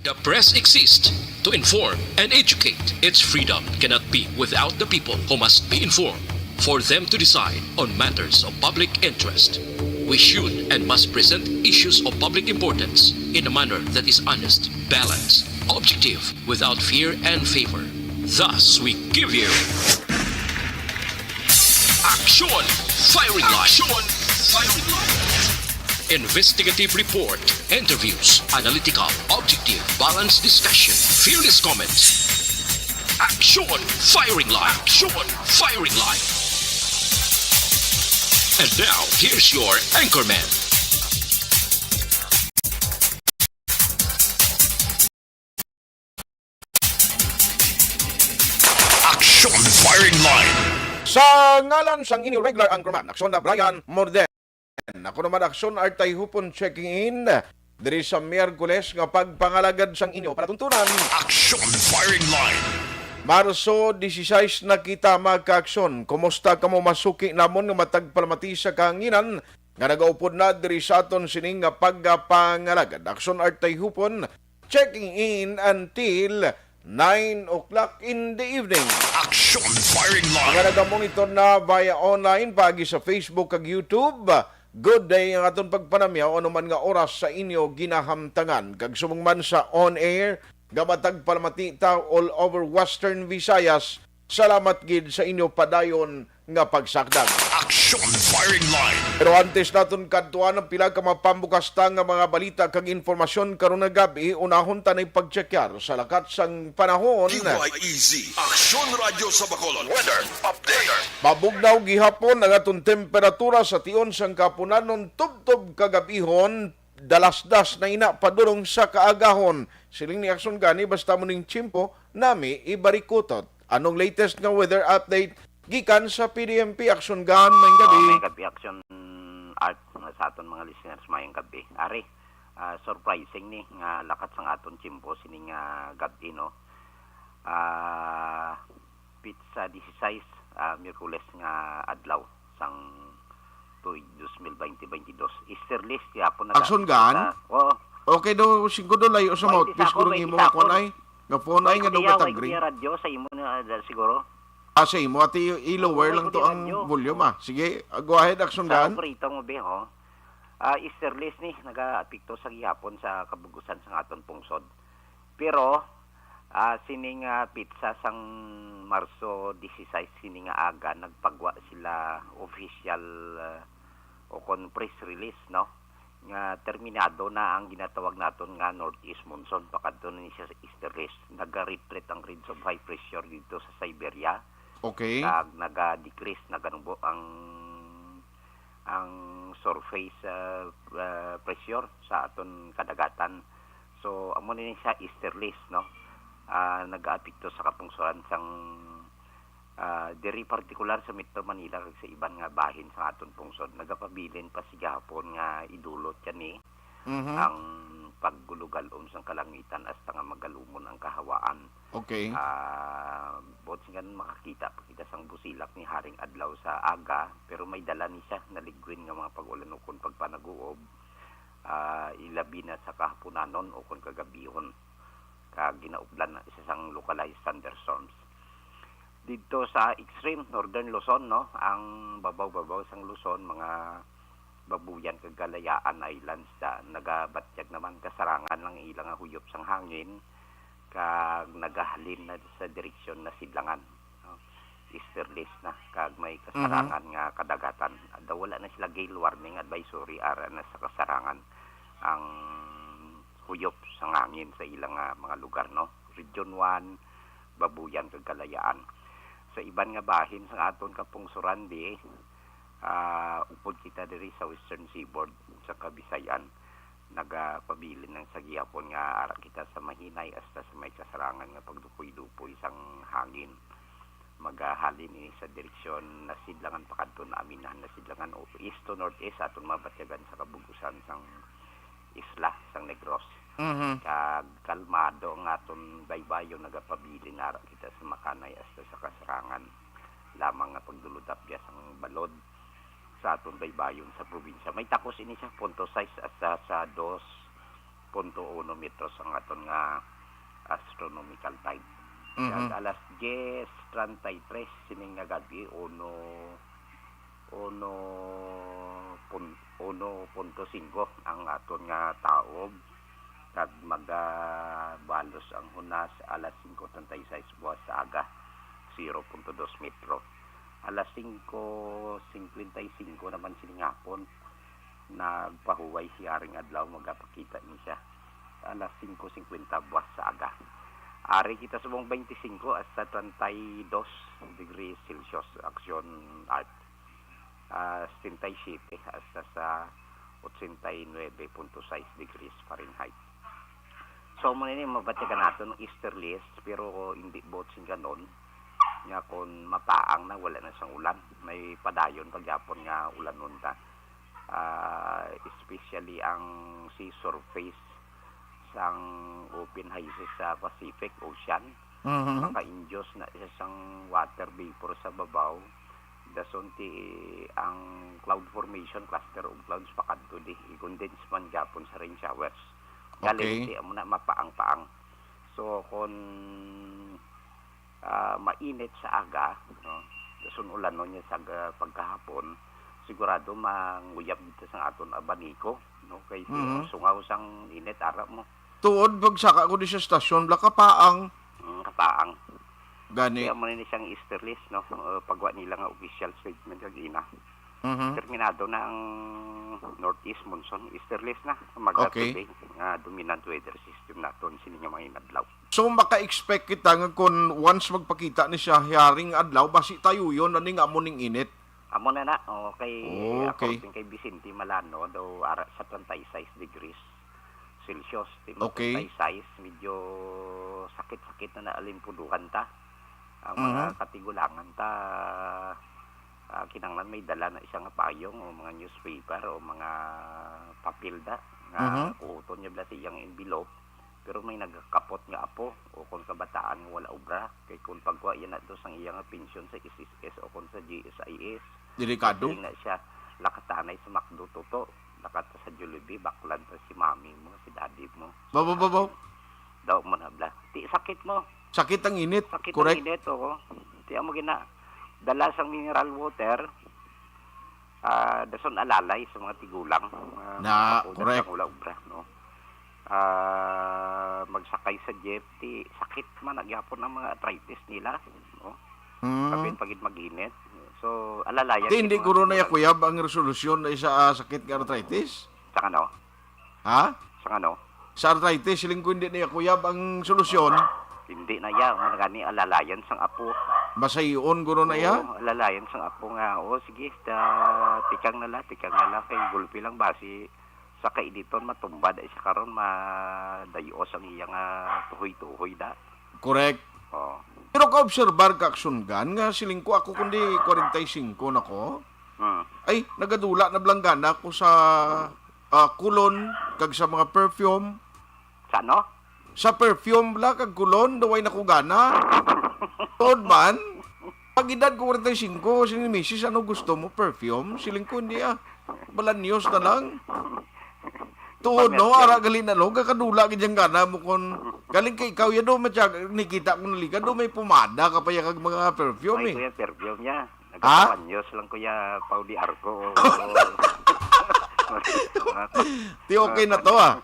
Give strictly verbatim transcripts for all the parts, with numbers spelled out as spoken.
The press exists to inform and educate. Its freedom cannot be without the people, who must be informed for them to decide on matters of public interest. We should and must present issues of public importance in a manner that is honest, balanced, objective, without fear and favor. Thus, we give you Action Firing Line. Action Firing Line. Investigative report, interviews, analytical, objective, balanced discussion, fearless comments. Action Firing Line. Action Firing Line. And now, here's your anchorman. Action Firing Line. Sa ngalan sang inyo regular anchorman, Aksyon na Brian Morden. Ako naman, Aksyon Artay Hupon, checking in diri sa Miyerkules nga pagpangalagad sang inyo palatuntunan. Action Firing Line. Marso dieciséis na kita, mga kaaksyon. Kumusta kamo, masuki namon nga matag palamati sa kahanginan nga nagaupod na diri sa aton sining nga pagpangalagad. Aksyon Artay Hupon, checking in until nine o'clock in the evening. Action Firing Line. Mga nagamonitor na via online, paagi sa Facebook kag YouTube, good day ang aton pagpanamyaw anuman nga oras sa inyo ginahamtangan. Kag subong man sa on air, nga matag palamati ta all over Western Visayas, salamat gid sa inyo padayon nga pagsakdag. Action Firing Line. Pero antes naton kadtuan ang pila ka mapambukas ta nga mga balita kag impormasyon karon nga gab-i, unahon ta nay pagtsekyar sa lakat sang panahon. D Y E Z, Aksyon Radyo sa Bacolod. Weather update. Mabugnaw gihapon ang aton temperatura sa tion sang kahaponanon tubtob kagab-ihon, dalasdas na ina padulong sa kaagahon. Siling ni Aksyon gani, basta mo ning tiyempo, nami ibarikutot. Anong latest nga weather update gikan sa P D M P, Aksyon Gan? Maayong gabi. Oh, maayong gabi, Aksyon Art, nga sa aton mga listeners, maayong gabi. Ari, ah, surprising ni nga lakat sang aton tiyempo sining, ah, gabi, no? Ah, petsa dieciséis, ah, Miyerkules nga adlaw sang tuig dos mil baynte baynte dos. Easterlies gihapon na. Aksyon Gan? Oo. Okay daw, singko daw layo sa mouthpiece, siguro ang imo nga kuan ay. Nga phone ay nga daw gatagring. Radyo sa imo na, ah, siguro. Ah, sa imo, ati, i-lower lang to ang volume, ah. Sige, ah, go ahead, Aksyon Gan. Sa operator mo, be, ho. Ah, easterlies ni, nagaapekto sa gihapon sa kabug-usan sa aton pungsod. Pero, ah, sining, ah, petsa sang Marso dieciséis, sini nga aga, nagpagwa sila official, ah, o kon press release, no, nga terminado na ang ginatawag naton nga northeast monsoon, pakadto na ni siya sa easterlies. Naga-retreat ang ridge of high pressure dito sa Siberia. Okay. Kag naga-decrease, naganubo ang, ang surface, ah, ah, pressure sa aton kadagatan. So, amo ni siya easterlies, no? Ah, nagaapekto sa kapungsoran sang, ah, diri partikular sa Metro Manila kag sa iban nga bahin sa aton pungsod. Nagapabilin pa sa gihapon nga idulot kani, mhm, ang paggulugalom sang kalangitan hasta nga magalumon ang kahawaan. Okay. Ah, buot silingon, makakita pa kita sang busilak ni haring adlaw sa aga, pero may dala ni siya na liguin nga mga pag-ulan ukon pagpanaguob, ah, ilabi na sa kahaponanon ukon kagabihon. Kag ginaupdan na isa sang localized thunderstorms. Didto sa extreme northern Luzon, no, ang babaw-babaw sang Luzon, mga Babuyan kag Kalayaan Islands, ah, nagabatyag naman, kasarangan lang ila nga huyop sang hangin, kag nagahalin na sa direksyon na sidlangan, no? Easterlies na, kag may kasarangan, mhm, nga kadagatan. Daw wala na sila gale warning advisory, ara na sa kasarangan ang huyop sang hangin sa ilang, ah, mga lugar, no? Region one, Babuyan kag Kalayaan. Sa iban nga bahin sa aton kapungsoran, di, ah, upod kita diri sa Western Seaboard sa Kabisayan, nagapabilin lang sa gihapon nga ara kita sa mahinay hasta sa may kasarangan nga pagdupoy-dupoy sang hangin. Magahalin ini sa direksyon na sidlangan pakadto na aminhan na sidlangan o east to northeast, aton mabatyagan sa kabug-usan sang isla sang Negros. Mhm. Kag kalmado ang aton baybayon, nagapabilin ara kita sa makanay hasta sa kasarangan lamang nga pagdulod-apyas ang balod sa aton baybayon sa probinsya. May takos ini sa punto sais hasta sa dos punto uno metros ang aton nga astronomical time. Mhm. Kag alas diyes treinta y tres sining nga gabi, uno, uno pun-, uno punto singko ang aton nga taob, kag magabalos ang hunas alas singko treinta y seis buwas sa aga, zero punto dos metro. Alas singko singkwenta y singko naman sining hapon, nagpahuway si Haring Adlaw, magapakita ni siya alas singko singkwenta buwas sa aga. Ari kita subong twenty-five hasta treinta y dos degrees Celsius, action art. Ah, setenta y siete hasta sa ochenta y nuebe punto sais degrees Fahrenheit. So, mo nini mabatyagan naton ang easterlies, pero hindi buot sing ganon nga kon mapaang na, wala na sang ulan. May padayon pa gyapon nga ulanon ta. Ah, especially ang sea surface sang open high seas sa Pacific Ocean. Mhm. Maka-induce na siya sang water vapor sa babaw. Dason ti ang cloud formation, cluster of clouds, pakadto di, i-condense man gyapon sa rain showers. Galing Okay. ti amo na mapaang-paang. So, kon, ah, mainit sa aga, no, dason ulanon niya sa aga, pagkahapon, sigurado manguyab dito sa aton abaniko, no, kay Mhm. sungaw sang init ara mo. Tuod, pagsaka ko di sa stasyon, bala kapaang. Mm, kapaang. Gani. Kaya mo na ni siyang easterlies, no? Uh, pagwa nila nga official statement kag ina. Mhm. Terminado na ang northeast monsoon, easterlies na. Maga Okay. Today, nga dominant weather system naton sini nga mga inadlaw. So, maka-expect kita nga kung once magpakita ni siya Haring Adlaw, basi tayuyon na ni nga amo ning init. Amo na na, okay. Okay. According kay Vicente Malano, daw ara sa treinta y seis degrees Celsius, ti mo Okay. treinta y seis, medyo sakit-sakit na naalimpuduhan ta. Ang mga Mhm. katigulangan ta, ah, kinahanglan may dala na siya nga payong o mga newspaper o mga papel da nga Mhm. kuhuton niya bala sa iyang envelope. Pero may nagakapot nga apo o kon kabataan nga wala obra, kay kon pagkuha yan ato sang iya nga pensyon sa S S S o kon sa G S I S, Delikado. Pwede na siya lakatanay sa McDo, Toto. Lakat sa Jollibee, baklan ta si mami mo, si daddy mo. Babaw, babaw. Daw mo na bala. Ti sakit mo. Sakit ang init. Sakit Correct. Ang init, oo. Ti amo gina, dala sang mineral water, ah, dason alalay sa mga tigulang, ah, Na, mga kapunan correct. Sa wala obra, no? Ah, magsakay sa jeep, ti sakit man na gyapon ang mga arthritis nila, no? Mm. Kapin pagid mag-init. So, alalayan Di, hindi gid mga guro na siguro. Yakuyab ang resolusyon na isa, ah, sakit nga arthritis? Sa ano? Ha? Sa ano? Sa arthritis, siling ko hindi na yakuyab ang solusyon. Hindi na ya, mo na gani alalayan sang apo. Masayon guro na ya? Oo, alalayan sang apo nga, "O, sige, ta-, tikang na la, tikang na la, kay gulpi lang basi sa kainiton, matumba da siya karon, madayos ang iya nga tuhoy-tuhoy da." Correct. Oo. Pero ka-obserbar ka, Aksyon Gan, nga siling ko ako kundi kwarenta y singko na ko. Hmm. Ay, nagadula na blanggana ko sa, ah, cologne kag sa mga perfume. Sa ano? Sa perfume bala kag cologne, daw ay nakugana. Tuod man, pag edad ko kwarenta y singko, siling ni misis, "Ano gusto mo, perfume?" Siling ko, "Hindi, ah. Balanyos na lang." Tuod, no? Perfume. Ara gali na, no? Kakadula gid ang gana mo kon galing kay ikaw, ya, do, matya, nikita ko nalikan, do, may pomada ka pa ya kag mga perfume, Ay, eh. Kuya, perfume niya. Ha? Nagkapanyos lang, Kuya Pau de Arco. Ti okay na to, ah.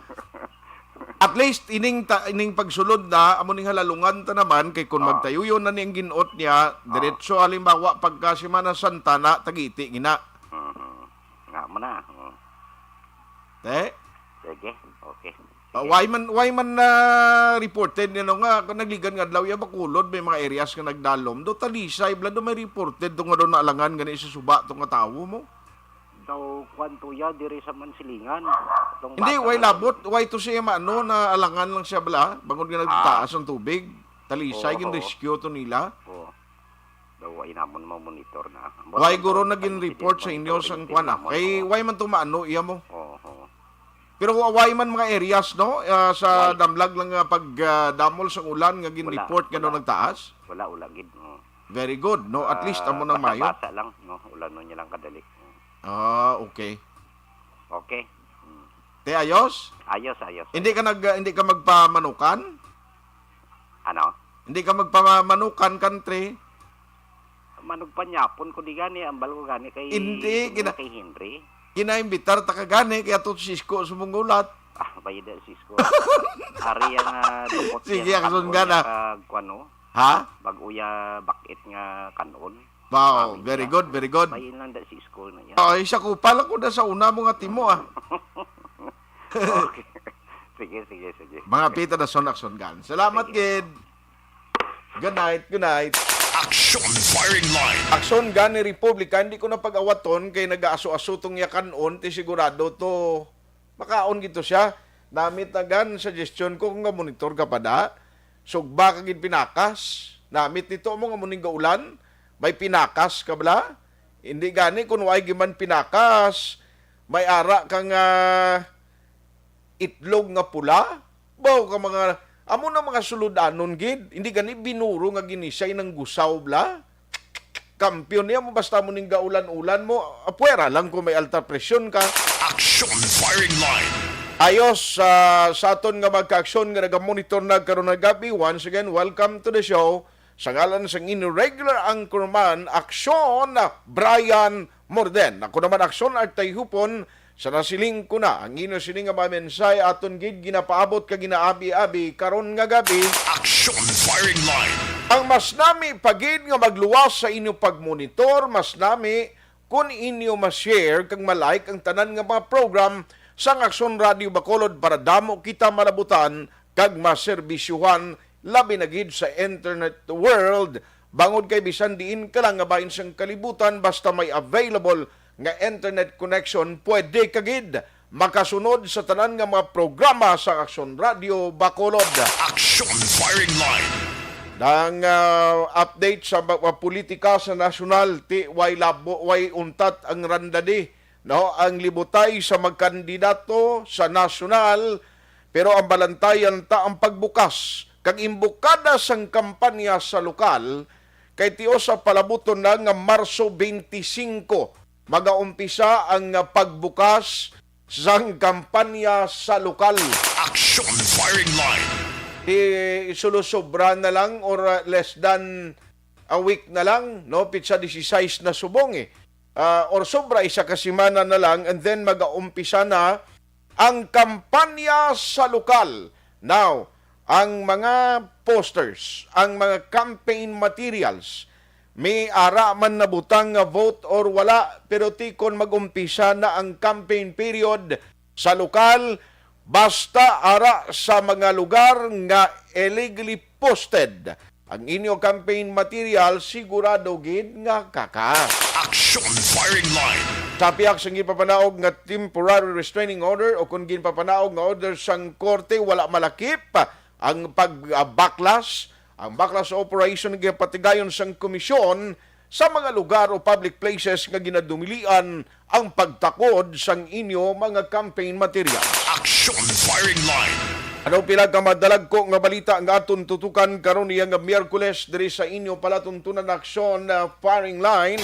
At least, ining ta-, ining pagsulod na, amo ning halalungan ta naman, kay kung Oo. Magtayuyon na ni ang ginot niya, Oo. Diretso, halimbawa, pagka Semana Santa na, Tagiti, gina. Mhm. Nga mo na. Mm. Te? Sige, okay. Ah, Sige. Why man, why man na reported, you know, nga, kung nagligan nga adlaw, ya, Bacolod, may mga areas nga nagdalom. Do, Talisay, bala, do may reported, do nga do naalangan gani sa suba, to nga tawo mo? Daw, kwan to ya, diri sa Mansilingan. Tong Hindi, bata why nga labot? Why to siya, maano, na alangan lang siya, bala? Bangod nga Ah. Nagtaas ang tubig? Talisay, Oo, oo. Gin-rescue to nila? Oo. Daw, wa namon ma-monitor na. Why, guro, naging report sa inyo sang kwan, ah? Kay why man to maano, iya mo? Oo, oo. Pero wa-, why man mga areas, no? Ah, sa Why? Damlag lang nga pag, ah, damol sang ulan nga gin-report nga Wala, wala. Nagtaas? Wala, wala gid, oo. Very good, no? At least, Ah, amo na mayo. Basa-basa lang, no? Ulanon niya lang kadali. Ah, okay. Okay. Hmm. Te, ayos? Ayos, ayos, Hindi ayos. ka nag, hindi ka magpamanukan? Ano? Hindi ka magpamanukan, country? Manugpanyapon ko di gani, ambal ko gani kay Hindi, gina- kay Henry. Ginaimbitar ta ka gani, kaya to sisko sa mong ulat. Ah, bayda sisko. Ari ang, ah, dukot Sige, yan, akson kanon gana. Kag, kuwan, no? Ha? Bag-o ya bakit nga kanon. Wow, Sabi very niya, good, very good. Bayin lang da si school na yan. Oh, isa ko pala ko na sa una mo nga timo, ah. Okay. Sige, sige, sige. Mga pita na son, akson gan. Salamat, Sige. Gid. Good night, good night. Action Firing Line. Akson gan ni Republika, hindi ko na pag-awaton kay nag-aaso-aso tong yakan-on, ti sigurado to makaon gito siya. Namit na gan, suggestion ko kung monitor ka pa da. Sugba ka gid pinakas. Namit nito mo nga muning gaulan. May pinakas ka bala? Hindi gani kung way giman pinakas. May ara ka nga itlog nga pula. Baw ka mga, amo na mga suludanon gid. Hindi gani binuro nga ginisay ng gusaw bala. Kampiyon niya mo, basta mo ning gaulan-ulan mo, apwera lang kung may alta presyon ka. Action Firing Line. Ayos, ah, sa aton nga magka-aksyon nga nagamonitor na karon nga gabi, once again, welcome to the show. Sa ngalan sang inyo regular anchorman, Aksyon, Brian Morden. Ako naman, Aksyon Artay Hupon, sa nasiling ko na, ang inyo sini nga mga mensahe aton gid ginapaabot ka ginaabi-abi karon nga gabi. Action Firing Line. Ang mas nami pa gid nga magluwas sa inyo pagmonitor, mas nami kun inyo ma-share kag ma-like ang tanan nga mga program sang Aksyon Radio Bacolod para damo kita malabutan kag maserbisyuhan, labi na gid sa internet world. Bangod kay bisan diin ka lang nga bahin sang kalibutan, basta may available nga internet connection, pwede ka gid makasunod sa tanan nga mga programa sa Aksyon Radio Bacolod. Action Firing Line. Ang, ah, update sa ba-, politika sa nasyonal, ti way labo, way untat ang randadi, no? Ang libutay sa magkandidato sa nasyonal, pero ang balantayan ta ang pagbukas kag imbukada sang kampanya sa lokal, kay tios sa palabuton na nga Marso twenty-five, magaumpisa ang, ah, pagbukas sang kampanya sa lokal. Action Firing Line. Di sulo sobra na lang or, uh, less than a week na lang, no? Pitsa dieciséis na subong, eh. Ah, or sobra isa ka semana na lang, and then mag-aumpisa na ang kampanya sa lokal. Now, ang mga posters, ang mga campaign materials, may ara man nabutang nga vote or wala, pero tikon mag-umpisa na ang campaign period sa lokal, basta ara sa mga lugar nga illegally posted ang inyo campaign material, sigurado gid nga kakas. Action Firing Line. Sa pihak sang ginpapanaog nga temporary restraining order o kung ginpapanaog nga order sang korte, wala malakip ang pagbaklas. Ang baklas operation nga patigayon sang komisyon sa mga lugar o public places nga ginadumilian ang pagtakod sang inyo mga campaign material. Action Firing Line. Ano pila ka madalagko nga balita nga aton tutukan karon niya nga Miyerkules diri sa inyo palatuntunan Action, uh, Firing Line?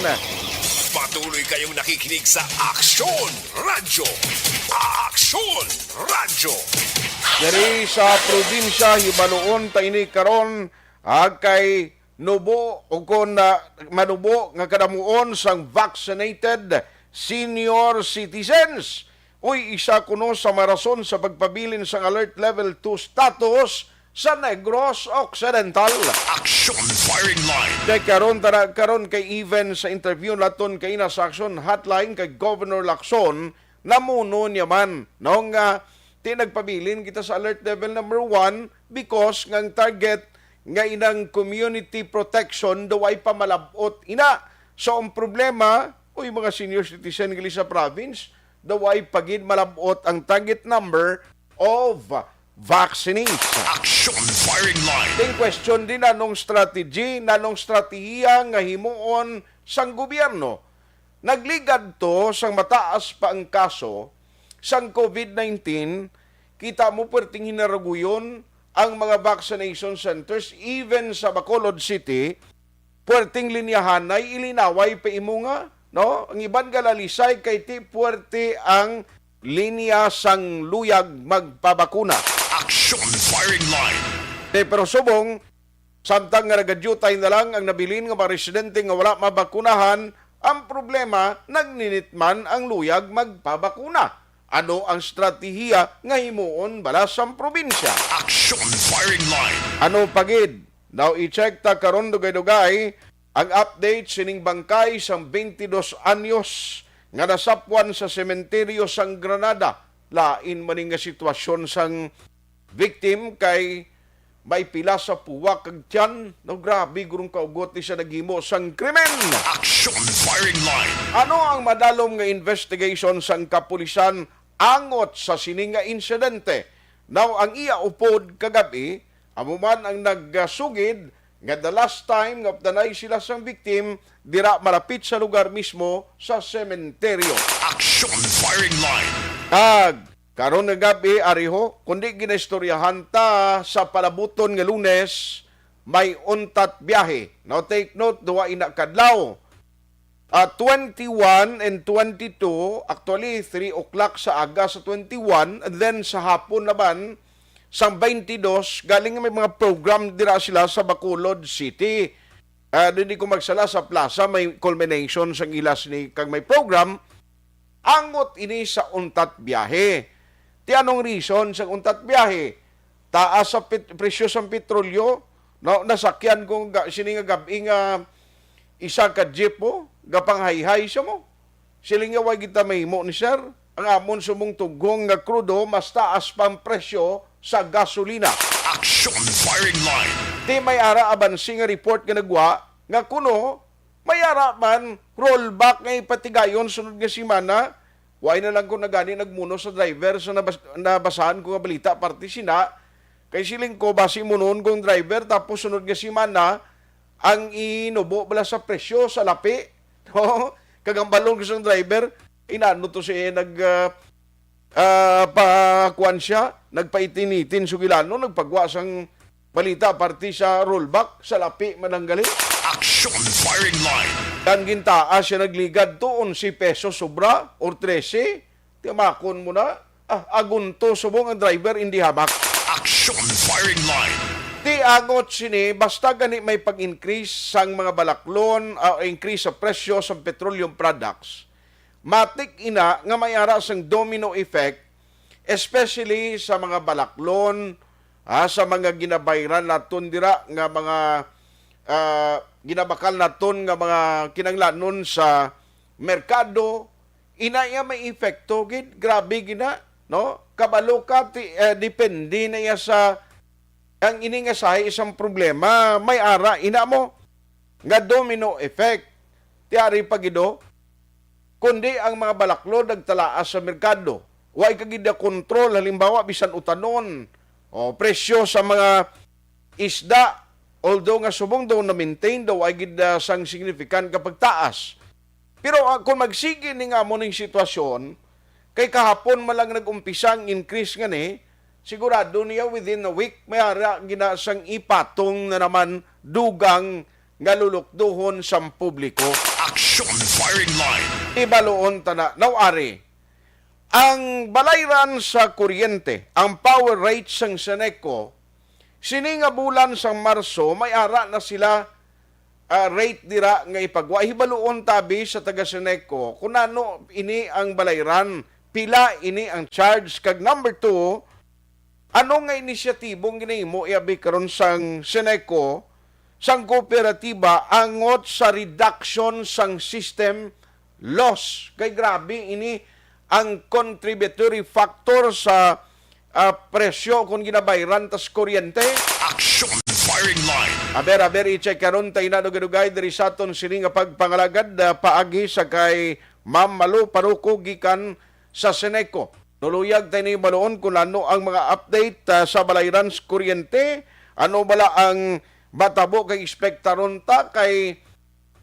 Patuloy kayong nakikinig sa Action Radyo. Action Radyo. Diri sa probinsya, hibaluon ta ini karon, ah, kay nubo o kon, ah, manubo nga kadamuon sang vaccinated senior citizens. Uy, isa kuno sa mga rason sa pagpabilin sang Alert Level two status sa Negros Occidental. Action Firing Line. Kay karon, tara, karon kay even sa interview naton kay ina sa Action Hotline kay Governor Lacson, namuno niya man, no, nga ti nagpabilin kita sa alert level number one because nga ang target nga inang community protection daw ay pamalabot ina. So, ang problema, uy, mga senior citizen gali sa province, daw ay pagid malabot ang target number of vaccinees. Action Firing Line. Ting question din, anong strategy, nanong strategiya nga himuon sang gobyerno? Nagligad to sang mataas pa ang kaso sang COVID nineteen, kita mo, puwerteng hinaruguyon ang mga vaccination centers, even sa Bacolod City, puwerteng linyahanay, ilinaway pa imo nga, no? Ang iban galalisay kay ti puwerte ang linya sang luyag magpabakuna. Action Firing Line. Eh, pero subong, samtang nga nagadyutay na lang ang nabilin nga mga residente nga wala mabakunahan, ang problema, nagninit man ang luyag magpabakuna. Ano ang estratehiya nga himuon bala sang probinsya? Action Firing Line. Ano pa gid? Now, i-check ta karon dugay-dugay ang update sining bangkay sang twenty-dos anyos nga nasapwan sa sementeryo sang Granada. Lain man ni nga sitwasyon sang victim kay may pila sa puwak kag tiyan. No, grabe gurong kaugot ni siya naghimo sang krimen. Action Firing Line. Ano ang madalom nga investigation sang kapulisan angot sa sini nga insidente? Now, ang iya upod kagab-i, amo man ang nagsugid nga the last time nga updanay sila sang victim dira malapit sa lugar mismo sa sementeryo. Action Firing Line. Kag karon nga gab-i, ari ho, kundi ginaistoryahan ta sa palabuton nga Lunes, may untat biyahe. Now, take note, duha ina kadlaw. Ah, twenty-one and twenty-two, actually, three o'clock sa aga sa twenty-one, and then sa hapon naman, sang twenty-dos, galing may mga program dira sila sa Bacolod City. Ah, di ko magsala, sa plaza may culmination sang ilas ni kag may program. Angot ini sa untat biyahe. Ti anong reason sa untat biyahe? Taas sa pet-, presyo sang petrolyo, no? Nasakyan ko ga-, sini nga gab-i nga isa ka jeep, oh, gapanghayhay sa mo. Siling niya, "Way kita mahimo ni sir. Ang amon sumong tughong nga krudo, mas taas pa ang presyo sa gasolina." Action Firing Line. Ti may ara abansi nga report nga nagwa nga kuno may ara man rollback nga ipatigayon sunod nga semana. Way na lang ko na gani nagmuno sa driver sa nabas-, nabasahan ko nga balita parte sina. Kay siling ko, basi munon kong driver, tapos sunod nga semana, ang inubo bala sa presyo sa lapi. No? Kag ang balon ko sang driver, inano to siya nag, ah, ah, pa, kuwan siya, nagpaitinitin sugilanon, nagpagwa sang balita parte sa rollback, sa lapi man ang gali. Action Firing Line. Ang gintaa siya nagligad to, onse pesos sobra or trese. Tiamakon mo na. Ah, agunto subong ang driver, indi hamak. Action Firing Line. Ti angot sini, basta gani may pag-increase sang mga balaklon, ah, increase sa presyo sang petroleum products, matik ina nga may ara sang domino effect, especially sa mga balaklon, ah, sa mga ginabayran naton dira nga mga, ah, ginabakal naton nga mga kinanglanon sa merkado, ina iya may epekto gid, grabe gid na, no? Kabalo ka, ti-, eh, depende na iya sa, ang ini nga sahi isang problema, may ara ina mo nga domino effect. Ti ari pa gid, oh, kundi ang mga balaklod nagtalaas sa merkado. Way ka gid na kontrol, halimbawa, bisan utanon, o presyo sa mga isda, although nga subong daw na-maintain daw, ay gid, ah, sang significant nga pagtaas. Pero, ah, kung magsigi ni nga mo ning sitwasyon, kay kahapon man lang nag-umpisa ang increase nga ni, sigurado niya within a week, may ara gina sang ipatong na naman dugang nga lulukduhon sang publiko. Action Firing Line. Ibaluon ta na, now ari, ang balayran sa kuryente, ang power rate sang Seneco, sini nga bulan sang Marso, may ara na sila, ah, rate dira nga ipagwa. Hibaluon tabi sa taga Seneco kung ano ini ang balayran, pila ini ang charge, kag number two, ano nga inisyatibong ginahimo, abi, karon sang Seneco, sang kooperatiba angot sa reduction sang system loss? Kay grabe ini ang contributory factor sa, ah, presyo kon ginabayran tas kuryente. Action Firing Line. Aber, aber, i-check karon tay na dugay-dugay diri sa aton sini nga pagpangalagad, ah, paagi sa kay Ma'am Malu Paruco gikan sa Seneco. Nuluyag tayo ni baluon kung ano ang mga update, ah, sa balayran sa kuryente. Ano bala ang matabo kay ekspektaron ta kay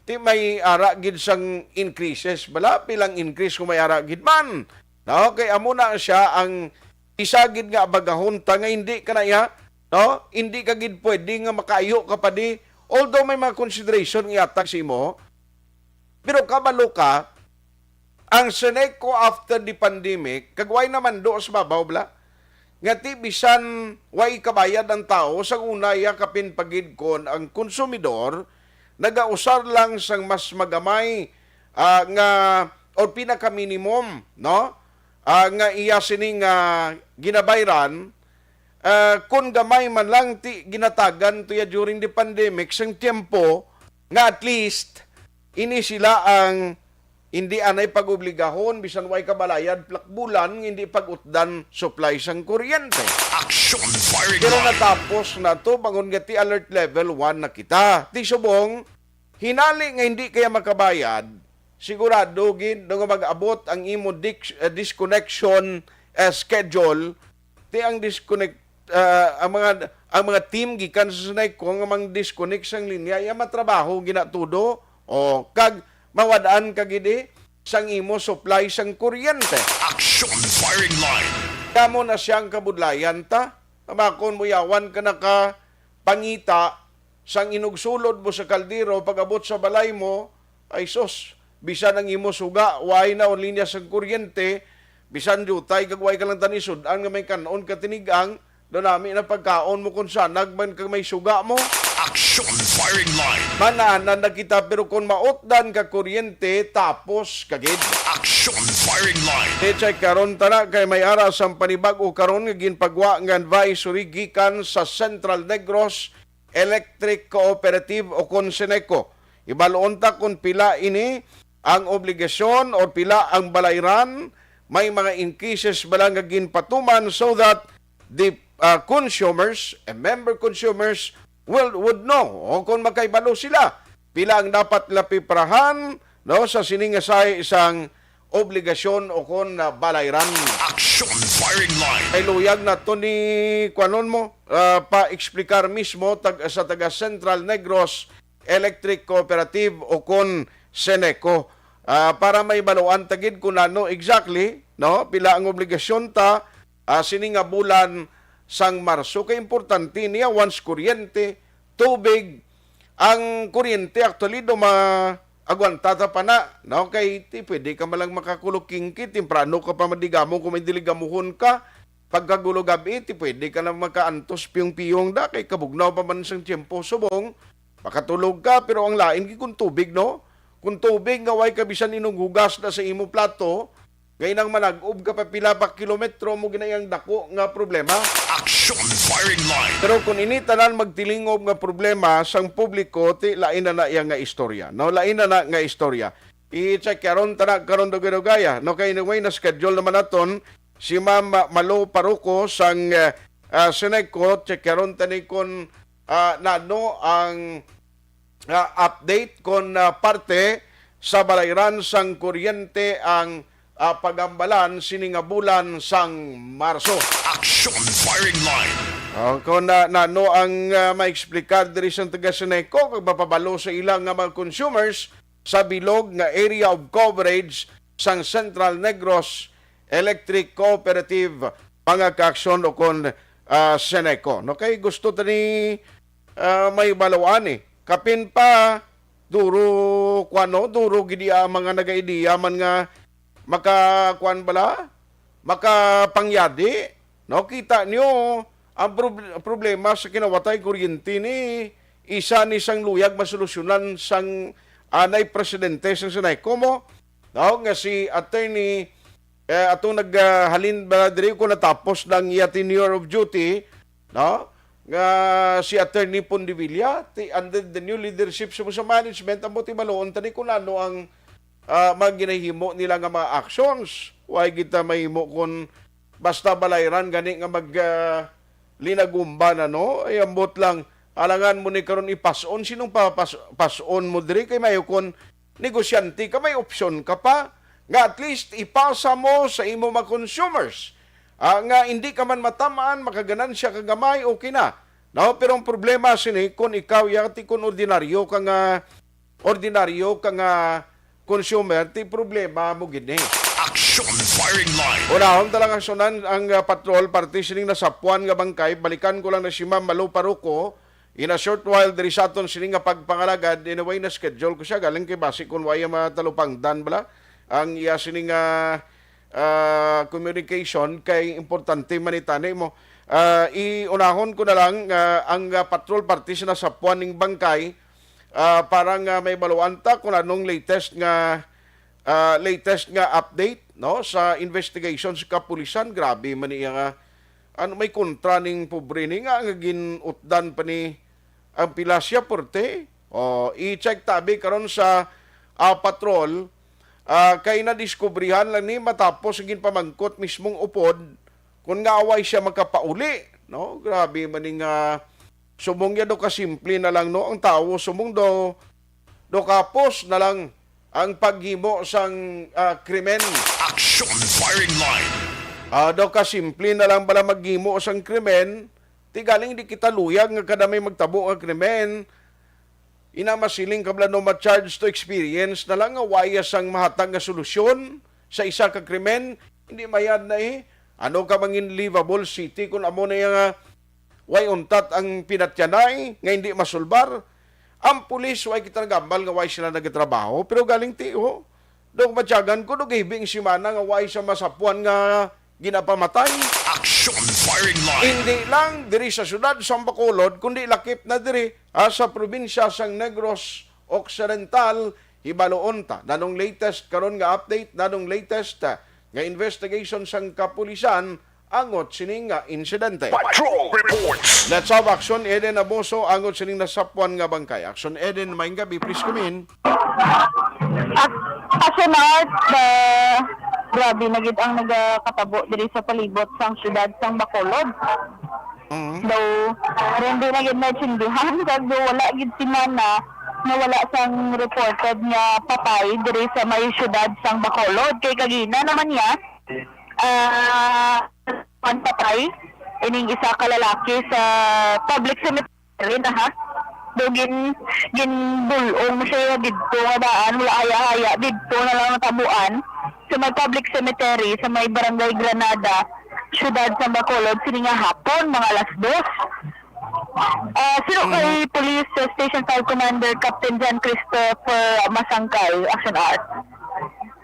ti may ara gid sang increases bala, pilang increase kung may ara gid man. No, kay amo na siya ang isa gid nga abagahon ta nga hindi ka na iya, no? Hindi ka gid pwede nga makaayo ka pa di, although may mga consideration nga ihatag sa imo, pero kabalo ka, Ang Seneco after the pandemic, kag way naman do sa babaw bala, nga ti bisan way kabayad ang tawo, sa una iya kapin pagid kon ang konsumidor nagausar lang sang mas magamay, ah, nga or pinaka-minimum, no? Ah, nga iya sini nga ginabayran, ah, kun gamay man lang ti ginatagan to ya during the pandemic sang tiempo nga at least ini sila ang hindi anay pag-obligahon, bisan way kabalayad, plakbulan, hindi pag-utdan supply sang kuryente. Action firing Pero line. Natapos na to, bangon nga ti alert level one na kita. Ti subong, hinali nga hindi kaya makabayad, sigurado gid no nga mag-abot ang imo dix-, eh, disconnection, eh, schedule, ti ang disconnect, ah, ang mga, ang mga team gikan sa Senaico nga mang disconnect sang linya, iya matrabaho gina todo, o kag mawad-an ka gid, eh, sang imo supply sang kuryente. Action firing line. Kamo na siyang kabudlayan ta, amakon mo yawan ka naka pangita sang inugsulod mo sa kaldero, pag-abot sa balay mo, ay sus, bisan ang imo suga, way na o linya sang kuryente, bisan diutay kag way ka lang tani sud-an nga may kan-on ka tinig-ang, do nami na pagkaon mo kung sanag man kag may suga mo. Action firing line. Mananan na kita, pero kung mautdan ka kuryente, tapos ka gid. Action firing line. I-check karon tana kay may ara sang panibag-o karon nga ginpagwa nga advisory gikan sa Central Negros Electric Cooperative o kon Seneco. Ibalon ta kung pila ini ang obligasyon o pila ang balayran, may mga inquiries bala nga ginpatuman so that the, uh, consumers, a member consumers will, would know o kung makahibalo sila pila ang dapat nila piprahan, no, sa sini nga sahi sang obligasyon o kon, ah, balayran. Action firing line. Ay luyag na to ni, kuanon mo, ah, pa-explicar mismo tag-, sa taga Central Negros Electric Cooperative o kon Seneco, ah, para may baluan ta gid kung ano exactly, no, pila ang obligasyon ta, ah, sini nga bulan sang Marso. Kay importante niya once kuryente, tubig, ang kuryente actually do ma-, agwanta ta pa na, no? Kay ti pwede ka man lang makakulog kingki, temprano ka pa madigamon kung may diligamuhon ka. Pagkagulo gab-i, ti pwede ka na makaantos piyong-piyong da, kay kabugnaw pa man sang tiyempo subong, makatulog ka, pero ang lain gid kung tubig, no? Kung tubig nga way ka bisan inughugas na sa imo plato, nga inang manag-ob ka pa pila pa kilometro mo gina iyang dako nga problema. Action firing line. Pero kung ini tanan magtilingob nga problema sang publiko, ti lain na na iya nga istorya, no? Lain na na nga istorya. I-check karon tana karon dugay-dugaya, no? Kay anyway, na-schedule naman naton si Ma'am Malo Paruco sang, eh, ah, Seneco. Check karon tani kon, ah, nano ang ah, update kon, ah, parte sa balayran sang kuryente ang, ah, pagambalan sini nga bulan sang Marso. Action firing line. Ah, kon, ah, nano ang, ah, maexplikar diri sa taga Seneco kag mapabalo sa ila nga mga consumers sa bilog nga area of coverage sang Central Negros Electric Cooperative, mga kaaksyon o kon, ah, Seneco. No, kay gusto tani ah, may baluan eh. Kapin pa, duro, kuano, duro gid iya ang mga nagaidiya man nga maka, kuan bala, makapangyadi. No, kita niyo, ang prob-, problema sa kinawatay kuryente ni isa ni sang luyag masolusyonan sang anay presidente sang Senaico mo, no, nga si Attorney, eh, atong naghalin ba diri ko natapos ng iya tenure of duty, no? Nga si Attorney Pondevilla, ti-, under the new leadership sa, sa management, ang buti maluon tani kung ano ang, ah, mga ginahimo nila nga mga actions. Why kita mahimo kung basta balayran gani nga mag, ah, linagumba na, no? Ay, ambot lang, alangan mo ni karon ipas-on. Sinong papas-, pas-on mo diri? Kay mayo kon negosyante ka, may opsyon ka pa nga at least ipasa mo sa imo mga consumers, ah, nga hindi ka man matamaan, makaganansya ka gamay, okay na. No? Pero ang problema sini, kung ikaw, yati, kung ordinaryo ka nga, ordinaryo ka nga consumer, ti problema mo gid ni. Action firing line. Unahon ta lang aksyonan ang, ah, patrol parte sining nasapuan nga bangkay. Balikan ko lang na si Ma'am Malo Paruco. In a short while, diri sa aton sini nga pagpangalagad, in a way, na-schedule ko siya. Galing kay basi kung waya matalupangdan bala. ang iya sini nga, ah, communication kay importante man itani mo. Ah, iunahon ko na lang, ah, ang, ah, patrol party sa nasapuan ning bangkay, ah, para nga may baluan ta kung anong latest nga, ah, latest nga update, no, sa investigation sa kapulisan. Grabe man iya nga, ano, may kontra ning pobre ni nga, nga ginutdan pa ni ang pila siya porte. O, i-check tabi karon sa, ah, patrol, ah, kay nadiskubrihan lang ni matapos ang ginpamangkot mismong upod kung nga away siya makapauli, no? Grabe man ni nga subong ya do ka simple na lang, no? Ang tawo subong do, do kapos na lang ang paghimo sang, ah, krimen. Action firing line. Ah, do ka simple na lang bala maghimo sang krimen, ti galing di kita luyag nga kada may magtabo nga krimen, ina masiling ka bala no ma-charge to experience na lang nga waya sang mahatag nga solusyon sa isa ka krimen, hindi mayad na eh. Ano ka mangin livable city kung amo na iya nga way untat ang pinatyanay nga hindi masulbar? Ang pulis, way kita nagambal nga way sila nagatrabaho, pero galing ti, oh, dog matyagan ko, dog hibing simana nga way sa masapuan nga ginapamatay. Action firing line. Hindi lang diri sa siyudad sa Bacolod, kundi lakip na diri, ah, sa probinsya sang Negros Occidental. Hibaluon ta nanong latest karon nga update, nanong latest, ah, nga investigation sang kapulisan angot sining nga insidente. Patrol reports. Let's have Action Eden Abuso angot sining nasapuan nga bangkay. Action Eden, maayong gabi, please come in. At Action Art, ah, grabe na gid ang nagakatabo diri sa palibot sang siyudad sang Bacolod. Mm. Daw, pero hindi na gid naintindihan kag daw wala gid semana na wala sang reported nga patay diri sa may siyudad sang Bacolod. Kay kagina naman niya, ah, ang patay ining isa ka lalaki sa public cemetery na ha. Do gin, ginbulong siya didto nga daan, wala haya-haya, didto na lang natabuan sa may public cemetery sa may Barangay Granada, siyudad sa Bacolod, sini nga hapon, mga alas dos. Ah, sino kay Police Station five Commander Captain John Christopher Masangkay, Action Art.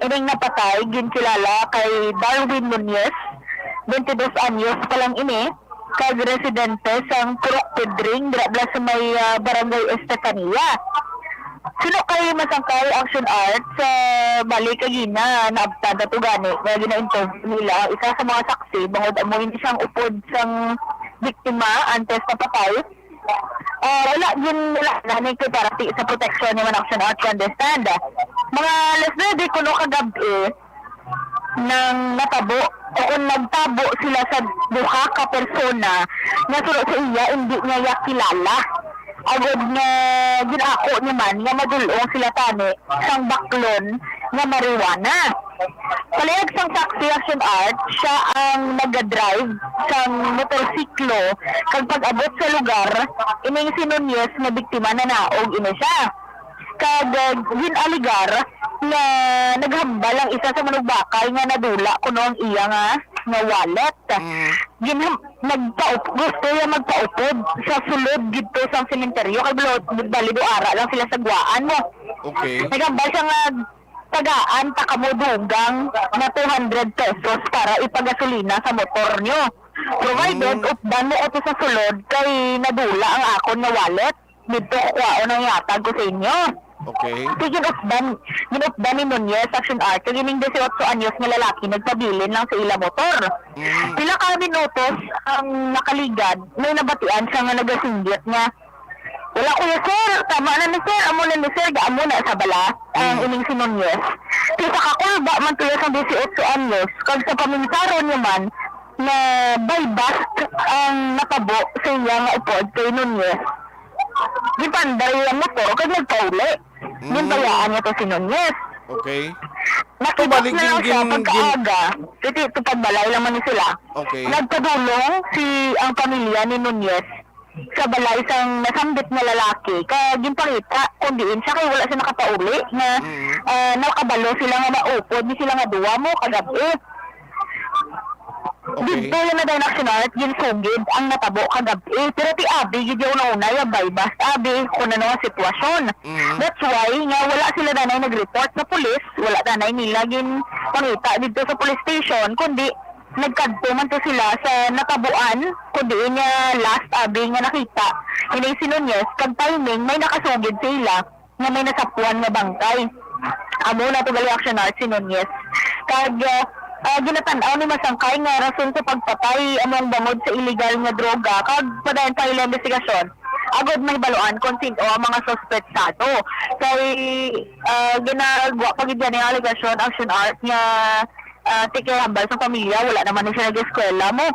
Ining napatay, ginkilala kay Darwin Nunez, twenty-dos anyos pa lang ini, kag residente sang Purok Pedring, dira bala sa may, ah, Barangay Estefania. Sino kay Masangkay, Action Art, sa bali kagina, naabtan nato gani, nga gina-interview nila ang isa sa mga saksi, bangod amo ini siyang upod sang biktima antes na patay. Ah, wala gid nila na ni kay para ti sa proteksyon ni Manaction Art, you understand? Mga alas nuebe kuno kagab-i nang natabo o kung nagtabo sila sa duha ka persona nga suno sa iya hindi niya ya kilala. Agod nga ginako niya man nga madul-ong sila tani sang baklon nga marijuana. Palihag sang saksi, Action Art, siya ang nagadrive sang motorsiklo, kag pag-abot sa lugar, ining si Nunez nga biktima, nanaog ini siya. Kag, uh, gin-alegar nga naghambal ang isa sa manugbakal nga nadula kuno ang iya nga, nga wallet. Mm. Ginham-, nagpaup-, gusto niya magpaupod sa sulod didto sa sementeryo, kay balo-, bali do ara lang sila sa Guaan mo. Okay. Naghambal siya nga tagaan ta kamo dugang na two hundred pesos para ipagasolina sa motor nyo. Provided, Mm. updan mo ko to sa sulod kay nadula ang akon nga wallet. Didto ko kwaon ang ihatag ko sa inyo. Okay. Sige, ginupdan, ginupdan ni Nunez, Action Art, kag ining dieciocho anyos nga lalaki nagpabilin lang sa ila motor. Mm. Pila ka minutos ang nakaligad, may nabatian siya nga nagasinggit nga, "Wala, kuya sir, tama na ni sir, amo na ni sir, amo na sa bala ang Mm. ining si Nunez." Kay sa kakulba man tuyo sang dieciocho anyos, kag sa paminsaron niya man, na by bust ang natabo sa iya nga upod kay Nunez. Gipanday ang motor kag nagpauli. Mm. Ginbayaan niya to si Nunez. Okay. Nakita So, bali, na lang gin-, siya gin-, pagkaaga. Titi, ito pagbalay lang man ni sila. Okay. Nagpadulong si, ang pamilya ni Nunez sa balay sang nasambit nga lalaki. Kag ginpangita kung diin siya kay wala siya nakapauli na, Mm. ah, nakabalo sila nga naupod ni sila nga duwa mo kagab-i. Okay. Didto yung na Action Art, ginsugid ang natabo kagab-i. Pero ti abi gid yung nauna, yung buy-bust abi kung ano nga sitwasyon. Mm. That's why nga wala sila danay nag-report sa pulis, wala danay nila gin pangita didto sa police station, kundi nagkadto man to sila sa natabuan, kundi niya last abi nga nakita. Ini si Nunez, kag timing, may nakasugid sa ila nga may nasapuan nga bangkay. Amo na to gali Action Art si Nunez. Kag, ah, ah, ginatan-aw ni Masangkay nga rason sa pagpatay among bangod sa illegal nga droga kag padayon pa ila investigasyon agod mahibaluan kon sin-o ang mga suspetsado. Kay, ah, ginagwa pa gid gani ang alegasyon, Action Art, nga, ah, ti kay hambal sa pamilya, wala naman na siya nag-eskwela mo.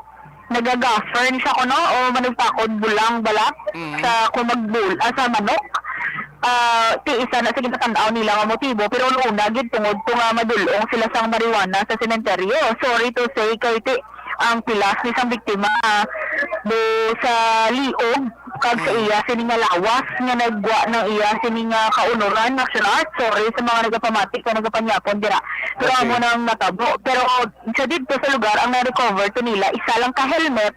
Nagagaffer ni siya kuno o manugpakod bulang bala Mm. sa kung magbul-, ah, sa manok. Ah, ti isa na sa ginatan-aw nila nga motibo, pero una gid tungod to nga madul-ong sila sang marijuana sa sementeryo. Sorry to say, kay ti ang pilas ni sang biktima, ah, do sa liog kag sa Mm. iya sini nga lawas nga nagwa ng iya sini nga kaunuran, Action Art. Sorry sa mga nagapamati kag nagapanyapon dira. Pero Okay. amo nang natabo. Pero sa didto sa lugar, ang na-recover to nila, isa lang ka helmet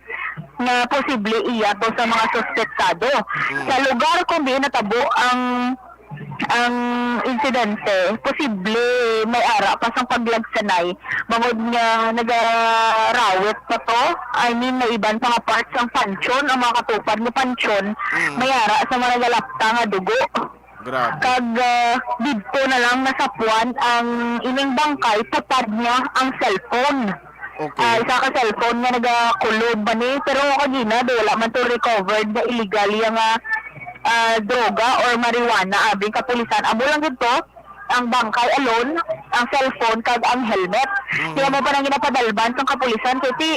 nga posible iya to sa mga suspetsado. Mm. Sa lugar kung diin natabo ang, ang insidente, posible may ara pa sang paglagsanay, bangod nga nagarawit pa to. I mean, may iban pa nga parts ang pansyon, ang mga katupad nga pansyon, Mm. may ara sa mga nagalapta nga dugo. Grabe. Kag, ah, didto na lang nasapuan ang ining bangkay, tupad niya ang cellphone. Okay. Ah, isa ka cellphone nga nagakulob man ni, pero kagina, do, wala man to recovered na illegal yang, ah, ah, droga or marijuana, abing kapulisan. Amo lang gid to, ang bangkay alone, ang cellphone, kag ang helmet. Mhm. Kaya mo pa nang ginapadalban sang kapulisan, kay ti,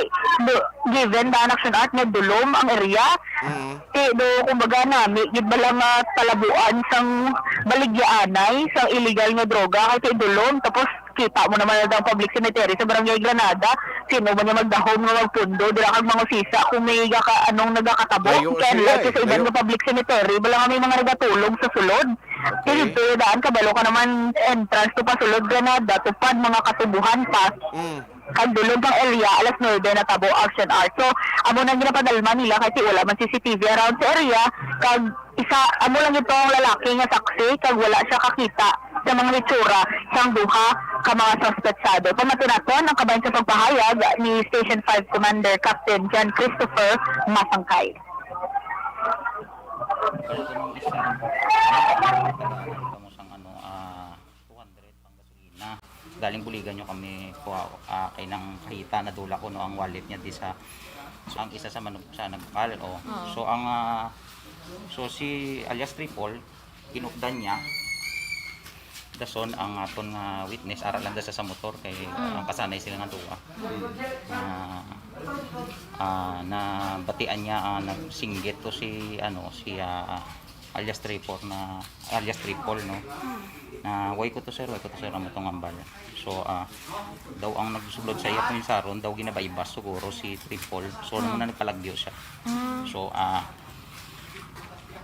do, given ba ang Action Art nga dulom ang area, Mhm. Ti do, kumbaga, nami gid bala nga talabuan sang baligyaanay sang illegal nga droga, kay ti dulom, tapos kita mo naman ang public cemetery sa Barangay Granada, sino man yung magdahom nga magpundo dira kag mangusisa kung may gaka-, anong nagakatabo? Layo Kaya siya, like eh. sa iban Layo. nga public cemetery, bala nga may mga nagatulog sa sulod. Okay. Ti dito, daan kabalo ka naman entrance to pasulod Granada, tupad mga katubuhan pa. Mm. Kag dulom pang area, alas nuebe natabo, Action Art. So, amo nang ginapadalman nila kay ti wala man C C T V around sa area. Kag isa, amo lang ito ang lalaki nga saksi, kag wala siya kakita sa mga hitsura sang duha ka mga suspetsado. Pamati naton ang kabahin sa pagpahayag ni Station five Commander Captain John Christopher Masangkay. Kamo sang ano, ah, two hundred pang gasolina. Galing buligan nyo kami, kuha, ah, kay nang kahita, nadula ko, no, ang wallet niya di sa, ang isa sa manug-, sa nagbakal, oh. Oo. So, ang, ah, so, si alias Triple, ginupdan niya. Dason ang aton nga witness, ara lang da sa, sa motor, kay Mm. ang kasanay sila nga duwa. Mm. Ah, ah, nabatian niya, ah, nagsinggit to si, ano, si, ah, alias Triple na, alias Triple, no? Mm. Na, "Why ko to, sir? Why ko to, sir?" Amo tong ambal. So, ah, daw ang nagsulod sa iya kung saron, daw ginabaybas siguro si Triple. So, Mm. na nagpalagyo siya. Mm. So, ah,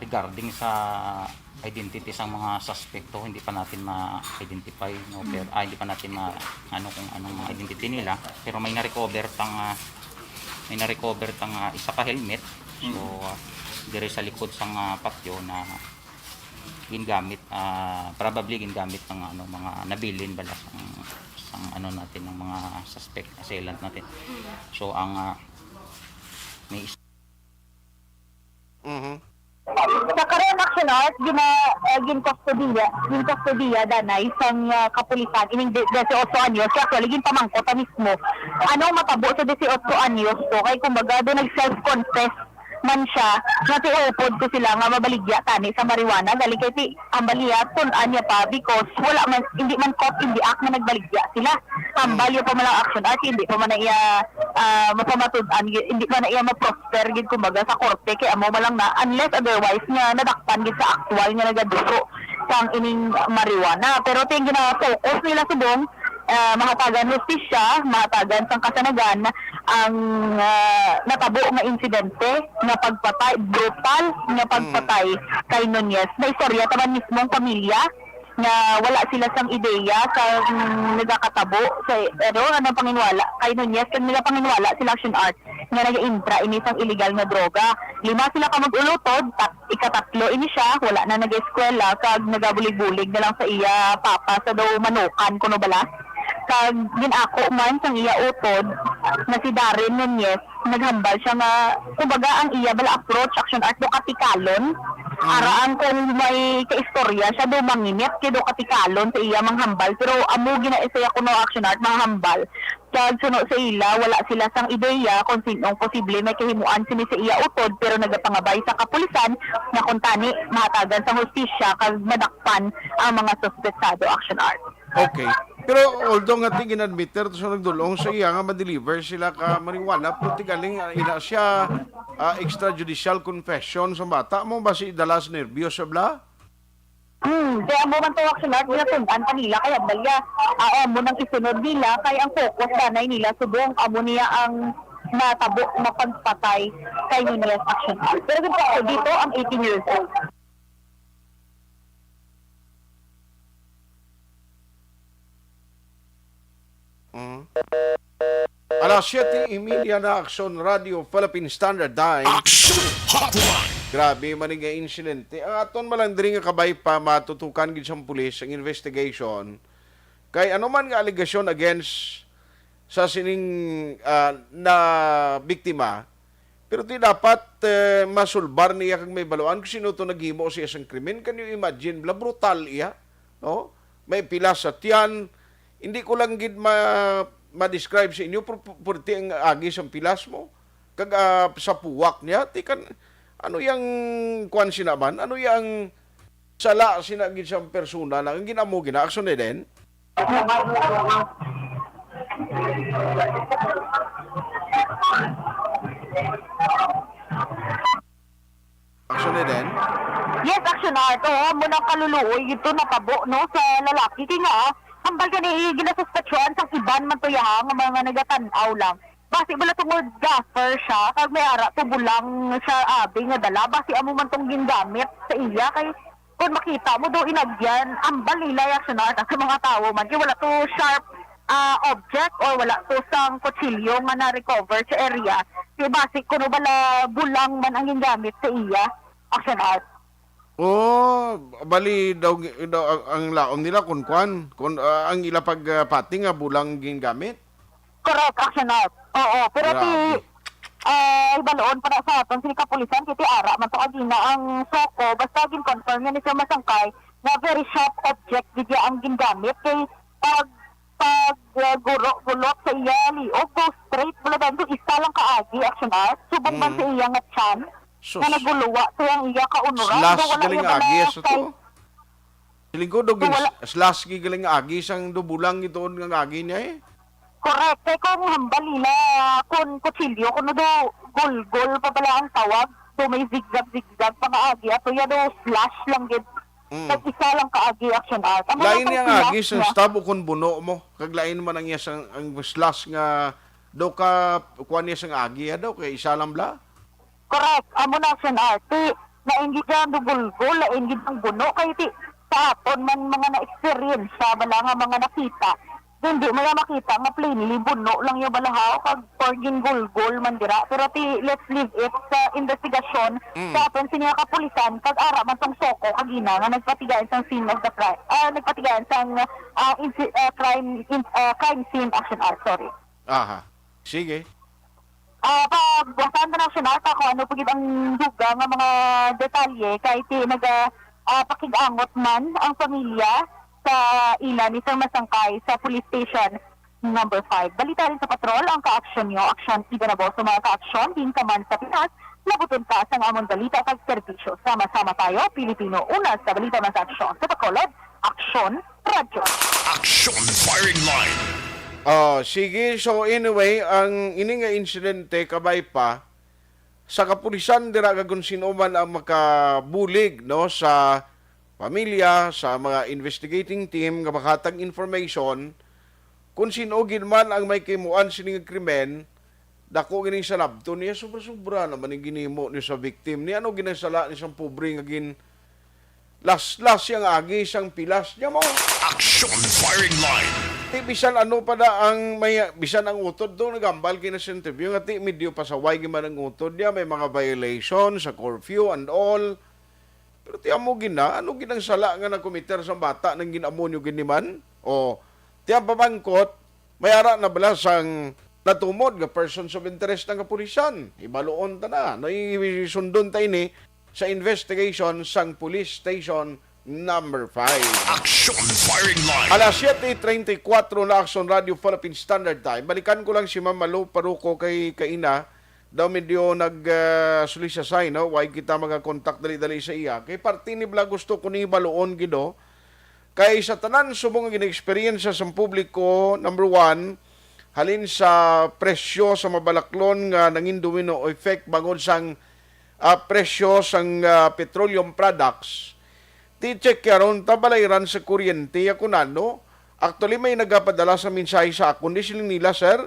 regarding sa identity sang mga suspekto, hindi pa natin ma-identify, no? Mm. Pero, ah, hindi pa natin ma-, ano kung anong mga identity nila. Pero may na-recover tang, ah, may na-recover tang, ah, isa ka helmet. So, Mm. ah, diri sa likod sang, ah, patio na gingamit, ah, probably gingamit ng ano, mga nabilin bala sang, sang ano natin, ng mga suspect, assailant natin. Mm. So, ang, ah, may is- Mhm. Sa karon, Action Art, gina-, ah, ginkustodiya, ginkustodiya danay sang, ah, kapulisan ining di-, disiotso anyos. Actually, ginpamangkot ta mismo, anong matabo sa disiotso anyos to? Kay kumbaga, do nag-self-confess man siya nga tiupod ko sila nga mabaligya tani sa marijuana. Gali kay ti-, ang baliya, tun-an niya pa because wala man, hindi man caught in the act nga nagbaligya sila. Ang Mm. balyo pa man ang Action Art, hindi pa man na iya, ah, mapamatud-an, hindi pa na iya ma-prosper gid, kumbaga, sa korte, kay amo man lang na, unless otherwise nga nadakpan gid sa aktual nga nagaduso sang ining marijuana. Pero ting gina-focus nila subong, ah, mahatagan hustisya, mahatagan sang kasanagan ang, ah, natabo nga insidente nga pagpatay, brutal nga Mm. pagpatay kay Nunez. Naistorya ta man mismo ang pamilya nga wala sila sang ideya sa, mm, nagakatabo sa, ano, ano, panginwala kay Nunez, kag nagapanginwala sila, Action Art, nga nag-intra ini sang illegal nga droga. Lima sila ka mag-ulutod, tat-, ikatatlo ini siya, wala na nag-eskwela, kag nagabulig-bulig na lang sa iya papa sa daw manukan kuno bala. Kag gin-ako man sang iya utod nga si Darren Nunez, naghambal siya nga, kumbaga, ang iya bala approach, Action Art, do katikalon. Mhm. Ara ang kung may kaistorya siya, do manginit kay do katikalon sa iya manghambal. Pero amo gina-, sa iya kuno, Action Art, manghambal. Kag suno sa ila, wala sila sang ideya kung sin-ong posible may kahimuan sini sa iya utod, pero nagapangabay sa kapulisan nga kung tani mahatagan sang hustisya kag madakpan ang mga suspetsado, Action Art. Okay. Pero although nga ti ginadmit to sa nagdulong sa iya nga ma-deliver sila ka marijuana, pero ti galing, ah, ina siya, ah, extrajudicial confession sa bata mo, basi dala sa nervyos sa bala? Hmm, kaya amo man to, Action Art, nga tun-an pa nila kay hambal niya, ah, amo nang isunod nila kay ang focus danay nila subong amo niya ang natabo na pagpatay kay Nunez, Action Art. Pero gid dito ang eighteen years old. Mm. Alas siyete y media na, Aksyon Radio Philippine Standard Time. Aksyon Hotline. Grabe man nga insidente. Ang aton man lang diri nga kabay pa matutukan gid sang pulis ang investigation. Kay ano man nga alegasyon against sa sining, ah, na biktima, pero ti dapat, eh, masulbar niya kag may baluan kung sino to naghimo sa iyang krimen. Can you imagine? Bla, brutal iya, no? May pilas sa tiyan. Hindi ko lang gid ma-, ma-describe sa inyo, pero pu-, purti ang agi sang pilas mo. Kag, ah, sa puwak niya, ti kan, ano yang kuwan sina man? Ano yang sala sina gid sang persona na ang ginamo gina-aksyon ni den? Action ni den? Yes, Action Art. Oo, amo nang kaluluoy ito natabo, no, sa lalaki. Kay nga, hambal gani, ginasuspetsuhan sang iban man to yaha nga mga nagatan-aw lang. Basi bala tungod gaffer siya, kag may ara to bulang siya abi nga dala. Basi amo man tong gingamit sa iya. Kay kung makita mo daw inagyan, ambal nila, Action Art, sa mga tawo man. Kay wala to sharp, ah, object or wala to sang kutsilyo nga na-recover sa area. Kay basi kuno bala bulang man ang gingamit sa iya, Action Art. Oh, bali daw, daw ang, ang laom nila kun kwan, kun, ah, ang ila pag, ah, pati nga bulang gingamit? Correct, Action Art. Oo, pero ti, Grabe. Ah, ibaloon pa na sa aton sini kapulisan, kay ti ara man to agina ang SOCO, basta gin-confirm niya ni Sir Masangkay nga very sharp object gid ya ang gingamit kay pag, pag, ah, guro-, gulot sa iya liog, go straight, wala daw, isa lang kaagi, Action Art, subong man Mm. sa iya nga chan, Sus. Nga naguluwa sa iyang iya kaunuran. Slash Daw wala galing niya agi, bala sa to. Siling ko, do So, gin-, wala slash gi galing agi sang dubulang gituon nga agi niya eh. Correct. Kay kung hambal nila, kung kutsilyo, kung do gulgol pa bala ang tawag, do may zigzag-zigzag pa nga agi, ato ya do slash lang gid. Mm. Kag isa lang ka agi, Action Art. Ang Lain mga niya ang agi pagpilak sa niya. Stab o kung buno mo. Kag lain man ang iya sang, ang slash nga do ka kuha niya sang agi, ya daw, kay isa lang bla. Correct. Amo na, Action Art. Ti, lain gid ang dugulgol, lain gid ang buno. Kay ti, sa aton man mga na-experience, sa bala nga mga nakita, hindi mo na makita nga plainly buno lang yung balahaw kag or gingulgol man dira. Pero ti, let's leave it sa investigasyon Mm. sa aton sini nga kapulisan kag ara man tong SOCO kagina nga nagpatigayon sang scene of the crime. Ah, nagpatigayon sang, ah, inci-, ah, crime, in-, ah, crime scene, Action Art, sorry. Aha. Sige. Ah, pagbasahan ta na, Action Art, kung ano pa gid ang dugang nga mga detalye, kay ti naga, ah, pakig-angot man ang pamilya sa ila ni Sir Masangkay sa Police Station Number Five. Balita rin sa Patrol, ang kaaksyon nyo, aksyon, ida na boss, mga kaaksyon, din ka man sa Pinas, labuton ka sa amon balita kag serbisyo. Sama-sama tayo, Pilipino, una sa balita, mas aksyon sa Bacolod, Aksyon Radyo. Action Firing Line. Oh, sige. So anyway, ang ini nga insidente kabay pa sa kapulisan dira, kag kung sino man ang makabulig, no, sa pamilya, sa mga investigating team nga makahatag information kung sino gid man ang may kimuan sini nga krimen, dako gini salabton niya, sobra-sobra naman ang ginimo niya sa victim niya. Ano ginansala ni sang pobre nga gin Laslas yang agi sang pilas niya mo. Action firing line. Ti bisan ano pa na ang may, bisan ang utod do nagambal kina sa interview nga ti medyo pasaway gyud man ang utod niya, may mga violation sa curfew and all. Pero ti amo gina, ano gid ang sala nga nakomiter sang bata nang gin-amo niyo gid ni man? O, ti ang pamangkot, may ara na bala sang natumod nga persons of interest ang kapulisan? Ibaluon ta na, no, isundon ta ini sa investigation sang Police Station Number Five. Action firing line. Alas siete treinta y cuatro na, Action Radio Philippine Standard Time. Balikan ko lang si Ma'am Malo Paruko kay kaina. Daw medyo nag, ah, sulisasay, no? Why kita magakontak dali-dali sa iya? Kay parte ni bala gusto ko ni baluon gid, oh. Kay sa tanan subong nga gina-experience sa publiko, number one, halin sa presyo sa mabalaklon nga nangin domino effect bangod sang, ah, presyo sang, ah, petroleum products. Ti check karon ta balayran sa kuryente, ako nano. Actually, may nagapadala sa mensahe sa akon, di siling nila, "Sir,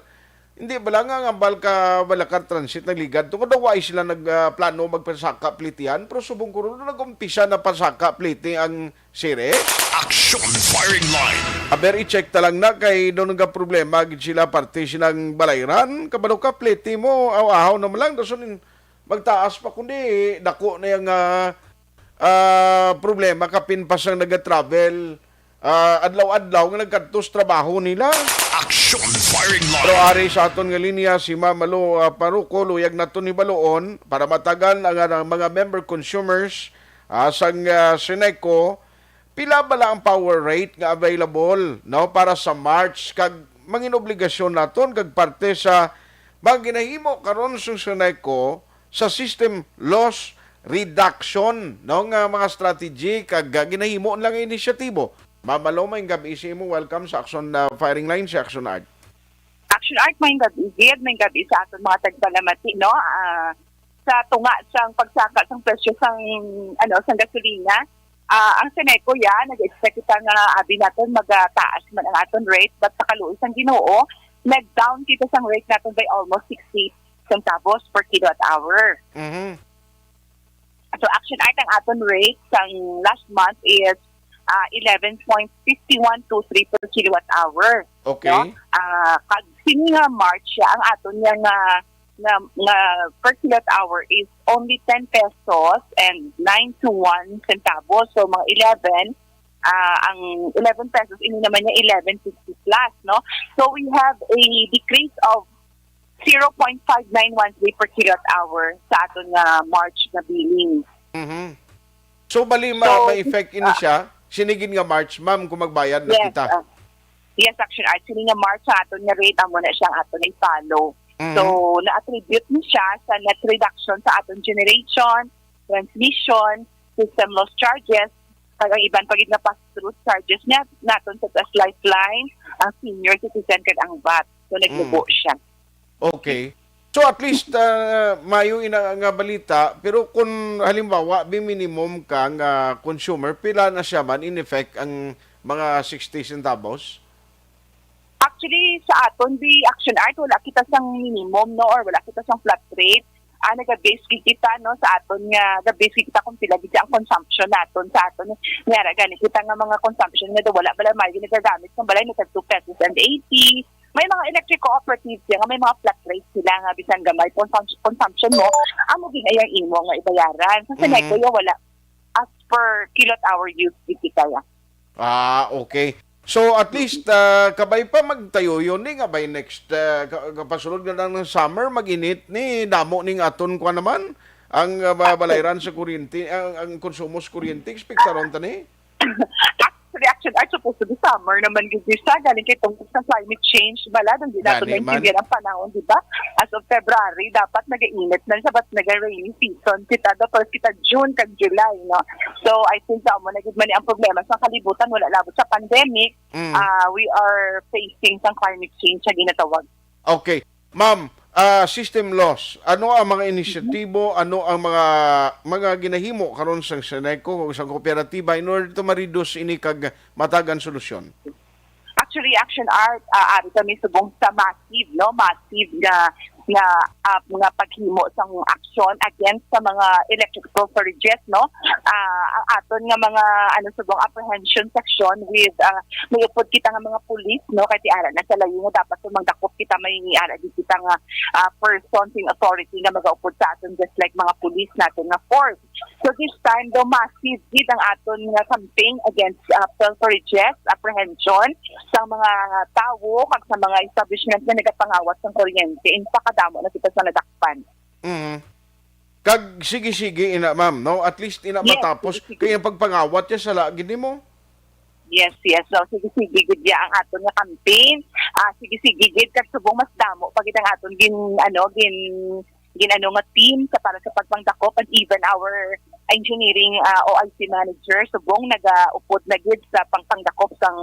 hindi bala nga ang ambal ka Balakar Transit nagligad?" Tungod daw wa sila nag, ah, plano magpasaka plitihan, pero subong ko ron nag-umpisa na pasaka pliti ang sire. Action firing line. Aber, i-check ta lang na kay daw nagaproblema gid sila parte silang balayran. Kabalo ka, pliti mo, aw-ahaw naman lang. Dason magtaas pa kundi dako na yung, ah, ah, problema kapin pa sang nag-travel, ah, adlaw-adlaw nga nagkadto sa trabaho nila. Action firing line. Pero ari sa aton nga linya si Ma'am Malo, ah, Paruko, luyag naton hibaluon para matagan ang, ang mga member consumers, ah, sang, ah, Seneco, pila bala ang power rate nga available, no, para sa March, kag mangin obligasyon naton kag parte sa mga ginahimo karon sa Seneco sa system loss reduction, no, nga mga strategy kag, ah, ginahimo lang nga inisyatibo. Ma'am Malo, maayong gab-i sa imo. Welcome sa Action, ah, Firing Line, sa Action Art. Action Art, maayong gab-i gid, maayong gab-i sa aton mga tagpalamati, no? Ah, sa tunga sang pagsaka sang presyo sang, ano, sang gasolina, ah, ang Seneco, ya, nag-expect kita nga abi naton magataas man ang aton rate, but sa kaluoy sang Ginoo, nag-down kita sang rate naton by almost sixty centavos per kilowatt hour. Mhm. So, Action Art, ang aton rate sang last month is, ah, eleven point fifty one two three per kilowatt hour. Okay. No? Ah, kag sini nga March, ya, ang aton niya nga, nga, nga per kilowatt hour is only ten pesos and ninety-one centavos. So, mga eleven, ah, ang eleven pesos, ini naman niya eleven fifty plus, no? So, we have a decrease of zero point five nine one three per kilowatt hour sa aton nga March nga billing. Mhm. So, bali, ma-, So, ma-effect ini ah, siya, sini gid nga March, ma'am, kung magbayad na yes, kita. Ah, yes, Action Art. Sini nga March sa aton nga rate, amo na siya ang aton i-follow. Mhm. So, na-attribute ni siya sa net reduction sa aton generation, transmission, system loss charges, kag ang iban pa gid nga pass-through charges niya, naton such as Lifeline, ang senior citizen, kag ang vat. So, nagmubo Mm. siya. Okay. So, at least, ah, mayo ina nga balita, pero kung halimbawa, bi minimum ka nga consumer, pila na siya man, in effect, ang mga sixty centavos? Actually, sa aton, the Action Art, wala kita sang minimum, no, or wala kita sang flat rate. Ah, naga-base gid kita, no, sa aton nga, ga-base gid kita kung pila gid ang consumption naton sa aton. Nga ra gani kita nga mga consumption nga daw wala bala may nagagamit sa balay, nagka two pesos and eighty. May mga electric cooperatives yan nga may mga flat rate sila nga bisan gamay consum-, consumption mo, amo gid na yang imo nga ibayaran. Sa Mhm. Seneco, ya, wala. As per kilowatt hour use, gid kita ya. Ah, okay. So, at least, ah, kabay pa magtayo yun, ni nga by next, ah, ka-, kapasulod nga lang ng summer, mag-init ni damo ning aton kwa naman ang, ah, ba-, balayran sa kuryente, ang, ang konsumo sa kuryente, expectaron ta ni? Actually, Action Art, supposed to be summer naman gid siya. Galing kay tungkol sa climate change, bala, hindi natin Gani man. maintindihan ang panahon, di ba? As of February, dapat nag-init na siya, but nag-rainy season kita, the first kita June kag July, no? So, I think sa amo na gid man ang problema sa kalibutan, wala labot sa pandemic, Mm. ah, we are facing sang climate change sa ginatawag. Okay. Ma'am, ah, system loss, ano ang mga inisyatibo, ano ang mga, mga ginahimo karon sang Seneco o sang kooperatiba in order to ma-reduce ini kag matagan solusyon? Actually, Action Art, ah, ari kami subong sa massive, no? Massive nga nga, ah, nga paghimo sang aksyon against sa mga electric pilferages, no? Ah, ang aton nga mga, ano, subong apprehension section with, ah, may upod kita nga mga pulis, no? Kay ti ara na sa layo nga dapat kung magdakop kita, may ara di kita nga, ah, person sing authority nga magaupod sa aton, just like mga pulis natin nga force. So this time, daw massive gid ang aton nga campaign against, ah, pilferages, apprehension sa mga tawo kag sa mga establishment nga nagapangawat sang kuryente. In fact, kadamo na kita sa nadakpan. Mm. Kag sige-sige ina, ma'am, no? At least ina Yes, matapos. Sige-sige. Kay ang pagpangawat niya, sala gid nimo. Yes, yes. So, sige-sige gid ya ang aton nga campaign. Ah, sige-sige gid, kag subong mas damo pa gid ang aton gin, ano, gin, gin, ano, nga team sa, para sa pagpangdakop, and even our engineering, ah, O I C manager subong nagaupod na gid sa pangpangdakop sang,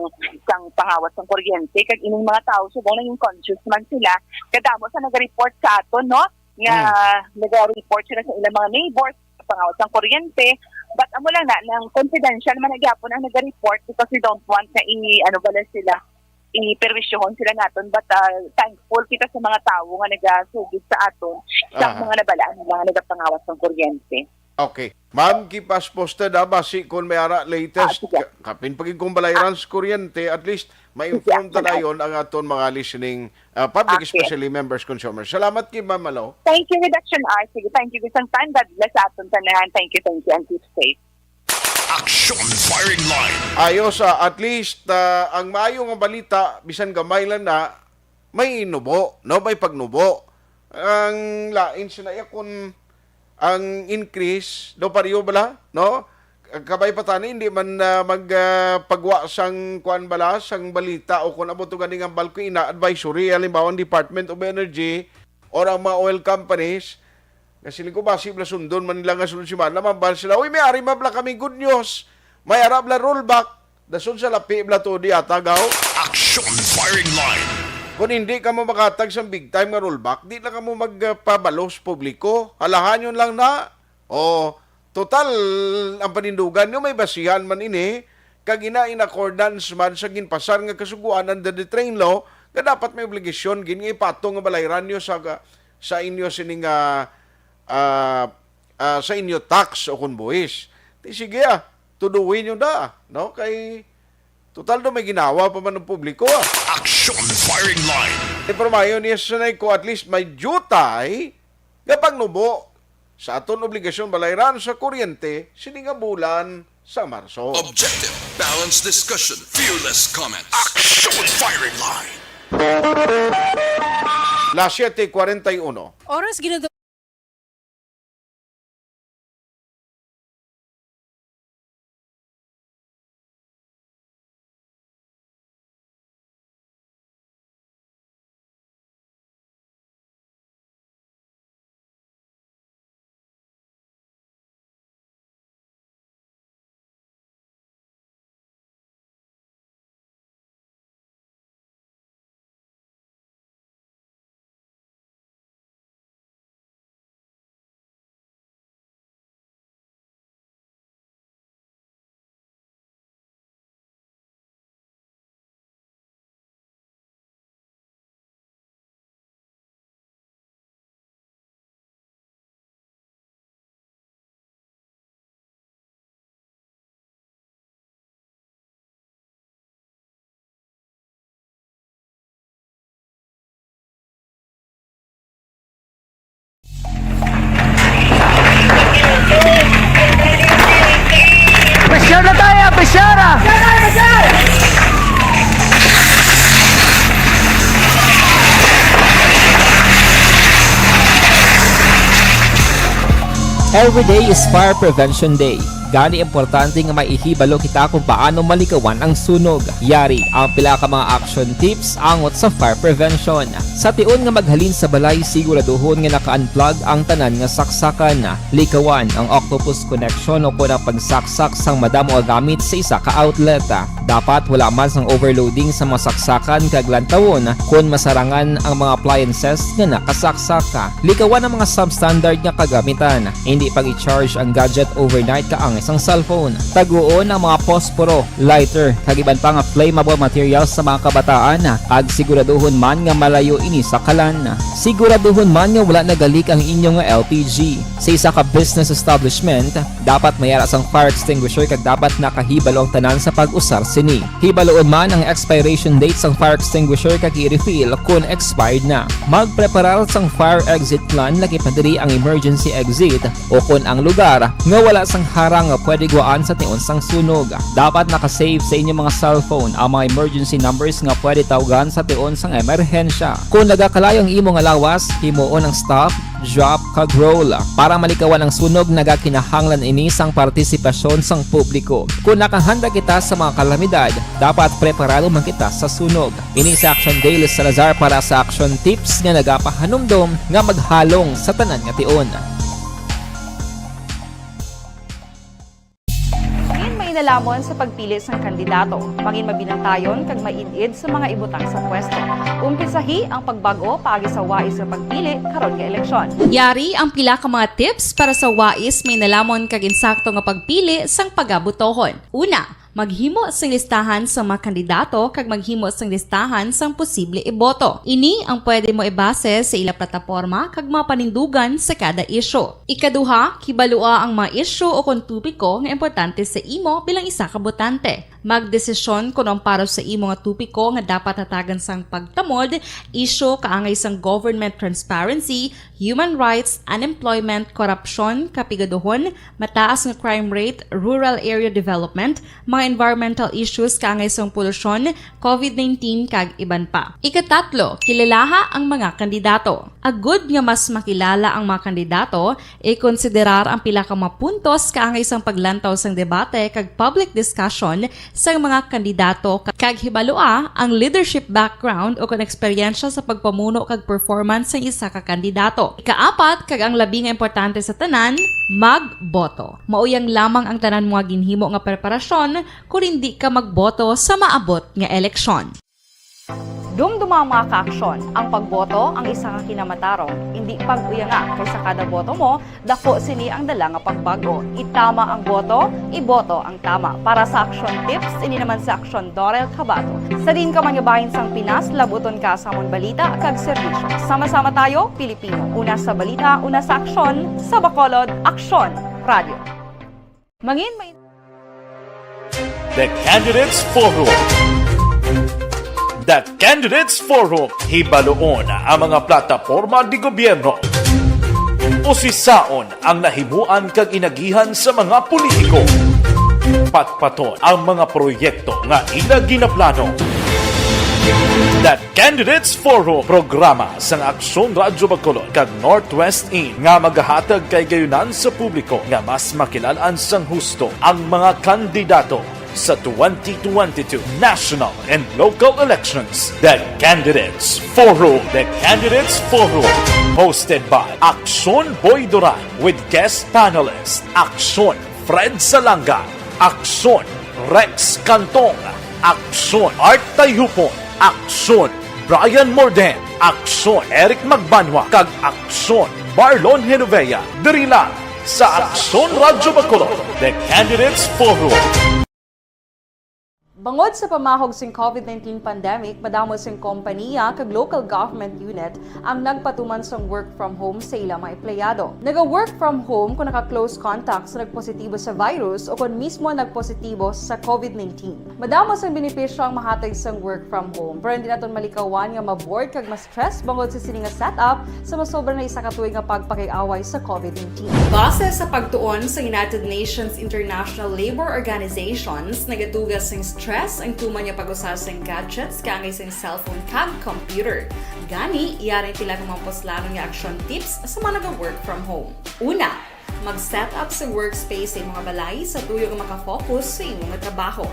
sang pangawat sang kuryente. Kag ining mga tawo subong naging conscious man sila. Kadamo sa naga-report sa aton, no? Nga Hmm. naga-report sila sa ilang mga neighbors, pangawat sang kuryente. But amo lang na, nang confidential man na gyapon ang naga-report because we don't want na i-, ano bala sila, iperwisyohon sila naton. But, ah, thankful kita sa mga tawo nga nagasugid sa aton, sa Aha. mga nabalaan nila nga nagapangawat sang kuryente. Okay. Ma'am, keep us posted, ha, basi kung may ara latest, Ah, sige. ka-, kapin pa gid kung balayran sa kuryente, at least ma-inform Sige, ta ma'am. dayon ang aton mga listening, ah, public, Okay. especially members, consumers. Salamat kay Ma'am Malo. Thank you, Redaction R. Sige, thank you, isang time. God bless sa aton tanan. Thank you, thank you, and keep safe. Action Firing Line. Ayos, ah, at least, ah, ang maayo nga balita, bisan gamay lang na, may nubo, no? May pagnubo. Ang lain sina iya kung ang increase daw pareho bala, no? Kabay pa tani, hindi man, ah, mag, ah, pagwa sang kuan bala, sang balita o kung amo to gani nga bulk ina advisory, halimbawa ang Department of Energy or ang mga oil companies, nga siling ko, basi bala sundon man nila nga sunod semana, mabal sila, "Uy, may ari man bala kami good news. May ara bala rollback." Dason sa lapi bala to di ata gaw. Action Firing Line. Kung hindi ka mo makatag sa big time nga rollback, di na ka mo magpabalo sa publiko. Halahanyon lang na. O, total, ang panindugan nyo may basihan man ini, kag ina in accordance man sa ginpasar nga kasugoan under the train law, nga dapat may obligasyon gid nga ipatong nga balayran nyo sa, sa inyo sining, ah, ah, ah, sa inyo tax o kon buhis. Di sige, ah, tuduwi nyo da, no? Kay total do may ginawa pa man ang publiko, ah. Action Firing Line. Pero maayo niya sanay ko, at least may jutay nga pagnubo sa aton obligasyon balayran sa kuryente sini nga bulan sa Marso. Objective, balanced discussion, fearless comment. Action Firing Line. Las siete cuarenta y uno. Oras, Ginador. Pressure na tayo, pressure! Every day is Fire Prevention Day. Gani, importante nga may ihibalo kita kung paano malikawan ang sunog. Yari ang pila ka mga action tips angot sa fire prevention. Sa tion nga maghalin sa balay, siguraduhon nga naka-unplug ang tanan nga saksakan. Likawan ang octopus connection o kon ang pagsaksak sang madamo nga gamit sa isa ka outlet. Dapat wala man sang overloading sa mga saksakan kag lantawon kon masarangan ang mga appliances nga nakasaksak. Likawan ang mga substandard nga kagamitan. Hindi pag-i-charge ang gadget overnight ka ang sang cellphone. Taguon ang mga posporo, lighter, kag iban pa nga flammable materials sa mga kabataan, kag siguraduhon man nga malayo ini sa kalan. Siguraduhon man nga wala nagalik ang inyo nga L P G. Sa isa ka business establishment, dapat may ara sang fire extinguisher kag dapat nakahibalo ang tanan sa pag-usar sini. Hibaluon man ang expiration date sang fire extinguisher kag i-refill kon expired na. Magpreparar sang fire exit plan, lakip na diri ang emergency exit o kon ang lugar nga wala sang harang nga pwede guwaan sa tion sang sunog. Dapat naka-save sa inyo mga cellphone ang mga emergency numbers nga pwede tawgan sa tion sang emerhensya. Kon nagakalayo ang imo nga lawas, himuon ang stop, drop, kag roll. Para malikawan ang sunog, nagakinahanglan ini sang partisipasyon sang publiko. Kon nakahanda kita sa mga kalamidad, dapat preparado man kita sa sunog. Ini si Action Daily Salazar para sa Action Tips nga nagapahanumdom nga maghalong sa tanan nga tion. Mangin mainalamon sa pagpili sang kandidato. Mangin mabinantayon kag maid-id sa mga ibutang sa pwesto. Umpisahi ang pagbag-o paagi sa wais nga pagpili karon nga eleksyon. Yari ang pila ka mga tips para sa wais, mainalamon kag insakto nga pagpili sang pagabutohon. Una, maghimo sing listahan sa mga kandidato kag maghimo sing listahan sang posible iboto. Ini ang pwede mo ibase sa ila plataporma kag mga panindugan sa kada isyu. Ikaduha, kibalua ang mga isyu o kon topiko nga importante sa imo bilang isa ka botante. Magdesisyon kon ang para sa imo nga topiko nga dapat hatagan sang pagtamod, isyu kaangay sang government transparency, human rights, unemployment, korupsyon, kapigaduhon, mataas nga crime rate, rural area development, mga environmental issues kaangay sang polusyon, covid nineteen, kag iban pa. Ikatatlo, kilalaha ang mga kandidato. Agud nga mas makilala ang mga kandidato, ikonsiderar ang pila ka mga puntos kaangay sang paglantaw sang debate kag public discussion sang mga kandidato, kag hibalua ang leadership background o kon eksperyensya sa pagpamuno kag performance sang isa ka kandidato. Ikaapat, kag ang labi nga importante sa tanan, magboto. Mao yang lamang ang tanan mo nga ginhimo nga preparasyon kon indi ka magboto sa maabot nga eleksyon. Dumduma, mga ka-aksyon, ang pagboto ang isa ka kinamatarong. Indi pag-uyanga, kay sa kada boto mo, dako sini ang dala nga pagbag-o. Itama ang boto, iboto ang tama. Para sa Action Tips, ini naman si Aksyon Dorel Cabato. Sa diin ka man nga bahin sang Pinas, labuton ka sa amon balita kag serbisyo. Sama-sama tayo, Pilipino. Una sa balita, una sa aksyon, sa Bacolod, Aksyon Radio. Mangin may The Candidates Forum. The Candidates Forum. Hibaluon ang mga plataporma de gobierno. Usisaon ang nahimuan kag inagihan sa mga politiko. Patpaton ang mga proyekto nga ila ginaplano. The Candidates Forum, programa sang Aksyon Radyo Bacolod kag Northwest In, nga magahatag kay gayunan sa publiko nga mas makilal-an sang husto ang mga kandidato sa twenty twenty-two national and local elections. The Candidates Forum. The Candidates Forum, hosted by Aksyon Boy Duran with guest panelist Aksyon Fred Salanga, Aksyon Rex Cantong, Aksyon Art Tayhupon, Aksyon Brian Morden, Aksyon Eric Magbanwa, kag Aksyon Marlon Genovea, diri lang sa Aksyon Radyo Bacolod, The Candidates Forum. Bangod sa pamahog sing covid nineteen pandemic, madamo sing kompaniya kag local government unit ang nagpatuman sang work from home sa ila mga empleyado. Naga-work from home kung naka-close contact sa nagpositibo sa virus o kon mismo nagpositibo sa covid nineteen. Madamo sang benepisyo ang mahatag sang work from home, pero hindi naton malikawan nga ma-bored kag ma-stress bangod sa sini nga setup sa masobra na isa ka tuig nga pagpakig-away sa covid nineteen. Base sa pagtuon sa United Nations International Labour Organizations, nagatuga sing stress ang tuman nga pag-usa sing gadgets kaangay sing cellphone kag computer. Gani, yari ang pila ka mga puslanon nga action tips sa mga naga-work from home. Una, mag-set up sa workspace sa imo nga balay sa tuyo nga makafocus sa imo nga trabaho.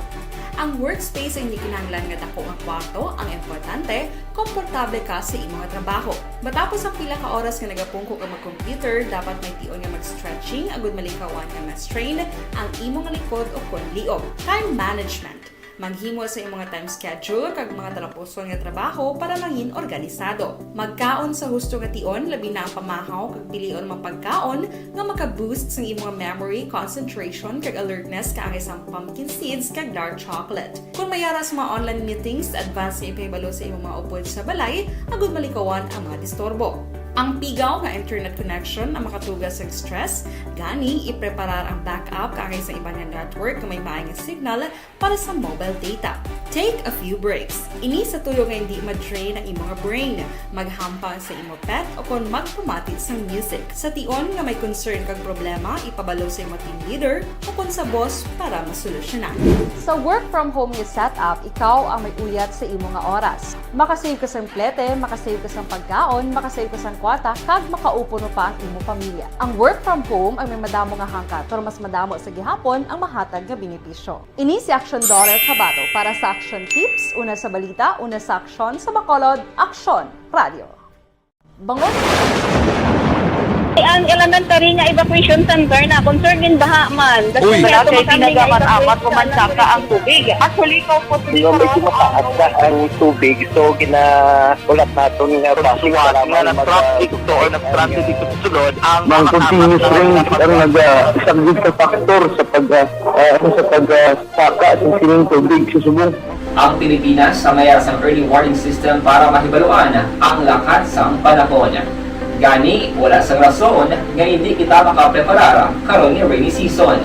Ang workspace ay hindi kinahanglan nga dako nga kwarto, ang importante, komportable ka sa imo nga trabaho. Matapos ang pila ka oras nga nagapungko ka mag-computer, dapat may tion nga mag-stretching agud malikawan nga ma-strain ang imo nga likod o kon liog. Time management. Maghimo sa imong time schedule kag mga talapuson nga trabaho para mangin organisado. Magkaon sa husto nga tion, labi na ang pamahaw kag pilion mga pagkaon nga maka-boost sang imong memory, concentration, kag alertness kaangay sang pumpkin seeds kag dark chocolate. Kung may ara sa mga online meetings, advance nga ipahibalo sa imong mga upod sa balay agud malikawan ang mga disturbo. Ang pigaw nga internet connection ang makatuga sa stress, gani ipreparar ang backup kaangay sa iban nga network nga may maay nga signal para sa mobile data. Take a few breaks. Ini sa tuyo nga hindi ma-drain ang imong brain. Maghampang sa imo pet o kon magpamati sang music. Sa tion nga may concern kag problema, ipabalo sa imo team leader o kon sa boss para masolusyonan. Sa work from home nga setup, ikaw ang may uyat sa imo nga oras. Makasave ka sang plete, makasave ka sang pagkaon, makasave ka sang kwata, kag makaupo no pa ang imo pamilya. Ang work from home ang may madamo nga hangkat, pero mas madamo sa gihapon ang mahatag nga benepisyo. Ini si Action Daughter Kabato para sa Action Tips, una sa balita, una sa aksyon, sa Bacolod, Action Radio. Bangod. Ang elementary nga evacuation center na concern gid baha man. Uy. Wala kay ginagamit-amat, umansaka ang tubig. Actually, ikaw po, medyo mataas na ang tubig, so gina-, ulat naton nga basi nga nag-traffic to or nag-traffic dito sa sulod ang mga continuous rain ang nag-, ah, isang sa factor sa pag, ah, ah, ano, sa pag, ah, saka sa sining tubig sa subong. Ang Pilipinas ang may sang early warning system para mahibaluan ang lakat sang panahon. Gani, wala sang rason nga hindi kita makapreparar karon nga rainy season.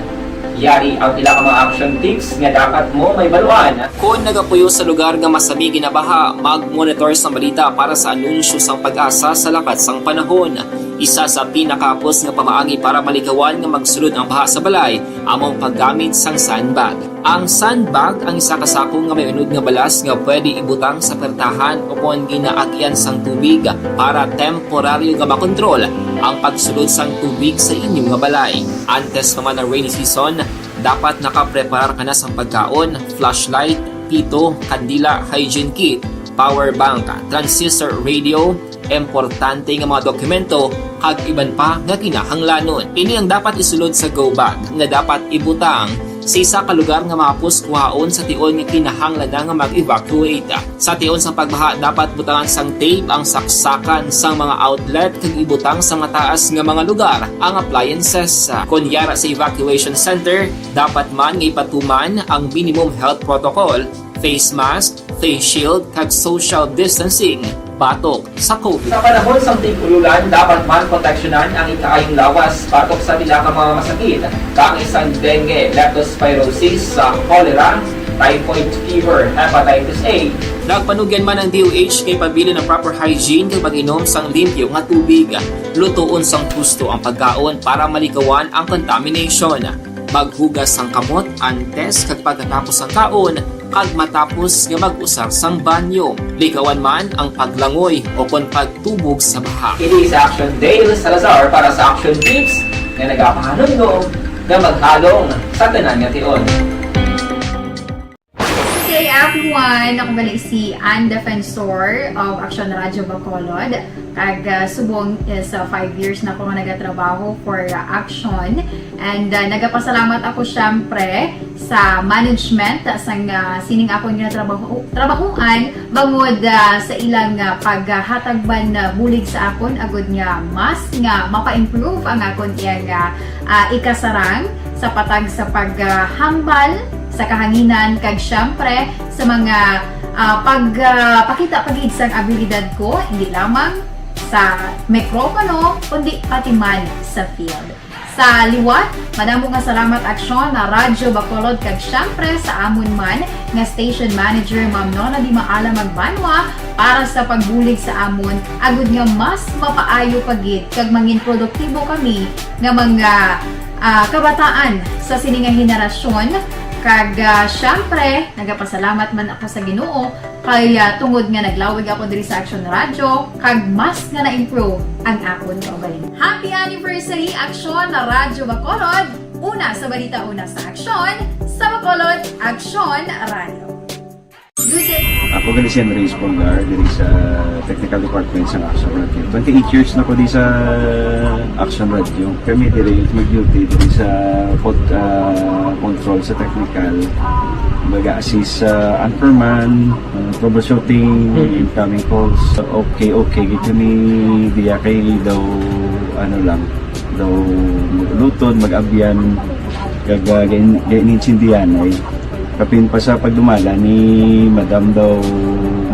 Yari ang pila ka mga action tips nga dapat mo mahibaluan. Kon nagapuyo sa lugar nga masami ginabaha, mag-monitor sa balita para sa anunsyo sang PAGASA sa lakat sang panahon. Isa sa pinakahapos nga pamaagi para malikawan nga magsulod ang baha sa balay amo ang paggamit sang sandbag. Ang sandbag ang isa ka sako nga may unod nga balas nga pwede ibutang sa pertahan o kon ginaagyan sang tubig para temporaryo nga makontrol ang pagsulod sang tubig sa inyo nga balay. Antes pa man ang rainy season, dapat nakapreparar ka na sang pagkaon, flashlight, pito, kandila, hygiene kit, power bank, transistor radio, importante nga mga dokumento, kag iban pa nga kinahanglanon. Ini ang dapat isulod sa go bag nga dapat ibutang sa isa ka lugar nga mahapos kuhaon sa tion nga kinahanglan na nga mag-evacuate. Sa tion sang pagbaha, dapat butangan sang tape ang saksakan sang mga outlet kag ibutang sa mataas nga mga lugar ang appliances. Kon yara sa evacuation center, dapat man nga ipatuman ang minimum health protocol, face mask, face shield, kag social distancing batok sa COVID. Sa panahon sang tig-ululan, dapat man proteksyonan ang ikaayong lawas batok sa pila ka mga masakit, kaangay sang dengue, leptospirosis, sa cholera, typhoid fever, hepatitis A. Nagpanugyan man ang D O H nga ipabilin ang proper hygiene kag pag-inom sang limpyo nga tubig. Lutoon sang husto ang pagkaon para malikawan ang contamination. Maghugas sang kamot antes kag pagkatapos sang kaon, kag matapos nga mag-usar sang banyo. Likawan man ang paglangoy o kon pagtubog sa baha. Ini si Action Dale Salazar para sa Action Tips nga nagapahanumdom nga maghalong sa tanan nga tion. Okay, everyone, ako gali si Ann Defensor of Action Radio Bacolod. Kag, ah, subong is, ah, five years na ako nga nagatrabaho for, ah, Action. And, ah, nagapasalamat ako, syempre, sa management, ah, sang, ah, sining akon nga trabaho, trabahoan, bangod, ah, sa ilang, ah, paghatag man, ah, bulig sa akon, agud nga mas nga mapa-improve ang akon iyang, ah, ah, ikasarang sa patag sa paghambal sa kahanginan, kag syempre sa mga, ah, pag, ah, pakita pa gid sang abilidad ko, hindi lamang sa mikropono, kundi pati man sa field. Sa liwat, madamo nga salamat, Aksyon na Radyo Bacolod, kag syempre sa amon man nga station manager, Ma'am Nona Di Maala Magbanwa, para sa pagbulig sa amon, agud nga mas mapaayo pa gid kag mangin produktibo kami nga mga, ah, kabataan sa sini nga henerasyon. Kag, ah, syempre, nagapasalamat man ako sa Ginoo kay, ah, tungod nga naglawig ako diri sa Action Radio, kag mas nga na-improve ang akon kaugalingon. Happy anniversary, Action na Radyo Bacolod! Una sa balita, una sa aksyon, sa Bacolod, Action Radio. Ako gali si Andres Polgar, diri sa Technical Department sa Action Radio. Twenty-eight years na ko di sa Action Radio. Kami diri mag-duty diri sa pod-, ah, control sa technical. Mag-assist sa anchorman, uh, troubleshooting, incoming calls. Okay, okay, gid kami diya kay daw, ano lang, daw mag-ulutod, mag-abyan, kag, uh, gain-, gain-, intindihan ay kapin pa sa pagdumala ni Madam daw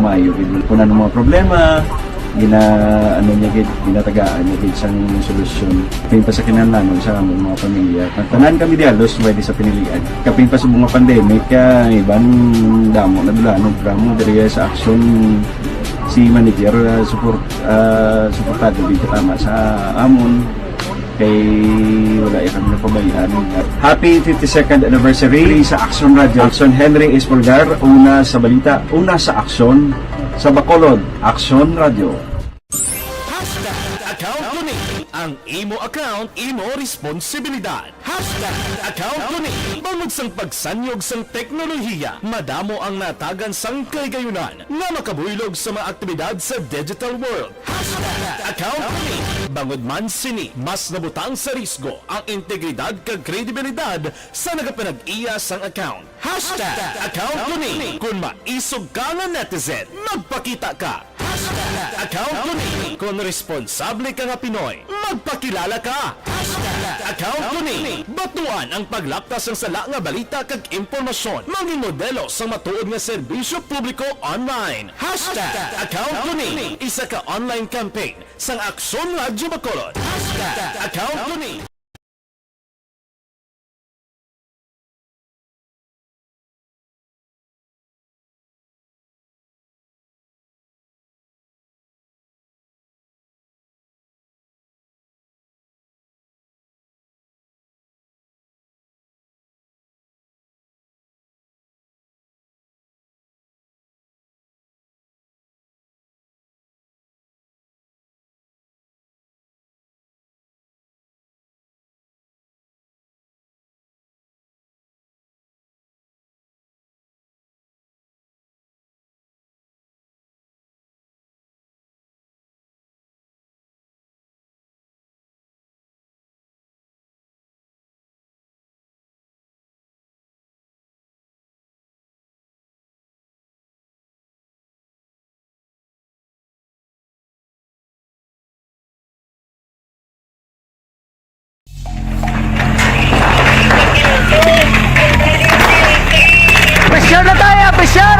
maayo gid. Kung ano mga problema, gina-, ano niya gid, ginatagaan niya gid sang solusyon. Kapin pa sa kinahanglanon sa among mga pamilya. Ang tanan kami di halos pwede sa pinilian. Kapin pa sa mga pandemic, kaya iban damo na dula, no, programa diri sa Action, si manager, ah, support, ah, suportado gid tama sa amon. Kay wala ya kami napabayaan. Happy fifty-second anniversary sa Action Radio. Action Henry Espolgar, una sa balita, una sa aksyon, sa Bacolod, Action Radio. Hashtag account ko ni. Ang imo account, imo responsibilidad. Hashtag account ko ni. Bangod sang pagsanyog sang teknolohiya, madamo ang natagan sang kahigayunan nga makabuylog sa mga aktibidad sa digital world. Hashtag account ko ni. Bangod man sini, mas nabutang sa risgo ang integridad kag kredibilidad sa nagapanag-iya sang account. Hashtag account ko ni. Kung maisog ka nga netizen, magpakita ka. Hashtag account ko ni. Kung responsable ka nga Pinoy, magpakilala ka. Hashtag account ko ni. Batuan ang paglapta sang sala nga balita kag impormasyon. Mangin modelo sang matuod nga serbisyo publiko online. Hashtag account ko ni. Isa ka online campaign sang Aksyon Radyo Bacolod. Hashtag account ko ni. Pressure na tayo, pressure!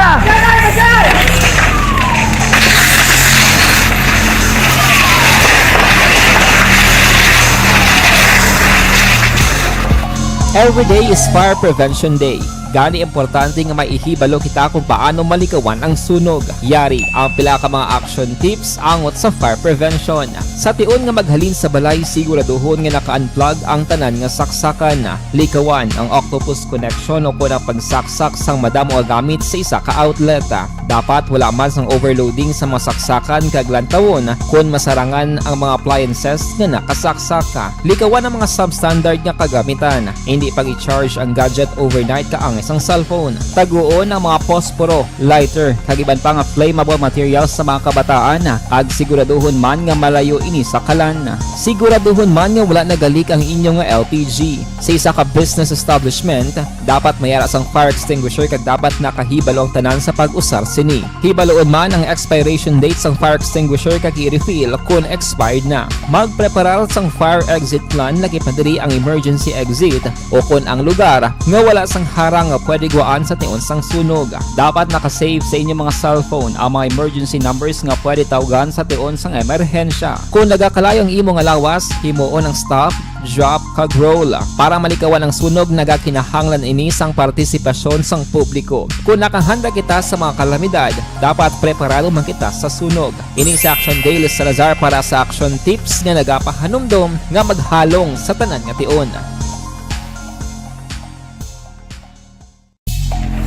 Every day is Fire Prevention Day. Gani, importante nga may ihibalo kita kung paano malikawan ang sunog. Yari ang pila ka mga action tips angot sa fire prevention. Sa tion nga maghalin sa balay, siguraduhon nga naka-unplug ang tanan nga saksakan. Likawan ang octopus connection o kon ang pagsaksak sang madamo nga gamit sa isa ka outlet. Dapat wala man sang overloading sa mga saksakan kag lantawon kon masarangan ang mga appliances nga nakasaksak. Likawan ang mga substandard nga kagamitan. Indi pag-i-charge ang gadget overnight kaangay sang cellphone. Taguon ang mga posporo, lighter, kag iban pa nga flammable materials sa mga kabataan, kag siguraduhon man nga malayo ini sa kalan. Siguraduhon man nga wala nagalik ang inyo nga L P G. Sa isa ka business establishment, dapat may ara sang fire extinguisher kag dapat nakahibalo ang tanan sa pag-usar sini. Hibaluon man ang expiration date sang fire extinguisher kag i-refill kon expired na. Magpreparar sang fire exit plan, lakip na diri ang emergency exit o kon ang lugar nga wala sang harang nga pwede gwaan sa tion sang sunog. Dapat naka-save sa inyo mga cellphone ang mga emergency numbers nga pwede tawgan sa tion sang emerhensya. Kon nagakalayo ang imo nga lawas, himuon ang stop, drop, kag roll. Para malikawan ang sunog, nagakinahanglan ini sang partisipasyon sang publiko. Kon nakahanda kita sa mga kalamidad, dapat preparado man kita sa sunog. Ini si Action Dale Salazar para sa Action Tips nga nagapahanumdom nga maghalong sa tanan nga tion.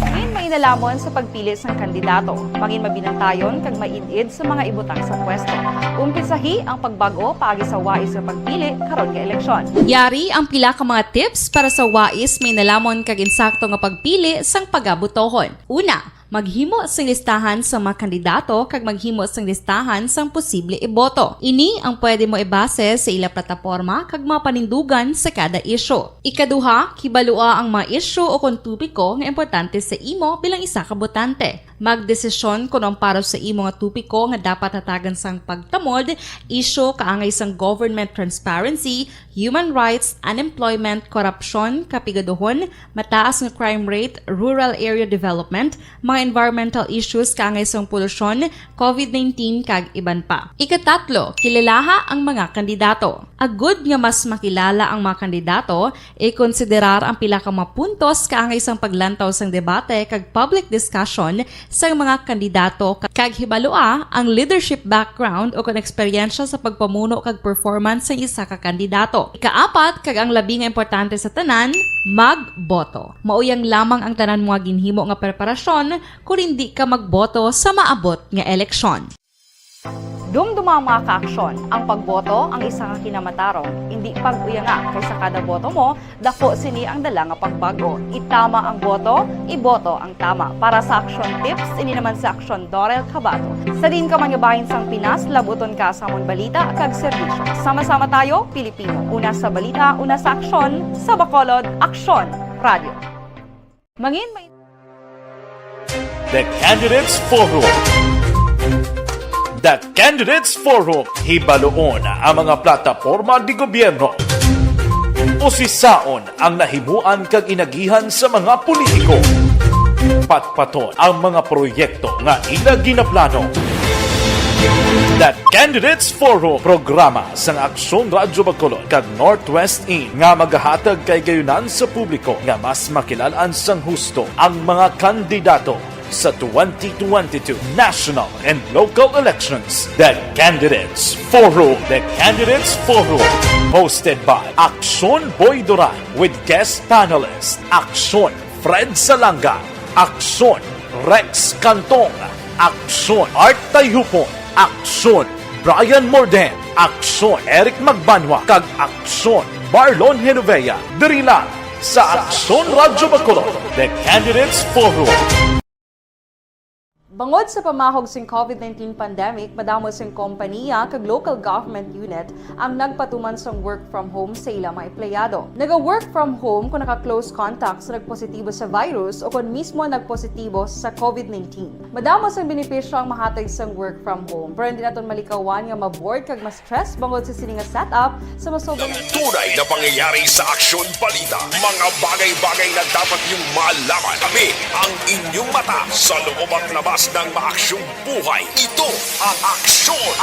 Mangin mainalamon sa pagpili sang kandidato. Mangin mabinantayon kag maid-id sa mga ibutang sa pwesto. Umpisahi ang pagbag-o paagi sa wais nga pagpili karon nga eleksyon. Yari ang pila ka mga tips para sa wais, mainalamon kag insakto nga pagpili sang pagabotohon. Una, Maghimo sing listahan sang mga kandidato kag maghimo sing listahan sang posible iboto. Ini ang pwede mo ibase sa ila plataporma kag mga panindugan sa kada isyu. Ikaduha, kibalua ang mga isyu o kon topiko nga importante sa imo bilang isa ka botante. Magdesisyon kon ang para sa imo nga topiko nga dapat hatagan sang pagtamod, isyu kaangay sang government transparency, human rights, unemployment, korupsyon, kapigaduhon, mataas nga crime rate, rural area development, mga environmental issues kaangay sang polusyon, covid nineteen, kag iban pa. Ikatatlo, kilalaha ang mga kandidato. Agud nga mas makilala ang mga kandidato, ikonsiderar ang pila ka mga puntos kaangay sang paglantaw sang debate kag public discussion sang mga kandidato, kag hibalua ang leadership background o kon eksperyensya sa pagpamuno kag performance sang isa ka kandidato. Ikaapat, kag ang labi nga importante sa tanan, magboto. Mao yang lamang ang tanan mo nga ginhimo nga preparasyon kon indi ka magboto sa maabot nga eleksyon. Dumduma ang mga kaaksyon. Ang pagboto ang isa ka kinamatarong. Indi pag-uyanga, kay sa kada boto mo, dako sini ang dala nga pagbago. Itama ang boto, iboto ang tama. Para sa Aksyon Tips, ini naman si Aksyon Dorel Cabato. Sa diin ka man nga bahin sang Pinas, labuton ka sa amon balita kag serbisyo. Sama-sama tayo, Pilipino. Una sa balita, una sa aksyon, sa Bacolod, Aksyon Radio. Mangin may The Candidates Forum. The Candidates Forum, hibaluon ang mga plataporma di gobyerno. Usisaon ang nahimuan kag inagihan sa mga politiko. Patpaton ang mga proyekto nga ila ginaplano. The Candidates Forum, programa sang Aksyon Radyo Bacolod kag Northwest In nga magahatag kay gayunan sa publiko nga mas makilalaan sang husto ang mga kandidato sa twenty twenty-two national and local elections. The Candidates Forum. The Candidates Forum, hosted by Aksyon Boy Duran with guest panelist Aksyon Fred Salanga, Aksyon Rex Cantong, Aksyon Art Tayhupon, Aksyon Brian Morden, Aksyon Eric Magbanwa, kag Aksyon Marlon Genovea. Diri lang sa Aksyon Radyo Bacolod, The Candidates Forum. Bangod sa pamahog sing covid nineteen pandemic, madamo sing kompaniya kag local government unit ang nagpatuman sang work from home sa ila mga empleyado. Naga-work from home kung naka-close contact sa nagpositibo sa virus o kon mismo nagpositibo sa covid nineteen. Madamo sang benepisyo ang mahatag sang work from home, pero hindi naton malikawan nga ma-bored kag ma-stress bangod sa sini nga setup sa masobrang. Tunay na pangyayari sa Aksyon Balita, mga bagay-bagay na dapat niyong malaman. Kami ang inyong mata sa loob at labas ng maaksyong buhay. Ito ang Aksyon,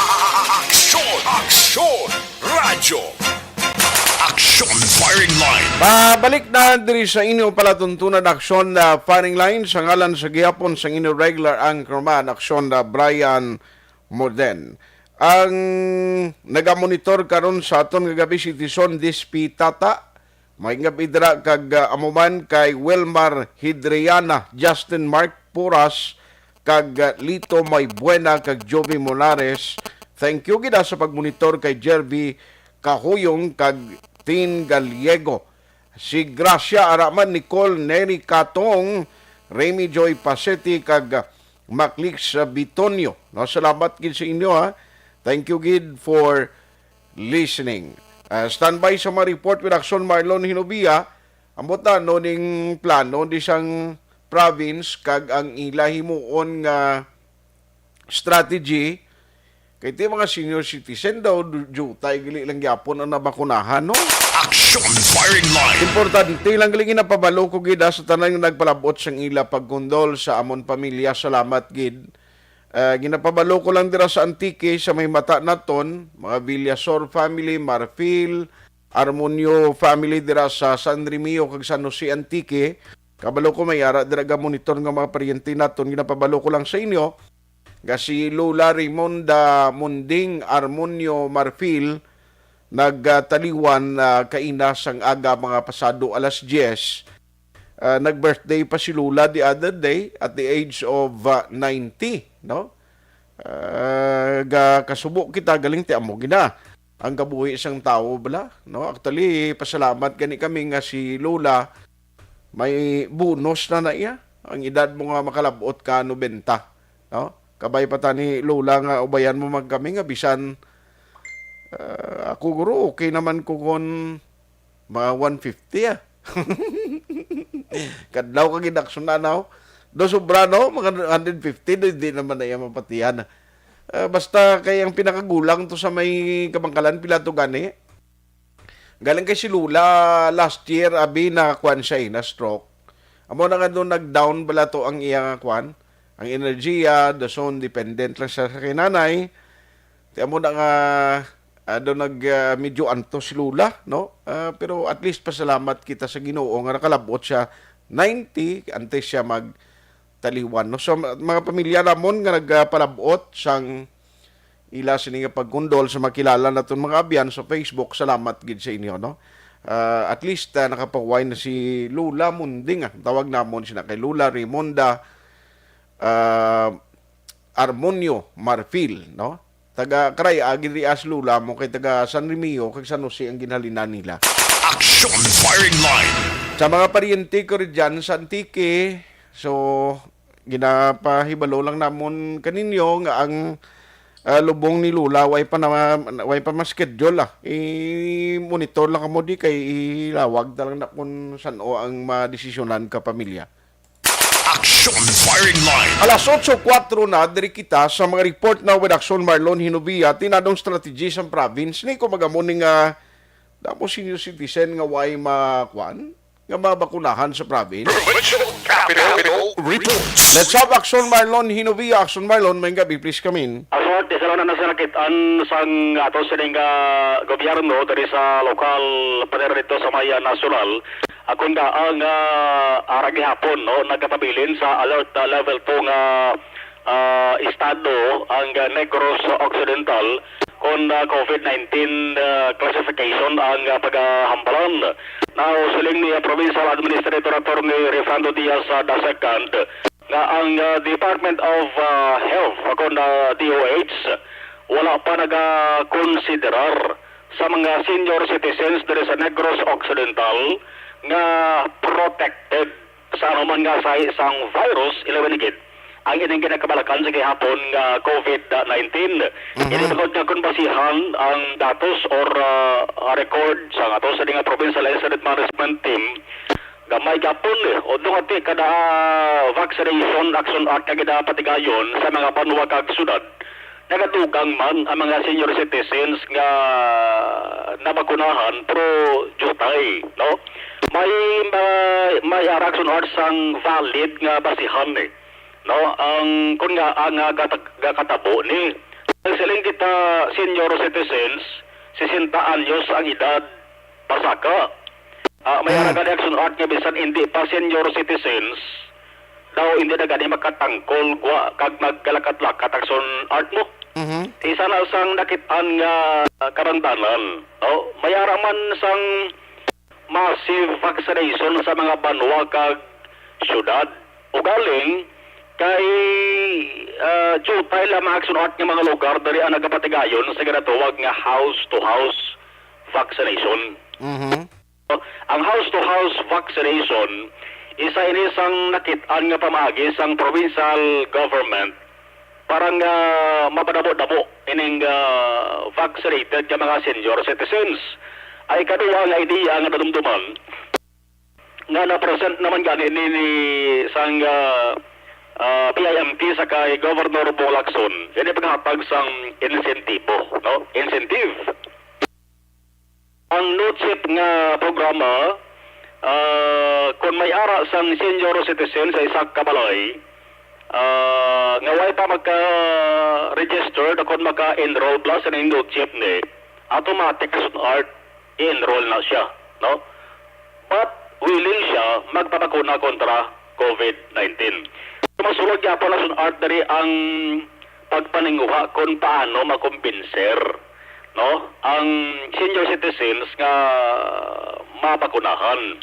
Aksyon, Aksyon Radyo. Aksyon Firing Line. Mabalik na diri sa inyo palatuntunan, Aksyon, ah, Firing Line, sa ngalan sa gihapon sang inyo regular anchorman, Aksyon, ah, Brian Morden. Ang nagamonitor karon sa aton nga gabi, si Tison Dispitata, maayong gabi dira, kag, ah, amo man kay Wilmar Hidriana, Justin Mark Puras, kag, ah, Lito May Buena, kag Jovi Molares. Thank you gid, ah, sa pagmonitor kay Jervy Kahuyong kag Tin Gallego. Si Gracia Araman, Nicole Neri Katong, Remy Joy Paseti, kag Maclix Bitonio. No, salamat gid sa inyo, ha. Thank you gid for listening. Ah, standby sa mga report with Aksyon Marlon Hinobia. Ambot na, no, ning plano di sang province kag ang ila himuon nga strategy. Kay ti mga senior citizen daw, du-, jutay gali lang gyapon ang nabakunahan, no? Aksyon Firing Line. Importante lang gali, ginapabalo ko gid, ah, sa tanan nga nagpalabot sang ila pagkondol sa amon pamilya. Salamat gid. Ah, ginapabalo ko lang dira sa Antique, sa may mata naton, mga Villasor family, Marfil, Armonio family dira sa San Remio kag San Jose, Antique. Kabalo ko may ara dira ga monitor nga mga paryente naton. Ginapabalo ko lang sa inyo nga si Lola Raimonda Munding Armonio Marfil nagtaliwan, ah, kaina sang aga, mga pasado alas diyes. Ah, nag-birthday pa si Lola the other day at the age of, ah, ninety, no? Ah, ga kasubo kita, galing ti amo gina ang kabuhi sang tawo bala, no? Actually, pasalamat gani kami nga si Lola may bonus na na iya. Ang edad mo nga makalab-ot ka, nobenta, no? Kabay pa ta ni Lola nga ubayan mo man kami nga bisan, ah, ako, guro, okay naman ko kon mga one fifty, ah. Kadlaw ka gid aksyon na, no? Do sobra, no? Mga hundred fifty, do, di naman na iya mapatihan. Ah, basta kay ang pinakagulang to sa may Kabangkalan, pila to gani? Galing kay si Lola last year, abi, na kuan siya, eh, na stroke. Amo na nga doon nag-down bala to ang iya nga kuan, ang energy, ah, dason dependent lang siya sa kay nanay. Ti amo na nga, ah, doon nag, ah, medyo antos si Lola, no? Ah, pero at least pasalamat kita sa Ginoo nga nakalabot siya ninety antes siya mag taliwan, no? So, ma-, mga pamilya namon nga nagapalabot sang ila sini nga pagkondol sa makilala naton mga abyan sa Facebook, salamat gid sa inyo, no? Ah, at least, ah, nakapahuway na si Lola Munding, ah. Tawag namon sina kay Lola Raymonda, ah, Armonio Marfil, no? Taga Karay-a gid ria si Lola mo, kay taga San Remigio kag San Jose ang ginhalinan nila. Action Firing Line. Sa mga paryente ko rin dyan sa Antique, so, ginapahibalo lang namon kaninyo nga ang, ah, lubong ni Lola way pa na, way pa ma-schedule, ah. I-monitor lang kamo di kay ilawag na lang na kung san-o ang madesisyonan ka pamilya. Action Firing Line. Alas otso kuwatro na, diri kita sa mga report na with Action Marlon Hinovia, tinadong strategy sa province. Ni ko magamo ni nga damo senior citizen nga way makuan, nga mabakunahan sa province. Provincial Capital Reports. Let's have Action Marlon Hinovia. Action Marlon, may gabi, please come in. Ang short, isa lang na nasakitan sang ato sining, ah, gobyerno diri sa lokal, pati dito sa may, ah, nasyonal. Akon nga ang, ah, ara gihapon, no, nagkatabilin sa alert, ah, level two nga, ah, estado ang, ah, Negros Occidental kon, ah, COVID nineteen, ah, classification ang, ah, pagahambalan. Now, siling ni, ah, Provincial Administrator Attorney Refrando Diaz, ah, the second, nga ang, ah, Department of, ah, Health, akon, ah, D O H, wala pa nagakonsiderar sa mga senior citizens diri sa Negros Occidental nga protected sa anuman nga sahi sang virus, ilabi na gid ang ining ginakabalakan sa gihapon nga COVID nineteen. Mhm. Ini bangod nga kon basihan ang datos or, ah, record sa ato sa nga Provincial Incident Management Team, gamay gapon, eh, o dungati kada, ah, vaccination action act nga ginapatigayon sa mga banwa kag syudad, nagadugang man ang mga senior citizens nga nabakunahan, pero diutay, no? May, may, may ara action act sang valid nga basihan, eh, no? Ang, kun nga, ang, ah, gata-, gakatabo ni, nagsiling kita, senior citizens, sesenta anyos ang edad, pasaka. Ah, may Hmm. ara gani action act nga bisan hindi pa senior citizens, daw hindi na gani makatangkol gwa kag magkalakat-lakat action act mo. Mhm. Isa na sang nakit-an nga karandanan, no? May ara man sang massive vaccination sa mga banwa kag syudad. Ugaling, kay, ah, diutay lamang action act nga mga lugar diri ang nagapatigayon sa ginatawag nga house-to-house vaccination. Mhm. Ang house-to-house vaccination, isa ini sang nakit-an nga pamaagi sang provincial government para nga mapadamo-damo ining, ah, vaccinated nga mga senior citizens. Ay kadua nga idea nga nadumduman nga na-present naman gani ni, ni sang, ah, ah, P I M T sa kay Governor Bong Lacson, ini paghatag sang insentibo, no? Incentive. Ang NOCHIP nga programa, ah, kung may ara sang senior citizen sa isa ka balay, ah, nga way pa magka-register, na kung maka-enroll plus sa NOCHIP ni, automatic, action act, i-enroll na siya, no? But willing siya magpabakuna kontra COVID nineteen. So, masulod gyapon, action act, diri ang pagpaninguha kung paano makumbinser, no, ang senior citizens nga mabakunahan.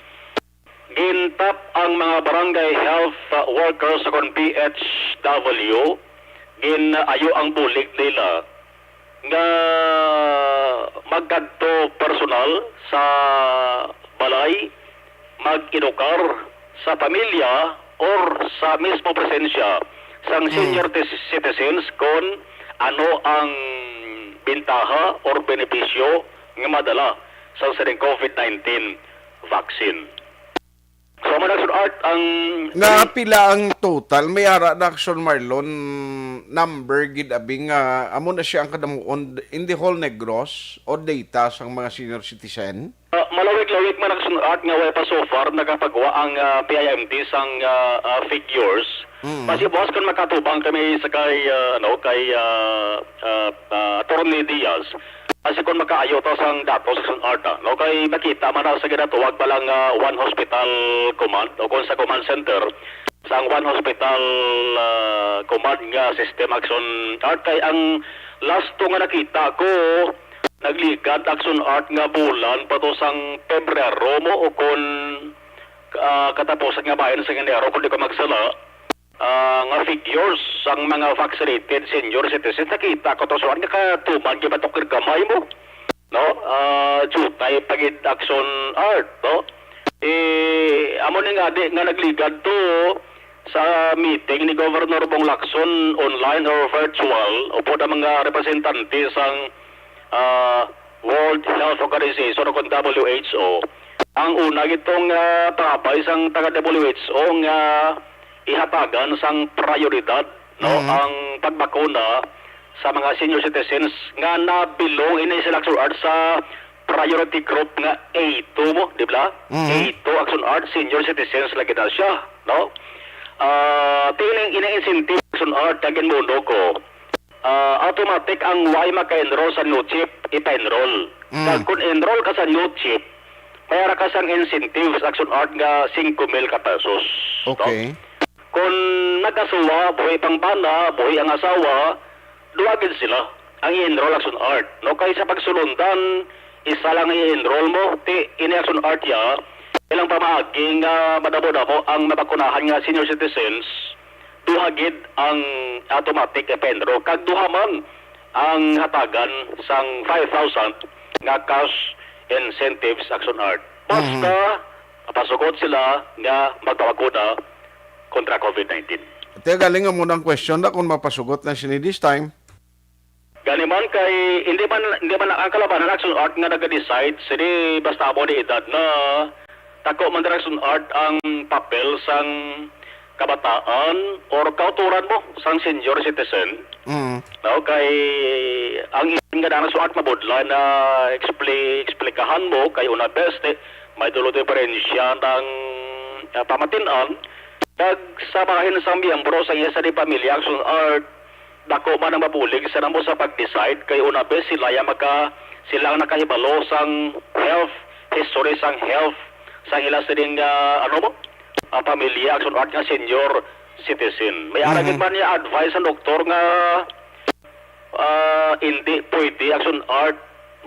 Gintap ang mga barangay health workers sa kon P H W, gin-ayo ang bulig nila nga magkadto personal sa balay, mag-edukar sa pamilya, or sa mismo presensya sang Mm. senior tis-, citizens kon ano ang bintaha or benepisyo nga madala sa sining COVID nineteen vaccine. So, amo na, Sir Art, ang Nga pila ang total? May ara na, Action Marlon, number gid abi nga amo na siya ang kadamuon in the whole Negros o data sang mga senior citizen? Ah, malawig-lawig man, Action Art, nga way pa so far nakapagwa ang, ah, P I M D sang, ah, ah, figures. Mm. Basi buwas kon makatubang kami sa kay, ah, ano, kay, ah, ah, ah, Attorney Diaz. Basi kon makaayo ta sang datos, Action Art, ah, no? Kay makita man na sa ginatawag pa lang, ah, one hospital command o kon sa command center sang one hospital, ah, command nga system, Action Art. Kay ang last to nga nakita ko, nagligad, Action Art, nga bulan pa to sang Pebrero mo o kon, ah, katapusan nga bahin sa Enero, kung di ko magsala, ah, nga figures sang mga vaccinated senior citizens. Nakita ko to, so, nga katuman, gibatok gamay mo, no? Ah, jutay pa gid, Action Art, no? Eh, amo ni nga di nga nagligad to sa meeting ni Governor Bong Lacson, online or virtual, upod ang mga representante sang, ah, World Health Organization o kon W H O. Ang una gitong, ah, pangabay sang taga W H O nga ihatagan sang prioridad, no, Mm. ang pagbakuna sa mga senior citizens nga nabilong ini sila, Sir Art, sa priority group nga A two mo, di ba? Mm. A two, Action Art, senior citizens lagi na siya, no? Ah, tining ina incentive, Action Art, nga ginmuno ko, ah, automatic ang way maka-enroll sa new chip, ipa-enroll. Mm. Kag kung enroll ka sa new chip, may ara ka sang incentives, Action Art, nga singko mil ka pesos, no? Okay. Kung nag-asawa, buhi pang bana, buhi ang asawa, duha gid sila ang i-enroll, Action Art, no? Kay sa pagsulundan, isa lang i-enroll mo, ti ini, Action Art, ya, ilang pamaagi nga madamo-damo ang mabakunahan nga senior citizens, duha gid ang automatic ipa-enroll. Kag duha man ang hatagan sang five thousand nga cash incentives, Action Art. Basta, Mhm. mapasugot sila nga magpabakuna kontra COVID nineteen. Tiya galing nga muna ang question na kung mapasugot na sini this time. Gani man kay, hindi man, hindi man ang kalabanan, Action Art, nga naga-decide, sini basta amo ni edad na, tako man, Action Art, ang papel sang kabataan or kauturan mo sang senior citizen. Mm. No, kay ang iban nga daan, Action Art, mabudlay na expli-, explikahan mo kay una bes, eh, may dulo diferensya ng, ah, pamatin-an. Kag sa bahin sang miyembro sa iya sa di pamilya, Action Art, dako man ang mabulig sa namo sa pag-decide kay una bes sila ya maka-, sila ang nakahibalo sang health, history sang health sang ila sining, ah, ano mo, ah, pamilya, Action Art, nga senior citizen. May ara Mhm. gid man niya advice ang doktor nga, ah, hindi pwede, Action Art,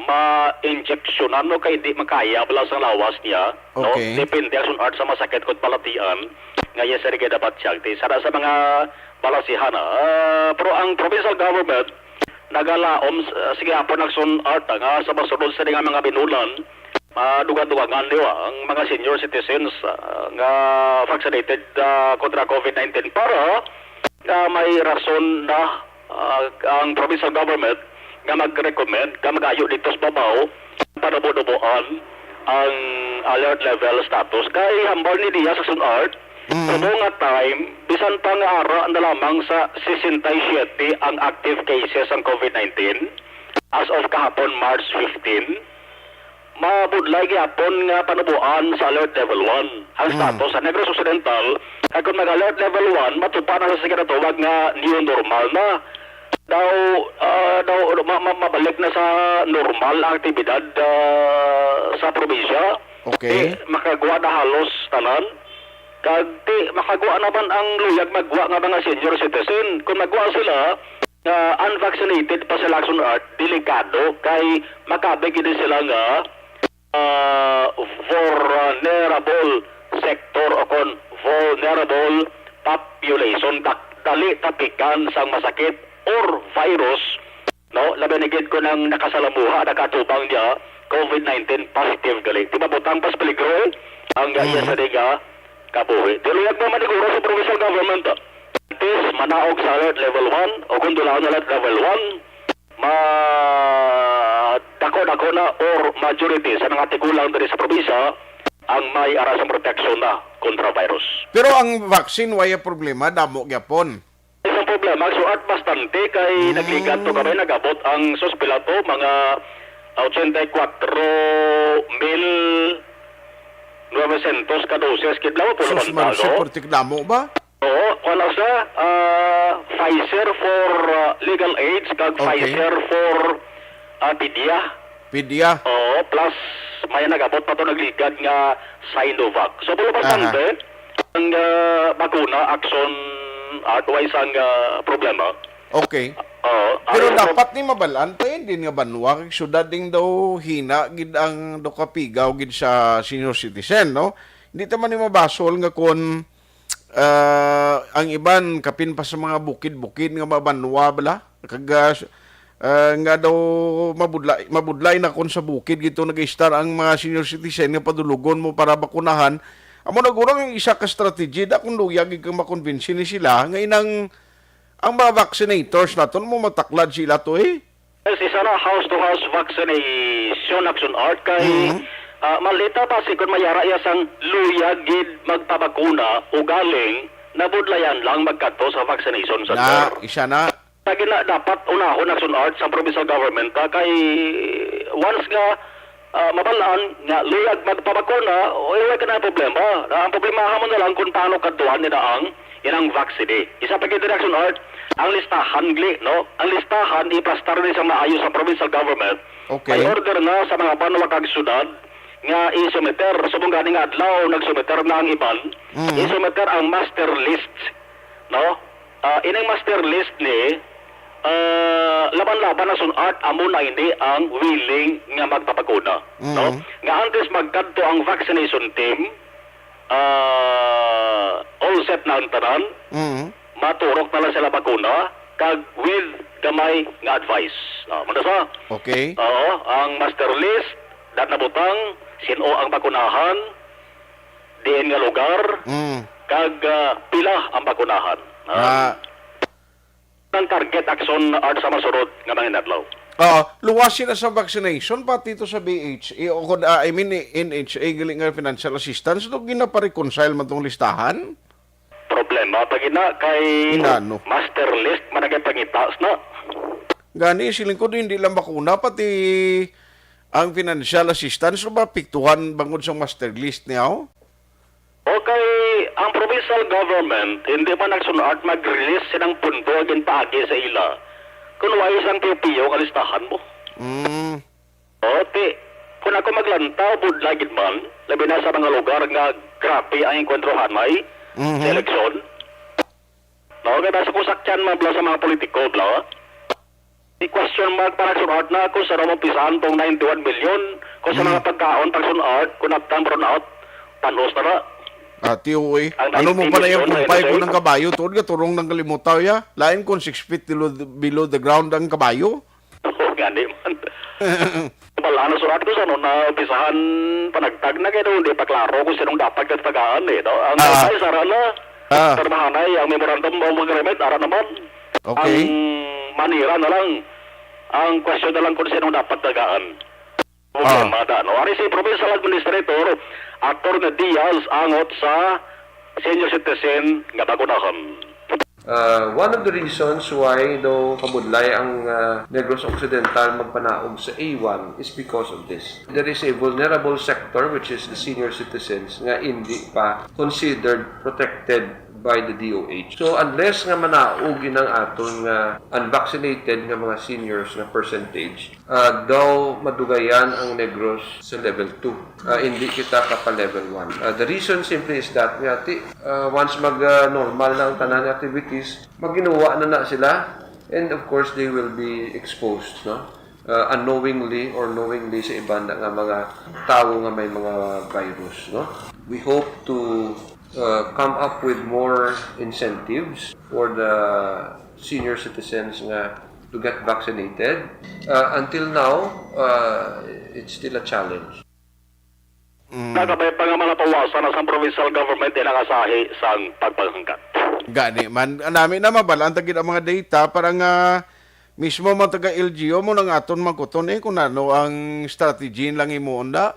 ma-injeksyonan, no, kay hindi makaya bala sa lawas niya, no? Okay. Depende, Action Art, sa masakit kung balatian nga iya sa ginabatyag. Ti, sara sa mga balasihan, ah, pero ang provincial government nagalaom, ah, sige, hapon, Action Art, ah, nga sa masunod sa nga mga binulan, ah, dugang-dugangan niyo ang mga senior citizens, ah, nga vaccinated, ah, kontra COVID nineteen para nga may rason na, ah, ang provincial government nga mag-recommend, nga mag-ayo dito sa babaw, panubo-nuboan ang alert level status. Kay hambal ni Diaz, Action Art, Mm. subong nga time, bisan pa nga ara na lamang sa sesenta y siyete ang active cases sang COVID nineteen as of kahapon, March fifteen, mabudlay gyapon nga panuboan sa alert level one ang Mm. status sa Negros Occidental, kag kung mag-alert level one, matupa na sa ginatawag nga new normal na. Daw, ah, daw, ma-, ma-, mabalik na sa normal ang aktibidad, ah, sa probinsya. Okay. Ti, makagwa na halos tanan. Kag ti, makagwa naman ang luyag magwa nga mga senior citizen. Kung magwa sila, nga unvaccinated pa sila, Action Art, delikado kay makabig gid sila nga, ah, vulnerable sector o kon vulnerable population, dak-, dali tapikan sang masakit or virus, no? Labi na gid kung ang nakasalamuha, nakatubang niya, COVID nineteen positive gali. Di ba butang pas peligro ang Mhm. iya sa diga Kabuhi. Di luyag pa maniguro sa provincial government, ah. At least, manaog sa alert level one, o kung dulaon alert level one, ma-, dako-dako na or majority sa mga tigulang diri sa probinsya ang may ara sa proteksyon na kontra virus. Pero ang vaccine, way problema, damo gyapon. Isang problema, so at bastante kay Mm. nagligat to kami, nag-abot ang sus pila to, mga ochenta y cuatro mil novecientos ka doses, kidlaw po Sus, naman Marcia, talo. Pertik damo ba? Oo, wala sa, ah, Pfizer for, ah, legal age, kag Okay. Pfizer for, ah, pedia. Pedia. Oo, plus may nag-abot pa to nagligad nga Sinovac. So, pero Aha. bastante, ang, ah, bakuna, action, ah, way sang, ah, problema. Okay. Oo, Pero ang dapat ni mabalaan ta, hindi nga banwa, kay syudad ding daw hina gid ang do ka pigaw gid sa senior citizen, no? Hindi ta man ni mabasol nga kon, ah, ang iban kapin pa sa mga bukid-bukid nga mabanwa bala. Kag, ah, s-, ah, nga daw mabudlay, mabudlay na kon sa bukid gito nag-istar ang mga senior citizen nga padulugon mo para bakunahan. Amo na guro ang isa ka strategy da kung luyag kang makonbinsi ni sila nga inang ang mga vaccinators naton mo mataklad sila to eh. Yes, isa na house-to-house vaccination, Action Art, kay, Mhm. ah, malita pa si kun mayara iya sang luyag gid magpabakuna, ugaling nabudlayan lang magkadto sa vaccination Na, center. Isa na. Lagi na dapat unahon, Action Art, sa provincial government, ah, kay once nga, ah, mabalaan nga luyag magpabakuna, o, eh, wala ka na problema. Na ang problemahan mo na lang kung paano kadtuan nila ang inang vaccine. Isa pa gid, Action Art, ang listahan, Gli, no? Ang listahan, iplastar ni sa maayo sa provincial government. Okay. May order na sa mga banwa kag syudad nga isumiter. Subong gani nga adlaw, nagsumiter na ang iban. Mm. Isumiter ang master list, no? Ah, ining master list ni, ah, laban-laban na sun-at, amo na ini ang willing nga magpabakuna, no? Mm. Nga antes magkadto ang vaccination team, ah, all set na ang tanan, Mm. maturok na lang sila bakuna, kag with gamay nga advice. Ah, muna sa? Okay. Oo, ang master list, dat nabutang, sin-o ang bakunahan, diin nga lugar, Mm. kag, ah, pila ang bakunahan. Ah. Ah. Ang target action, Art, sa masunod nga mga inadlaw. Oo, luwas sila sa vaccination, pati to sa B H A, o kung, ah, I mean, N H A, gali nga financial assistance, do ginapareconcile man tong listahan? Problema pa gina kay Inano? Master list man ang pangitas na. Gani, siling ko, hindi lang bakuna, pati ang financial assistance, o ba, piktuhan bangod sa master list niya, oh? Okay, ang provincial government, hindi man nagsunod mag-release silang pundo ang ginpaagi sa ila. Kung wala isang piyo-piyo, kalistahan mo. Mm. O, ti, kung ako maglantaw, budlay gid man, labi na sa mga lugar nga grabe ang enkwentro hanay Mhm. sa eleksyon. No, kaya basta kung sakyan man bala sa mga politiko, bala, i-question mark para sa art na kung sa naman pisahan tong ninety-one million, kung sa Mhm. mga pagkaon, pag sun-art, kung naptan brown out, panos na na. Ah, T O A. Ang Ano mo ninety pa na yung million na kumpay yun, ko ng kabayo? Tuod nga turong ng kalimutaw, ya? Lain kung six feet below, below the ground ang kabayo? Oo, gani man. Wala na surat ko sa ano, na umpisahan panagtag na kayo, hindi pa klaro kung sinong dapat katagaan eh, no? Ang Ah. Ay, sara na, Ah. Sir Mahanay, ang memorandum of agreement, ara naman. Okay. Ang manira na lang, ang question na lang kung sinong dapat tagaan. Ah. Problema da, no? Ari si Provincial Administrator, Attorney Diaz, angot sa senior citizen nga bagunahan. Uh, one of the reasons why daw kabudlay ang, uh, Negros Occidental magpanaog sa A one is because of this. There is a vulnerable sector, which is the senior citizens, nga hindi pa considered protected by the D O H. So, unless nga manaog inang aton nga unvaccinated nga mga seniors nga percentage, ah, daw madugayan ang Negros sa level two. Ah, hindi kita kapa level one. Ah, the reason simply is that nga ti, ah, once mag, ah, normal na ang tanan nga activities, maginuwa na na sila, and of course, they will be exposed, no? Ah, unknowingly or knowingly sa iban na nga mga tawo nga may mga virus, no? We hope to, ah, come up with more incentives for the senior citizens nga to get vaccinated. Uh, until now, uh, it's still a challenge. Mm. Nagabay pa nga malapawasan na sang provincial government ang asahi sang pagpanghangkat. Gani man, nami na mabalaan ta gid ang mga data para nga mismo mga taga L G U mo nang aton mangkuton, eh, kung ano ang strategy lang himuon da.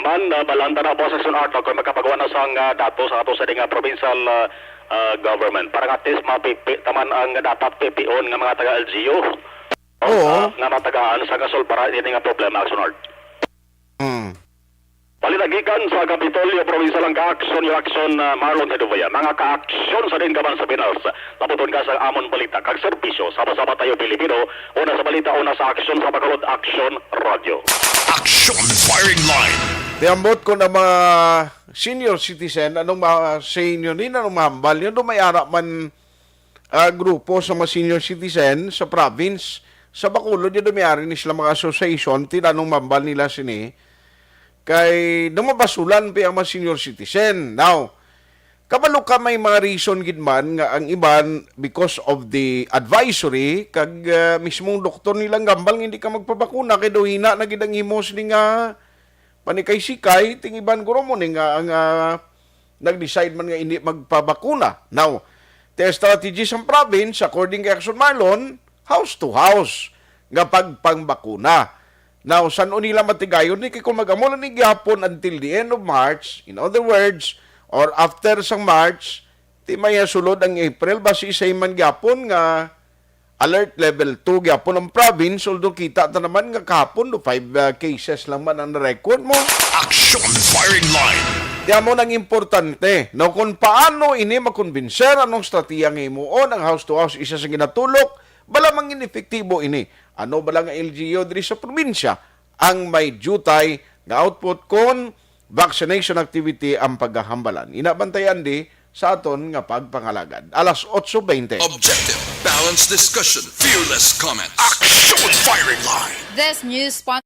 Man, ah, balaan ta na, Boss Action Art, kung makapagawa na sang, ah, datos sa ato sa di nga provincial, ah, ah, government. Para nga at least mapipi taman ang dapat pipion nga mga taga L G U. Oo. Ah, nga matagaan sa kasulbaran ini nga problema, Action Art. Mm. Balita gikan sa Kapitolyo, Probinsya lang ka-aksyon, yung aksyon, ah, Marlon Hedovia. Mga ka-aksyon sa din ka man sa Pinas, labuton ka sa amon balita kag serbisyo. Sama-sama tayo, Pilipino. Una sa balita, una sa aksyon, sa Bacolod Aksyon Radyo. Action Firing Line. Tiambot ko na mga senior citizen, anong ma-, say nyo ni, anong mahambal nyo? Do may ara man, ah, grupo sa mga senior citizen sa province, sa Bacolod, yun, dumiari ni sila mga association, tinanong mambal nila sini, kay namabasulan pa ang mga senior citizen. Now, kabalo ka may mga reason gid man nga ang iban because of the advisory, kag, ah, mismong doktor nilang gambal nga hindi ka magpabakuna, kay daw hina na gid ang himo sini nga panikay-sikay, ting iban guro mo ni nga ang, ah, nag-decide man nga hindi magpabakuna. Now, the strategy sang province, according kay Action Marlon, house to house nga pagpangbakuna. Now, san-o nila matigayon ni? Kay kung mag-amo lang ni gihapon until the end of March, in other words, or after sang March, ti may sulod ang April, basi isay man gihapon nga alert level two gyapon ang province, although kita ta naman nga kahapon do five, ah, cases lang man ang na-record mo. Action Firing Line. Di amo nang importante, no, kung paano ini makonbinser, anong estratehiya nga himuon ang house to house, isa sa ginatulok, bala mang inepektibo ini. Ano bala nga L G U diri sa probinsya ang may diutay nga output kon vaccination activity ang paghahambalan. Ina, bantayan di sa aton nga pagpangalagad. Alas otso bente. Objective, balanced discussion, fearless comments. Action Firing Line. This news spon-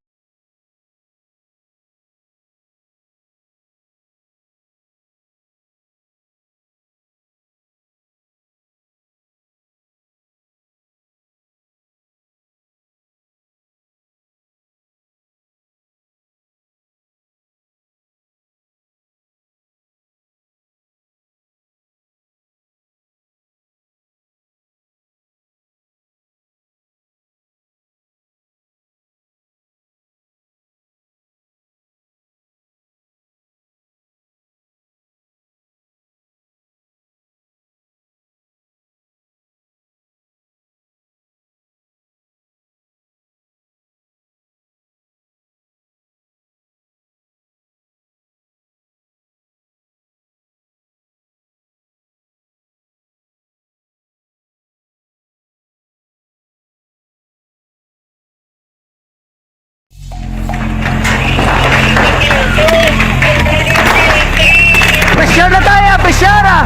Pressure na tayo, pressure ah!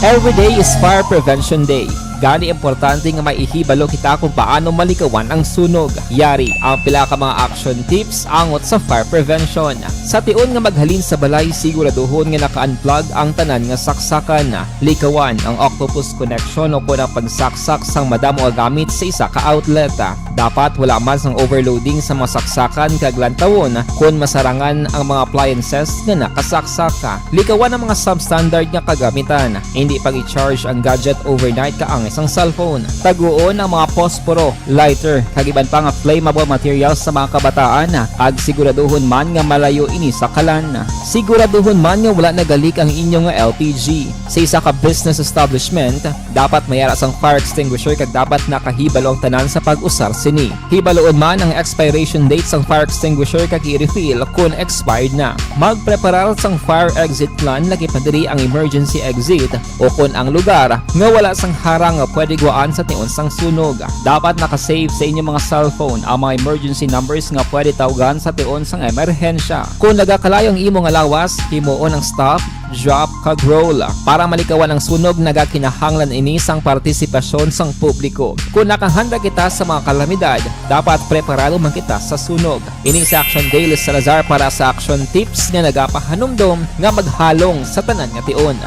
Every day is Fire Prevention Day. Gani, importante nga may ihibalo kita kung paano malikawan ang sunog. Yari ang pila ka mga action tips angot sa fire prevention. Sa tion nga maghalin sa balay, siguraduhon nga naka-unplug ang tanan nga saksakan. Likawan ang octopus connection o kon ang pagsaksak sang madamo nga gamit sa isa ka outlet. Dapat wala man sang overloading sa mga saksakan kag lantawon kon masarangan ang mga appliances nga nakasaksak. Likawan ang mga substandard nga kagamitan. Hindi pag-i-charge ang gadget overnight kaangay sang cellphone. Taguon ang mga posporo, lighter, kag iban pa nga flammable materials sa mga kabataan, kag siguraduhon man nga malayo ini sa kalan. Siguraduhon man nga wala nagalik ang inyo nga L P G. Sa isa ka business establishment, dapat may ara sang fire extinguisher kag dapat nakahibalo ang tanan sa pag-usar sini. Hibaloon man ang expiration date sang fire extinguisher kag i-refill kon expired na. Magpreparar sang fire exit plan, lakip na diri ang emergency exit o kon ang lugar nga wala sang harang nga pwede guwaan sa tion sang sunog. Dapat naka-save sa inyo mga cellphone ang mga emergency numbers nga pwede tawgan sa tion sang emerhensya. Kon nagakalayo ang imo nga lawas, himuon ang stop, drop, kag roll. Para malikawan ang sunog, nagakinahanglan ini sang partisipasyon sang publiko. Kon nakahanda kita sa mga kalamidad, dapat preparado man kita sa sunog. Ini si Action Daily Salazar para sa Action Tips nga nagapahanumdom nga maghalong sa tanan nga tion.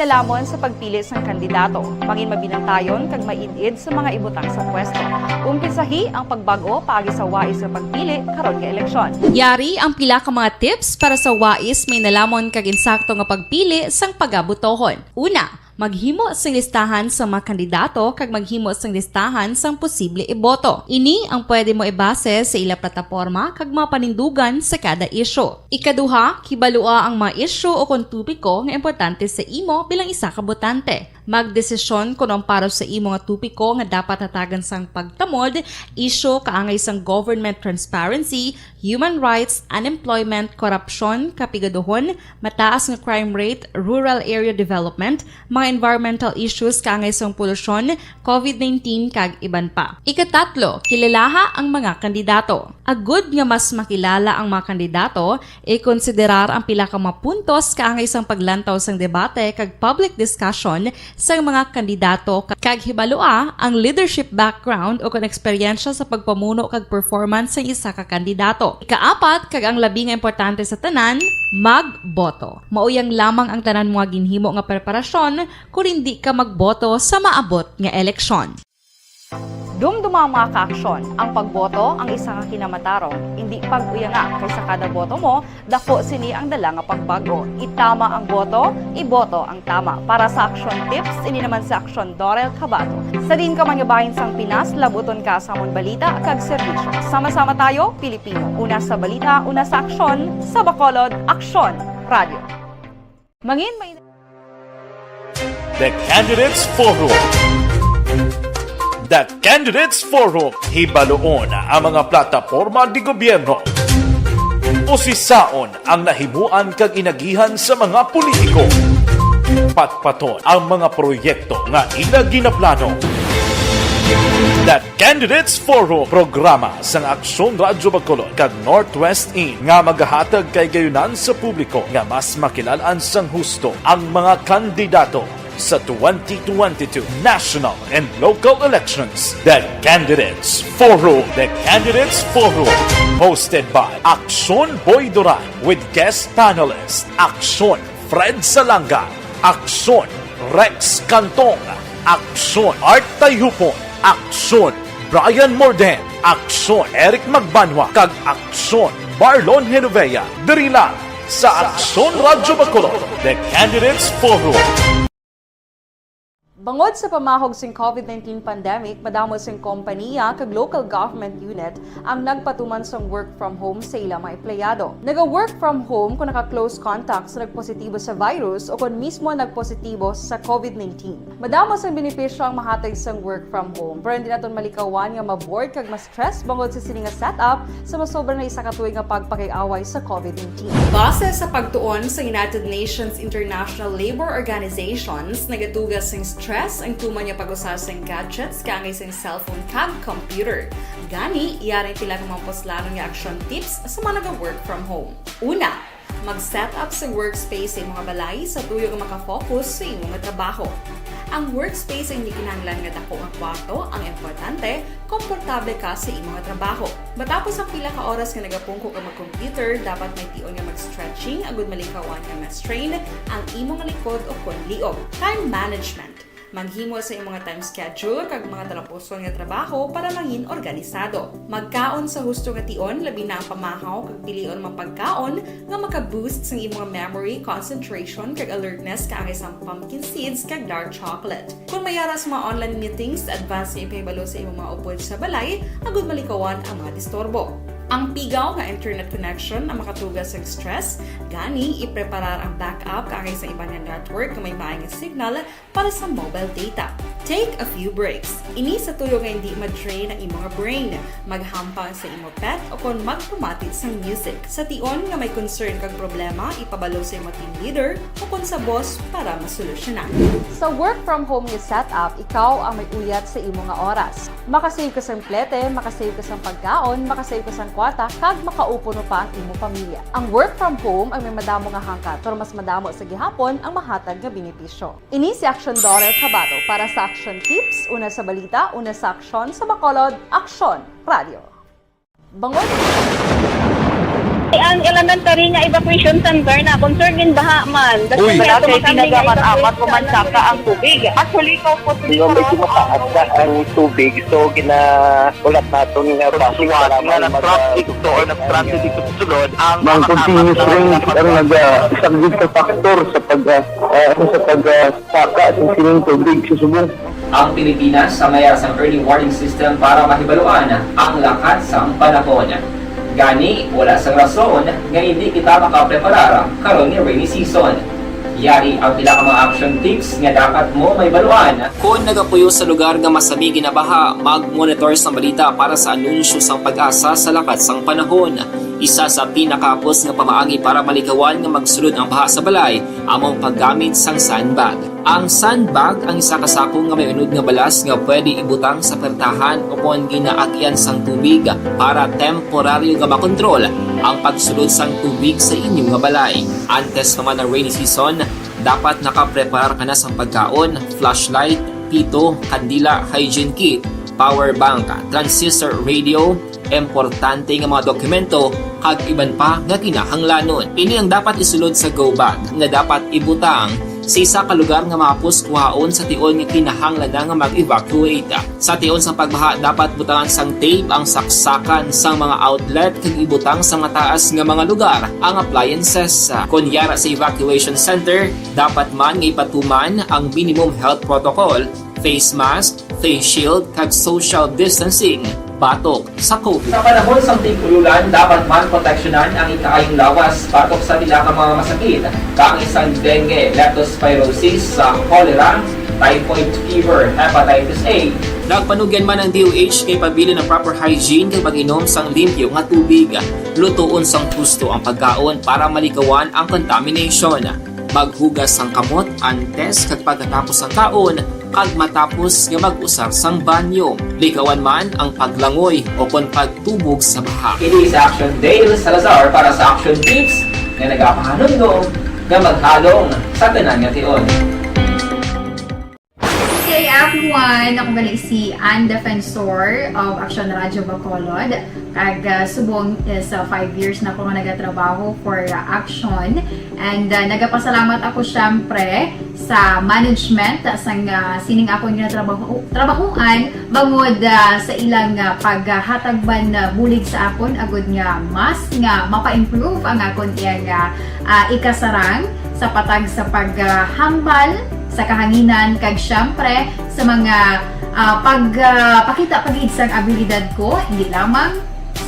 Lamon sa pagpili sang kandidato, mangin mabinantayon kag maid-id sa mga ibutang sa pwesto. Umpisahi ang pagbag-o paagi sa wais nga pagpili karon nga eleksyon. Yari ang pila ka mga tips para sa wais, may nalamon kag insakto nga pagpili sang pagabotohon. Una, maghimo sing listahan sa mga kandidato kag maghimo sing listahan sang posible iboto. Ini ang pwede mo ibase sa ila plataporma kag mga panindugan sa kada isyu. Ikaduha, kibalua ang mga isyu o kon topiko nga importante sa imo bilang isa ka botante. Magdesisyon kon ang para sa imo nga topiko nga dapat hatagan sang pagtamod, isyu kaangay sang government transparency, human rights, unemployment, korupsyon, kapigaduhon, mataas nga crime rate, rural area development, mga environmental issues kaangay sang polusyon, covid nineteen, kag iban pa. Ikatatlo, kilalaha ang mga kandidato. Agud nga mas makilala ang mga kandidato, ikonsiderar ang pila ka mga puntos kaangay sang paglantaw sang debate kag public discussion sang mga kandidato, kag hibalua ang leadership background o kon eksperyensya sa pagpamuno kag performance sang isa ka kandidato. Ikaapat, kag ang labi nga importante sa tanan, magboto. Mauyang lamang ang tanan mo nga ginhimo nga preparasyon kon indi ka magboto sa maabot nga eleksyon. Dumduma ang mga kaaksyon. Ang pagboto ang isa ka kinamatarong. Indi pag-uyanga, kay sa kada boto mo, dako sini ang dala nga pagbag-o. Itama ang boto, iboto ang tama. Para sa Aksyon Tips, ini naman si Aksyon Dorel Cabato. Sa diin ka man nga bahin sang Pinas, labuton ka sa amon balita kag serbisyo. Sama-sama tayo, Pilipino. Una sa balita, una sa aksyon, sa Bacolod, Aksyon Radio. Mangin may The Candidates Forum. The Candidates Forum. Hibaluon ang mga plataporma di gobyerno. Usisaon ang nahimuan kag inagihan sa mga politiko. Patpaton ang mga proyekto nga ila ginaplano. The Candidates Forum, programa sang Aksyon Radyo Bacolod kag Northwest In nga magahatag kay gayunan sa publiko nga mas makilalaan sang husto ang mga kandidato sa twenty twenty-two national and local elections. The Candidates Forum. The Candidates Forum. Hosted by Aksyon Boy Duran with guest panelist Aksyon Fred Salanga, Aksyon Rex Cantong, Aksyon Art Tayhupon, Aksyon Brian Morden, Aksyon Eric Magbanwa, kag Aksyon Marlon Genovea, diri lang sa Aksyon Radyo Bacolod, The Candidates Forum. Bangod sa pamahog sing covid nineteen pandemic, madamo sing kompaniya kag local government unit ang nagpatuman sang work from home sa ila mga empleyado. Naga-work from home kung naka-close contact sa nagpositibo sa virus o kung mismo nagpositibo sa covid nineteen. Madamo sang benepisyo ang mahatag sang work from home, pero hindi naton malikawan nga ma-bored kag ma-stress bangod sa sini nga setup sa masobra na isa ka tuig nga pagpakig-away sa covid nineteen. Base sa pagtuon sa United Nations International Labour Organizations, nagatuga sing stress ang tuman nga pag-usa sing gadgets kaangay sing cellphone kag computer. Gani, yari ang pila ka mga puslanon nga action tips sa mga naga-work from home. Una, mag-set up sa workspace sa imong balay sa tuyo nga makafocus sa imong trabaho. Ang workspace ang hindi kinahanglan nga dako nga kwarto, ang importante, komportable ka sa imong trabaho. Matapos ang pila ka oras nga nagapungko ka mag-computer, dapat may tion nga mag-stretching agud malikawan nga ma-strain ang imong likod o kon liog. Time management. Maghimo sa imong time schedule kag mga talapuson nga trabaho para mangin organisado. Magkaon sa husto nga tion, labi na ang pamahaw kag pilion mga pagkaon nga maka-boost sang imong memory, concentration, kag alertness, kaangay sang pumpkin seeds kag dark chocolate. Kung may ara sa mga online meetings, advance nga ipahibalo sa imong mga upod sa balay agud malikawan ang mga disturbo. Ang pigaw nga internet connection ang makatuga sa stress, gani ipreparar ang backup kaangay sa iban nga network nga may maay nga signal para sa mobile data. Take a few breaks. Ini sa tuyo nga hindi ma-drain ang imong brain. Maghampang sa imo pet o kon magpamati sang music. Sa tion nga may concern kag problema, ipabalo sa imo team leader o kon sa boss para masolusyonan. Sa work from home nga setup, ikaw ang may uyat sa imo nga oras. Makasave ka sang plete, makasave ka sang pagkaon, makasave ka sang kwarta, kag makaupod pa ang imo pamilya. Ang work from home ang may madamo nga hangkat, pero mas madamo sa gihapon ang mahatag nga benepisyo. Ini si Aksyon Dorel Cabato para sa Action Tips, una sa balita, una sa aksyon, sa Bacolod, Aksyon Radio. Bangod Ang elementary nga evacuation center na concern din baha man. Uy. Wala kay pinagamat-amat mo man saka ang tubig. Actually, ko po. Di ba, medyo mataas na ang tubig, so ginaulat naton nga basi nga nag-traffic to or nag-transit dito sa sulod ang mga continuous rain ang nag-, ah, isang big factor sa pag, ah, ah, sa pag, ah, saka sa sining tubig sa subong. Ang Pilipinas ang mayara sang early warning system para mahibaluan ang lakat sang panahon. Gani, wala sang rason nga hindi kita makapreparar karon nga rainy season. Yari ang pila ka mga action tips nga dapat mo mahibaluan. Kon nagapuyo sa lugar nga masami ginabaha, mag-monitor sang balita para sa anunsyo sang PAGASA sa lakat sang panahon. Isa sa pinakahapos nga pamaagi para malikawan nga magsulod ang baha sa balay amo ang paggamit sang sandbag. Ang sandbag ang isa ka sako nga may unod nga balas nga pwede ibutang sa pertahan o kon ginaagian sang tubig para temporaryo nga makontrol ang pagsulod sang tubig sa inyo nga balay. Antes pa man ang rainy season, dapat nakapreparar ka na sang pagkaon, flashlight, pito, kandila, hygiene kit, power bank, transistor radio, importante nga mga dokumento, kag iban pa nga kinahanglanon. Ini ang dapat isulod sa go bag nga dapat ibutang sa isa ka lugar nga mahapos kuhaon sa tion nga kinahanglan na nga mag-evacuate. Sa tion sang pagbaha, dapat butangan sang tape ang saksakan sang mga outlet kag ibutang sa mataas nga mga lugar ang appliances. Kon yara sa evacuation center, dapat man nga ipatuman ang minimum health protocol, face mask, face shield, kag social distancing batok sa COVID. Sa panahon sang tig-ululan, dapat man proteksyonan ang ikaayong lawas batok sa pila ka mga masakit, kaangay sang dengue, leptospirosis, sa cholera, typhoid fever, hepatitis A. Nagpanugyan man ang D O H kay pabilin ang proper hygiene kag pag-inom sang limpyo nga tubig, lutoon sang husto ang pagkaon para malikawan ang contamination. Maghugas sang kamot antes kag pagkatapos sang kaon, kag matapos nga mag-usar sang banyo. Likawan man ang paglangoy o kon pagtubog sa baha. Ini si Action Dale Salazar para sa Action Tips nga nagapahanumdom nga maghalong sa tanan nga tion. Hey everyone! Ako gali si Ann Defensor of Action Radio Bacolod. Kag, ah, subong is, ah, five years na ako nga nagatrabaho for, ah, Action. And, ah, nagapasalamat ako, syempre, sa management sang, ah, sining akon nga trabaho, trabahoan bangod, ah, sa ilang, ah, paghatag man, ah, bulig sa akon agud nga mas nga mapa-improve ang akon iyang, ah, ah, ikasarang sa patag sa paghambal sa kahanginan kag, syempre, sa mga, ah, pag, ah, pakita pa gid sang abilidad ko, hindi lamang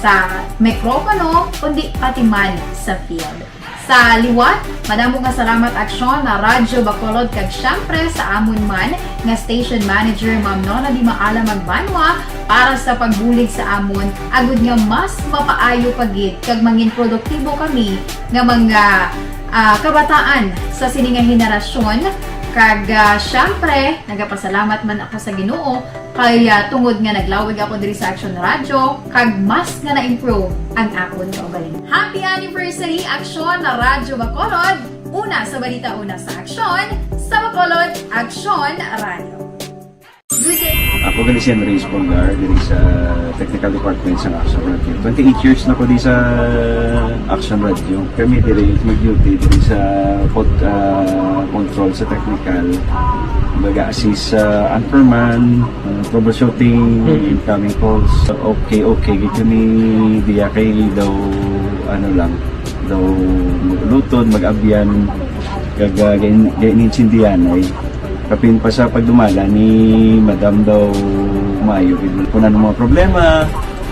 sa mikropono, kundi pati man sa field. Sa liwat, madamo nga salamat, Aksyon, na Radyo Bacolod, kag syempre sa amon man nga station manager, Ma'am Nona Di Maala Magbanwa, para sa pagbulig sa amon, agud nga mas mapaayo pa gid kag mangin produktibo kami nga mga, ah, kabataan sa sini nga henerasyon. Kag, ah, syempre, nagapasalamat man ako sa Ginoo kay, ah, tungod nga naglawig ako diri sa Action Radio, kag mas nga na-improve ang akon kaugalingon. Happy anniversary, Action na Radyo Bacolod! Una sa balita, una sa aksyon, sa Bacolod, Action Radio. Ako gali si Henry Espolgar, diri sa technical department sa Action Radio. Twenty-eight years na ko di sa Action Radio. Kami diri mag-duty diri sa pod-, ah, control sa technical. Mag-assist sa anchorman, ah, troubleshooting, Mm. incoming calls. Okay, okay. Gid kami diya kay daw, ano lang, daw luton, mag-abyan, kag, ah, gain-, gain-, insindihan ay. Kapin pa sa pagdumala ni Madam daw maayo gid. Kung ano mga problema,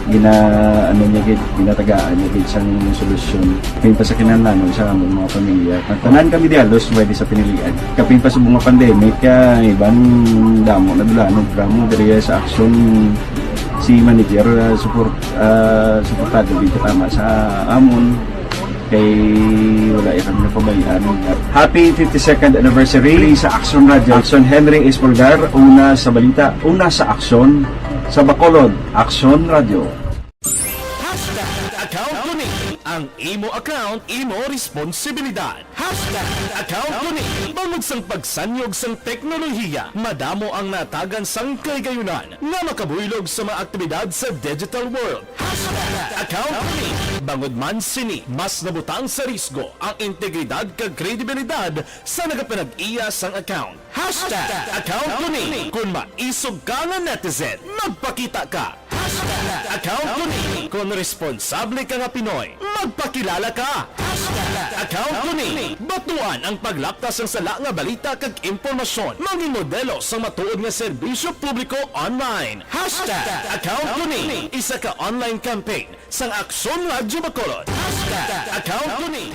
gina-, ano niya gid, ginatagaan niya gid sang solusyon. Kapin pa sa kinahanglanon sa among mga pamilya. Tanan kami di halos pwede sa pinilian. Kapin pa sa mga pandemic, ah, iban damo na dula, no, drama diri sa aksyon si manager, ah, support, ah, suportado gid katama sa amon. Kay wala ya kami napabayaan. Happy fifty-second anniversary sa Action Radio. Action Henry Espolgar, una sa balita, una sa aksyon, sa Bacolod, Action Radio. Hashtag account ko ni. Ang imo account, imo responsibilidad. Hashtag account ko ni. Bangod sang pagsanyog sang teknolohiya, madamo ang natagan sang kahigayunan nga makabuylog sa mga aktibidad sa digital world. Hashtag account ko ni. Bangod man sini, mas nabutang sa risgo ang integridad kag kredibilidad sa nagapanag-iya sang account. Hashtag account ko ni. Kung maisog ka nga netizen, magpakita ka. Hashtag account ko ni. Kung responsable ka nga Pinoy, magpakilala ka. Hashtag account ko ni. Batuan ang paglapta sang sala nga balita kag impormasyon. Mangin modelo sang matuod nga serbisyo publiko online. Hashtag account ko ni. Isa ka online campaign sang Aksyon Radyo Bacolod. Hashtag account ko ni.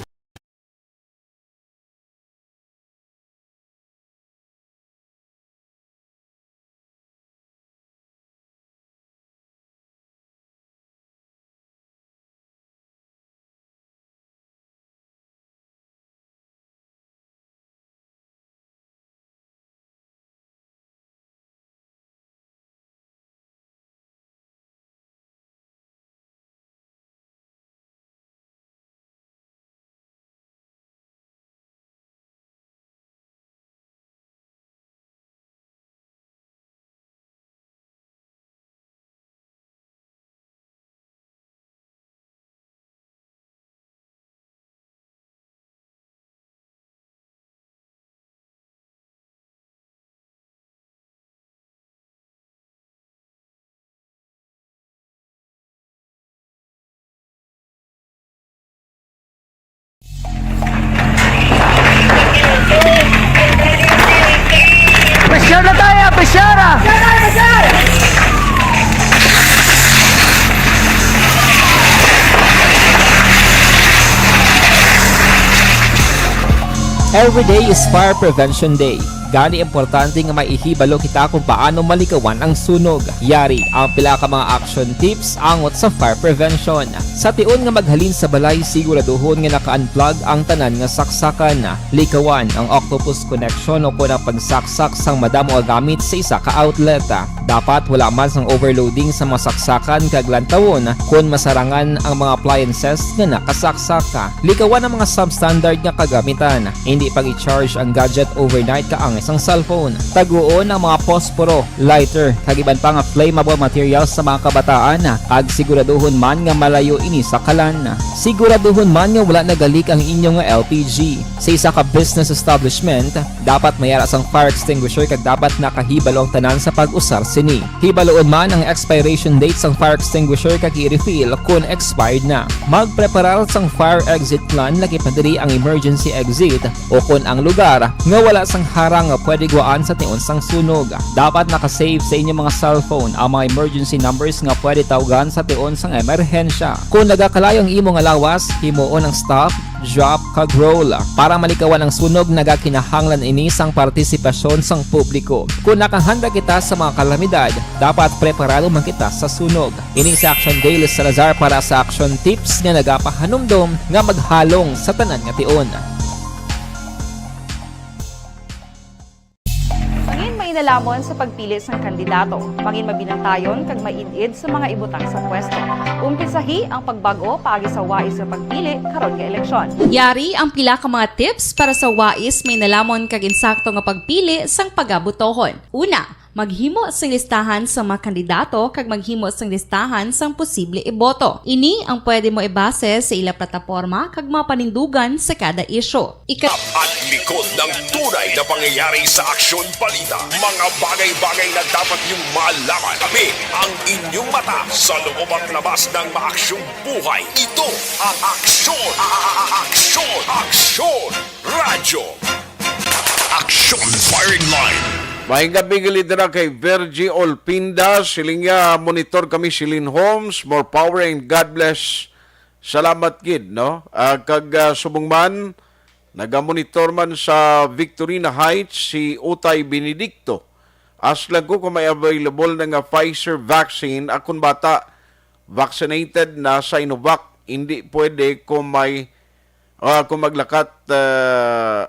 Pressure na tayo, pressure ah! Every day is Fire Prevention Day. Gani, importante nga may ihibalo kita kung paano malikawan ang sunog. Yari ang pila ka mga action tips angot sa fire prevention. Sa tion nga maghalin sa balay, siguraduhon nga naka-unplug ang tanan nga saksakan. Likawan ang octopus connection o kon ang pagsaksak sang madamo nga gamit sa isa ka outlet. Dapat wala man sang overloading sa mga saksakan kag lantawon kon masarangan ang mga appliances nga nakasaksak. Likawan ang mga substandard nga kagamitan. Hindi pag-i-charge ang gadget overnight kaangay sang cellphone. Taguon ang mga posporo, lighter, kag iban pa nga flammable materials sa mga kabataan, kag siguraduhon man nga malayo ini sa kalan. Siguraduhon man nga wala nagalik ang inyo nga L P G. Sa isa ka business establishment, dapat may ara sang fire extinguisher kag dapat nakahibalo ang tanan sa pag-usar sini. Hibaloon man ang expiration date sang fire extinguisher kag i-refill kon expired na. Magpreparar sang fire exit plan, lakip na diri ang emergency exit o kon ang lugar nga wala sang harang nga pwede guwaan sa tion sang sunog. Dapat naka-save sa inyo mga cellphone ang mga emergency numbers nga pwede tawgan sa tion sang emerhensya. Kon nagakalayo ang imo nga lawas, himuon ang stop, drop, kag roll. Para malikawan ang sunog, nagakinahanglan ini sang partisipasyon sang publiko. Kon nakahanda kita sa mga kalamidad, dapat preparado man kita sa sunog. Ini si Action Day, Salazar para sa Action Tips nga nagapahanumdom nga maghalong sa tanan nga tion. Mangin mainalomon sa pagpili sang kandidato. Mangin mabinantayon kag maid-id sa mga ibutang sa pwesto. Umpisahi ang pagbag-o paagi sa wais nga pagpili karon nga eleksyon. Yari ang pila ka mga tips para sa wais, mainalomon kag insakto nga pagpili sang pagabotohon. Una, maghimo sing listahan sa mga kandidato kag maghimo sing listahan sang posible iboto. Ini ang pwede mo ibase sa ila plataporma kag mga panindugan sa kada isyu. Ika- At likod ng tunay na pangyayari sa Aksyon Balita, mga bagay-bagay na dapat niyong malaman. Kami ang inyong mata sa loob at labas ng maaksyong buhay. Ito ang Aksyon, a- a- a- Aksyon, Aksyon Radyo. Aksyon Firing Line. Maayong gabi, gali dira kay Virgie Olpinda. Siling niya, "Monitor kami, Celine Holmes. More power and God bless." Salamat gid, no? Ah, kag, ah, subong man, nagamonitor man sa Victorina Heights si Utay Benedicto. Ask lang ko kung may available na nga Pfizer vaccine. Akon bata, vaccinated na Sinovac. Hindi pwede kung may, ah, kung maglakat, ah,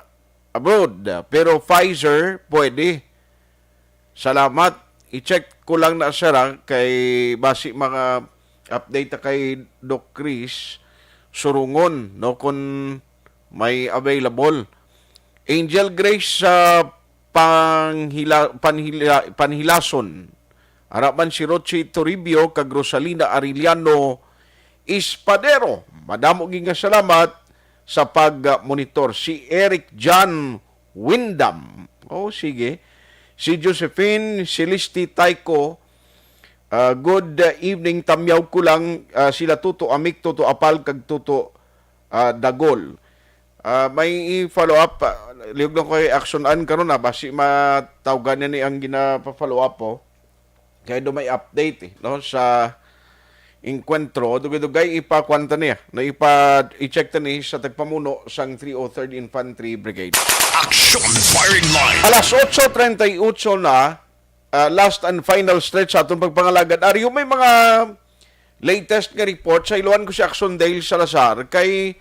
abroad. Pero Pfizer, pwede. Salamat. I-check ko lang na, sir, ha, kay basi mga update ta kay Doc Chris. Surungon, no, kung may available. Angel Grace sa Panghila-, Panhila-, Panhilason. Ara man si Rochi Toribio kag Rosalina Arellano Espadero. Madamo gid nga salamat sa pag-monitor. Si Eric John Windam. Oh, sige. Si Josephine Celeste Taiko. Ah, good evening. Tamyaw ko lang, ah, sila Toto Amik, Toto Apal, kag Toto, ah, Dagol. Ah, may i-follow up, ah, liog lang ko kay action an karon na, basi matawgan na ni ang gina-follow up po. Kaya do may update, eh, no, sa engkwentro, dugay-dugay ipakwanta niya, na ipa, i-check ta ni sa tagpamuno sang three oh third Infantry Brigade. Action Firing Line. Alas otso treinta y ocho na, ah, last and final stretch sa atong pagpangalagad. Aryo, may mga latest nga report sa iluan ko si Action Dale Salazar kay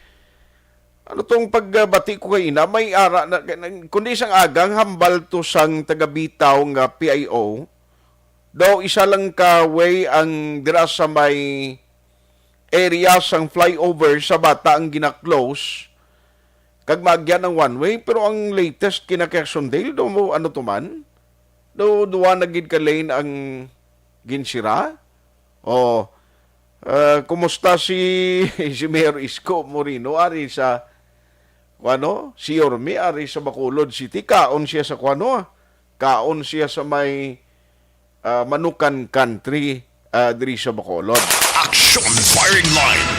ano tong pagbati ko kay ina, may ara na, kundi isang agang hambal to sang taga Bitaw nga P I O. Daw isa lang ka way ang dira sa may area sang flyover sa Bata ang gina-close kag maagyan ang one way, pero ang latest kina kay Action Dale do mo ano to man? Do duwa na gid ka lane ang ginsira? O, ah, kumusta si, si Mayor Isko Moreno ari sa kuano, si Yorme ari sa Bacolod City? Kaon siya sa kuano, ah? Kaon siya sa may, ah, Manukan Country, ah, diri sa Bacolod. Action Firing Line.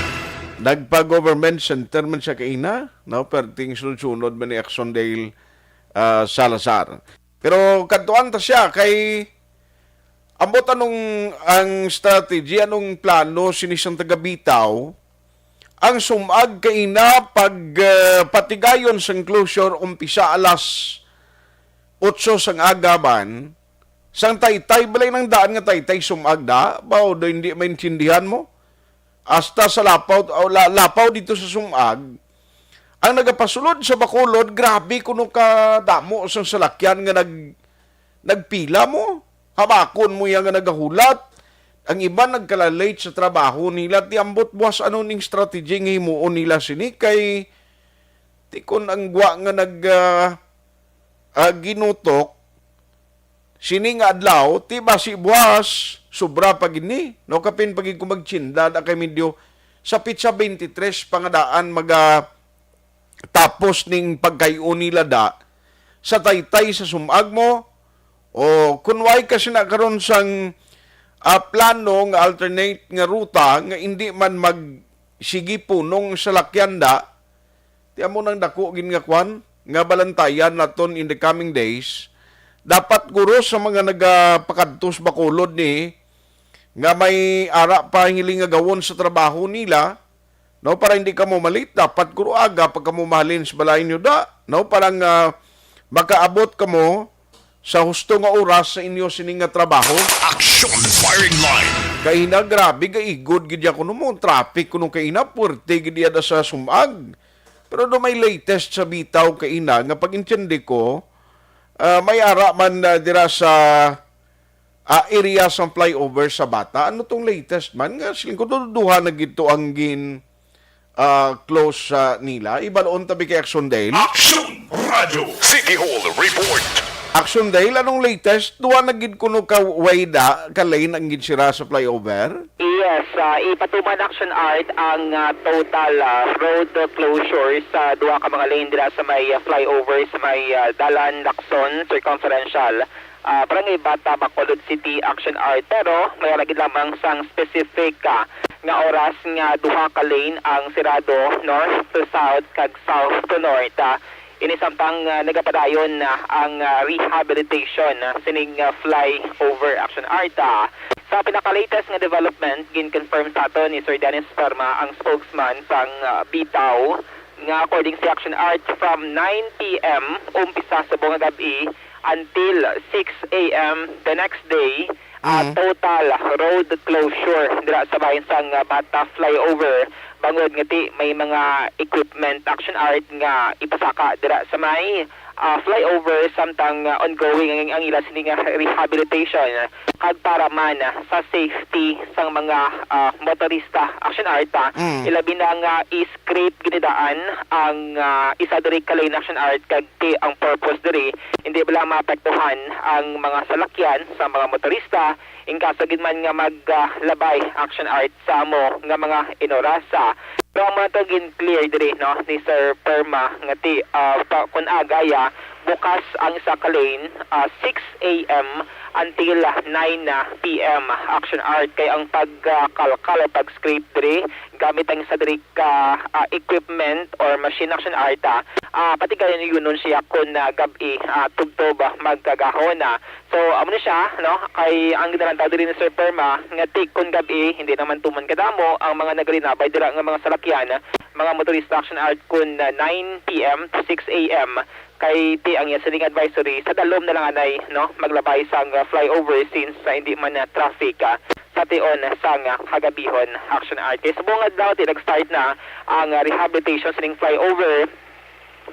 Nagpa-government center man siya kaina, no? Perting sunod-sunod man ni Action Dale, ah, Salazar. Pero kadtuan ta siya kay ambot anong ang strategy, anong plano sini sang taga Bitaw, ang sumag kaina pag, ah, patigayon sang closure umpisa alas otso sang aga man, sang Taytay, balay nang daan nga Taytay sumag da, ba, o do hindi maintindihan mo? Hasta sa Lapaw, o La-, Lapaw dito sa sumag, ang nagapasulod sa Bacolod, grabe kuno ka damo sang salakyan nga nag-, nagpila mo. Habakon mo iya nga nagahulat. Ang iban nagkala-late sa trabaho nila. Ti ambot buwas ano ning strategy nga himuon nila sini kay ti kon ang gwa nga nag, ah, ah, ginutok, sini nga adlaw, ti basi buwas, sobra pa gid ni, no? Kapin pa gid ko magtsinda da kay medyo sa pitsa twenty-three pa nga daan maga tapos ning pagkay-on nila da sa Taytay sa sumag mo, o kun way ka sina karon sang, ah, plano nga alternate nga ruta nga indi man mag sige punong salakyan da, ti amo nang dako gid nga kwan, nga balantayan naton in the coming days. Dapat guro sa mga nagapakadto sa Bacolod ni, nga may ara pa hiling nga gawon sa trabaho nila, no, para hindi kamo malit, dapat guro aga pag kamo mahalin sa balay nyo da, no, para nga makaabot kamo sa husto nga oras sa inyo sini nga trabaho. Action Firing Line. Kaina, grabe, gaigod gid ya kuno mo, traffic kuno kaina, puwerte gid ya da sa sumag. Pero do may latest sa Bitaw kaina nga pag-intindi ko, ah, may ara man, ah, dira sa, ah, area sang flyover sa Bata. Ano tong latest man nga siling ko, duha na gid to ang gin, ah, close, ah, nila. Ibalon tabi kay Action Dale. Action Radio. City Hall Report. Action Dale, anong latest? Duha na gid kuno ka way da, ka lane ang ginsira sa flyover? Yes, ah, ipatuman Action Art ang, ah, total, ah, road closure sa duha ka mga lane dira sa may, ah, flyover sa may, ah, Dalan Lacson Circumferential, ah, Barangay Bata, Bacolod City, Action Art. Pero may lagi lamang sang specific, ah, nga oras nga duha ka lane ang sirado, north to south kag south to north. Ah, ini samtang, ah, nagapadayon na ang, ah, rehabilitation, ah, sining, ah, flyover, Action Art. Ah, sa pinaka-latest nga development, gin-confirm sa aton ni Sir Dennis Perma, ang spokesman sang, ah, Bitaw, nga according sa Action Art, from nine p m umpisa sa buong gabi until six a m the next day, ah, Mm. total road closure dira sa bahin sang, ah, Bata flyover. bangod nga ti may mga equipment, Action Art, nga ipasaka dira sa may, ah, flyover, samtang, ah, ongoing ang, ang ila sini nga rehabilitation, kag para man, ah, sa safety sang mga, ah, motorista, Action Art, ah, Mm. ilabi na nga i-scrape gid daan ang, ah, isa diri ka lane, Action Art, kag ti ang purpose diri, hindi bala maapektuhan ang mga salakyan sa mga motorista, in kaso gid man nga mag, ah, labay, Action Art, sa amo nga mga inorasa. Pero amo na to gin-clear diri, no, ni Sir Perma nga ti, ah, pa, kun aga ya, bukas ang isa ka lane, ah, six a m until nine p m, Action Art, kay ang pag, ah, kalkal o pag-scrape diri gamit ang isa diri ka, ah, equipment or machine, Action Art, ah, ah, pati gani yun nun siya kun, ah, gab-i, ah, tubtob, ah, magkagahon, ah. So, amo na siya, no? Kay ang ginalantaw diri ni Sir Perma nga ti kon gab-i, hindi naman tuman kadamo ang mga nagalinabay dira nga mga salakyan, mga motorista, Action Art, kun, ah, nine p m to six a m, kay ti ang iya sining advisory sa dalom na lang anay, no, maglabay sang, ah, flyover, since, ah, hindi man na traffic, ah, sa tion sang, ah, kagabihon, Action Art. Kay subong adlaw ti nag-start na ang, ah, rehabilitation sining flyover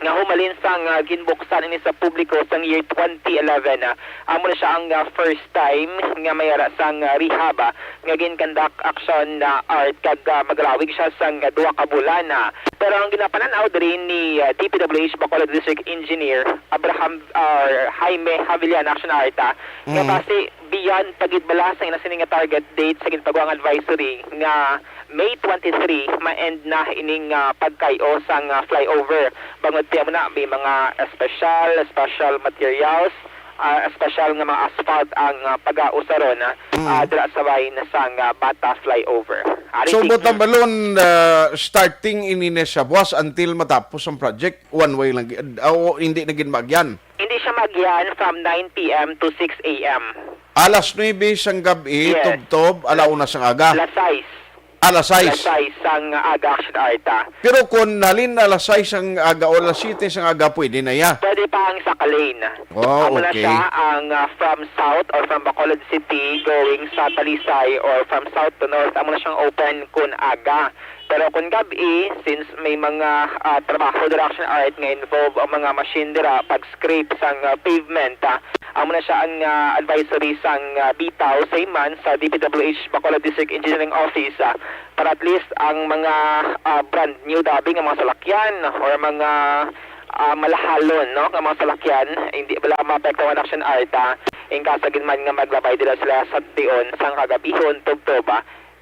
nga humalin sang, ah, ginbuksan ini sa publiko sang year twenty eleven. Ah, amo na siya ang, ah, first time nga may ara sang, ah, rehab, ah, nga gin-conduct, Action, ah, Art, kag, ah, magalawig siya sang, ah, duha ka bulan, ah. Pero ang ginapanan-aw diri ni, ah, D P W H Bacolod District Engineer Abraham, ah, Jaime Havillana, Action Art, ah, nga Mm. basi beyond pa gid bala sa ina sini nga target date sa ginpagawa nga advisory nga May twenty-three, ma-end na ining, ah, pagkay-o sang, ah, flyover. Bangod pa mo na, may mga special, special materials, ah, special nga mga asphalt ang, ah, pag-ausa ron, ah, Mm. ah, dira sa bahin sang, ah, Bata Flyover. Ari So, si Botambalon, ah, starting ini na siya buwas until matapos ang project, one way lang gi-, ah, o hindi na gid maagyan? Hindi siya maagyan from nine p m to six a m. Alas nuebe sang gab-i, Yes. tubtob, ala una sang aga. Alas sais. Alas sais. Alas sais sang aga, Action Art, ah. Pero kung halin alas sais sang aga o alas siyete sang aga, pwede na ya. Pwede pa ang isa ka lane. Oh, Amo na okay. siya ang, ah, from south or from Bacolod City going sa Talisay or from south to north, amo na siyang open kun aga. Pero kung gab-i, since may mga, ah, trabaho dira, Action Art, nga involve ang mga machine dira pag-scrape sang, ah, pavement, ah, amo na siya ang, ah, advisory sang, ah, bitaw, same man sa D P W H Bacolod District Engineering Office, ah, para at least ang mga, ah, brand new dabi nga mga salakyan or mga, ah, malahalon, no, nga mga salakyan, hindi bala maapektuhan, Action Art, ah, in kaso gid man nga maglabay dira sila sa tion sang kagabihon, tubtob, ah,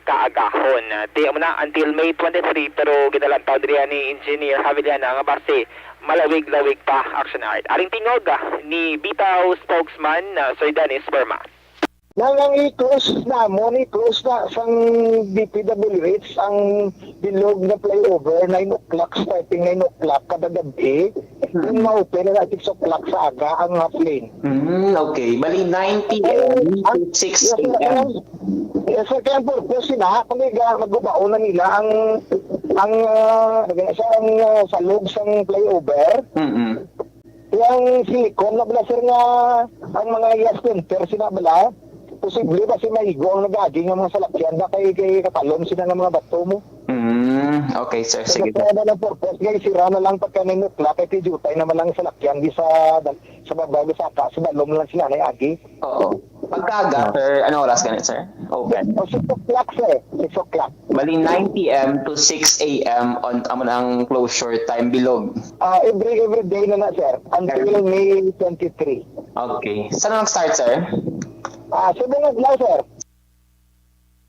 kaagahon. Di amo na until May twenty-three, pero ginalantaw diri ni Engineer Havillana nga basi malawig-lawig pa, Action Art. Aring tingog, ah, ni bitaw spokesman, ah, Sir Dennis Perma. Nang ang i-close namon, i-close na sang D P W H ang bilog nga flyover, nine o'clock, starting nine o'clock kada gab-i. Kung ma-open na six o'clock sa aga ang half lane. Mm, okay. Bali, nine p m to six a m. Yes, sir. Kaya ang purpose sila, kung iga, magubaon na nila ang, ang, ah, sa, ang, ah, salog sang flyover. Mm-mm. Yang silikon na bala, sir, nga ang mga iya splinter sila bala, posible ba si maigo ang nagagi nga mga salakyan ba kay, kay katalom sila nga mga bato mo? Mm, okay, sir. Sige, sir. Kaya na lang purpose, kay sira na lang pagka nine o'clock, kay tijutay naman lang salakyan di sa, sa babaw, sa ka, sa balom lang sila na agi. Oo. Pagkaga, sir, ano oras ganit, sir? Open? O, six o'clock, sir. Six o'clock. Bali, nine p m to six a m on, amo na ang closure time bilog. Ah, every, every day na na, sir. Until Every May twenty-three. Okay. Saan nag-start, sir? Ah, subong adlaw, sir.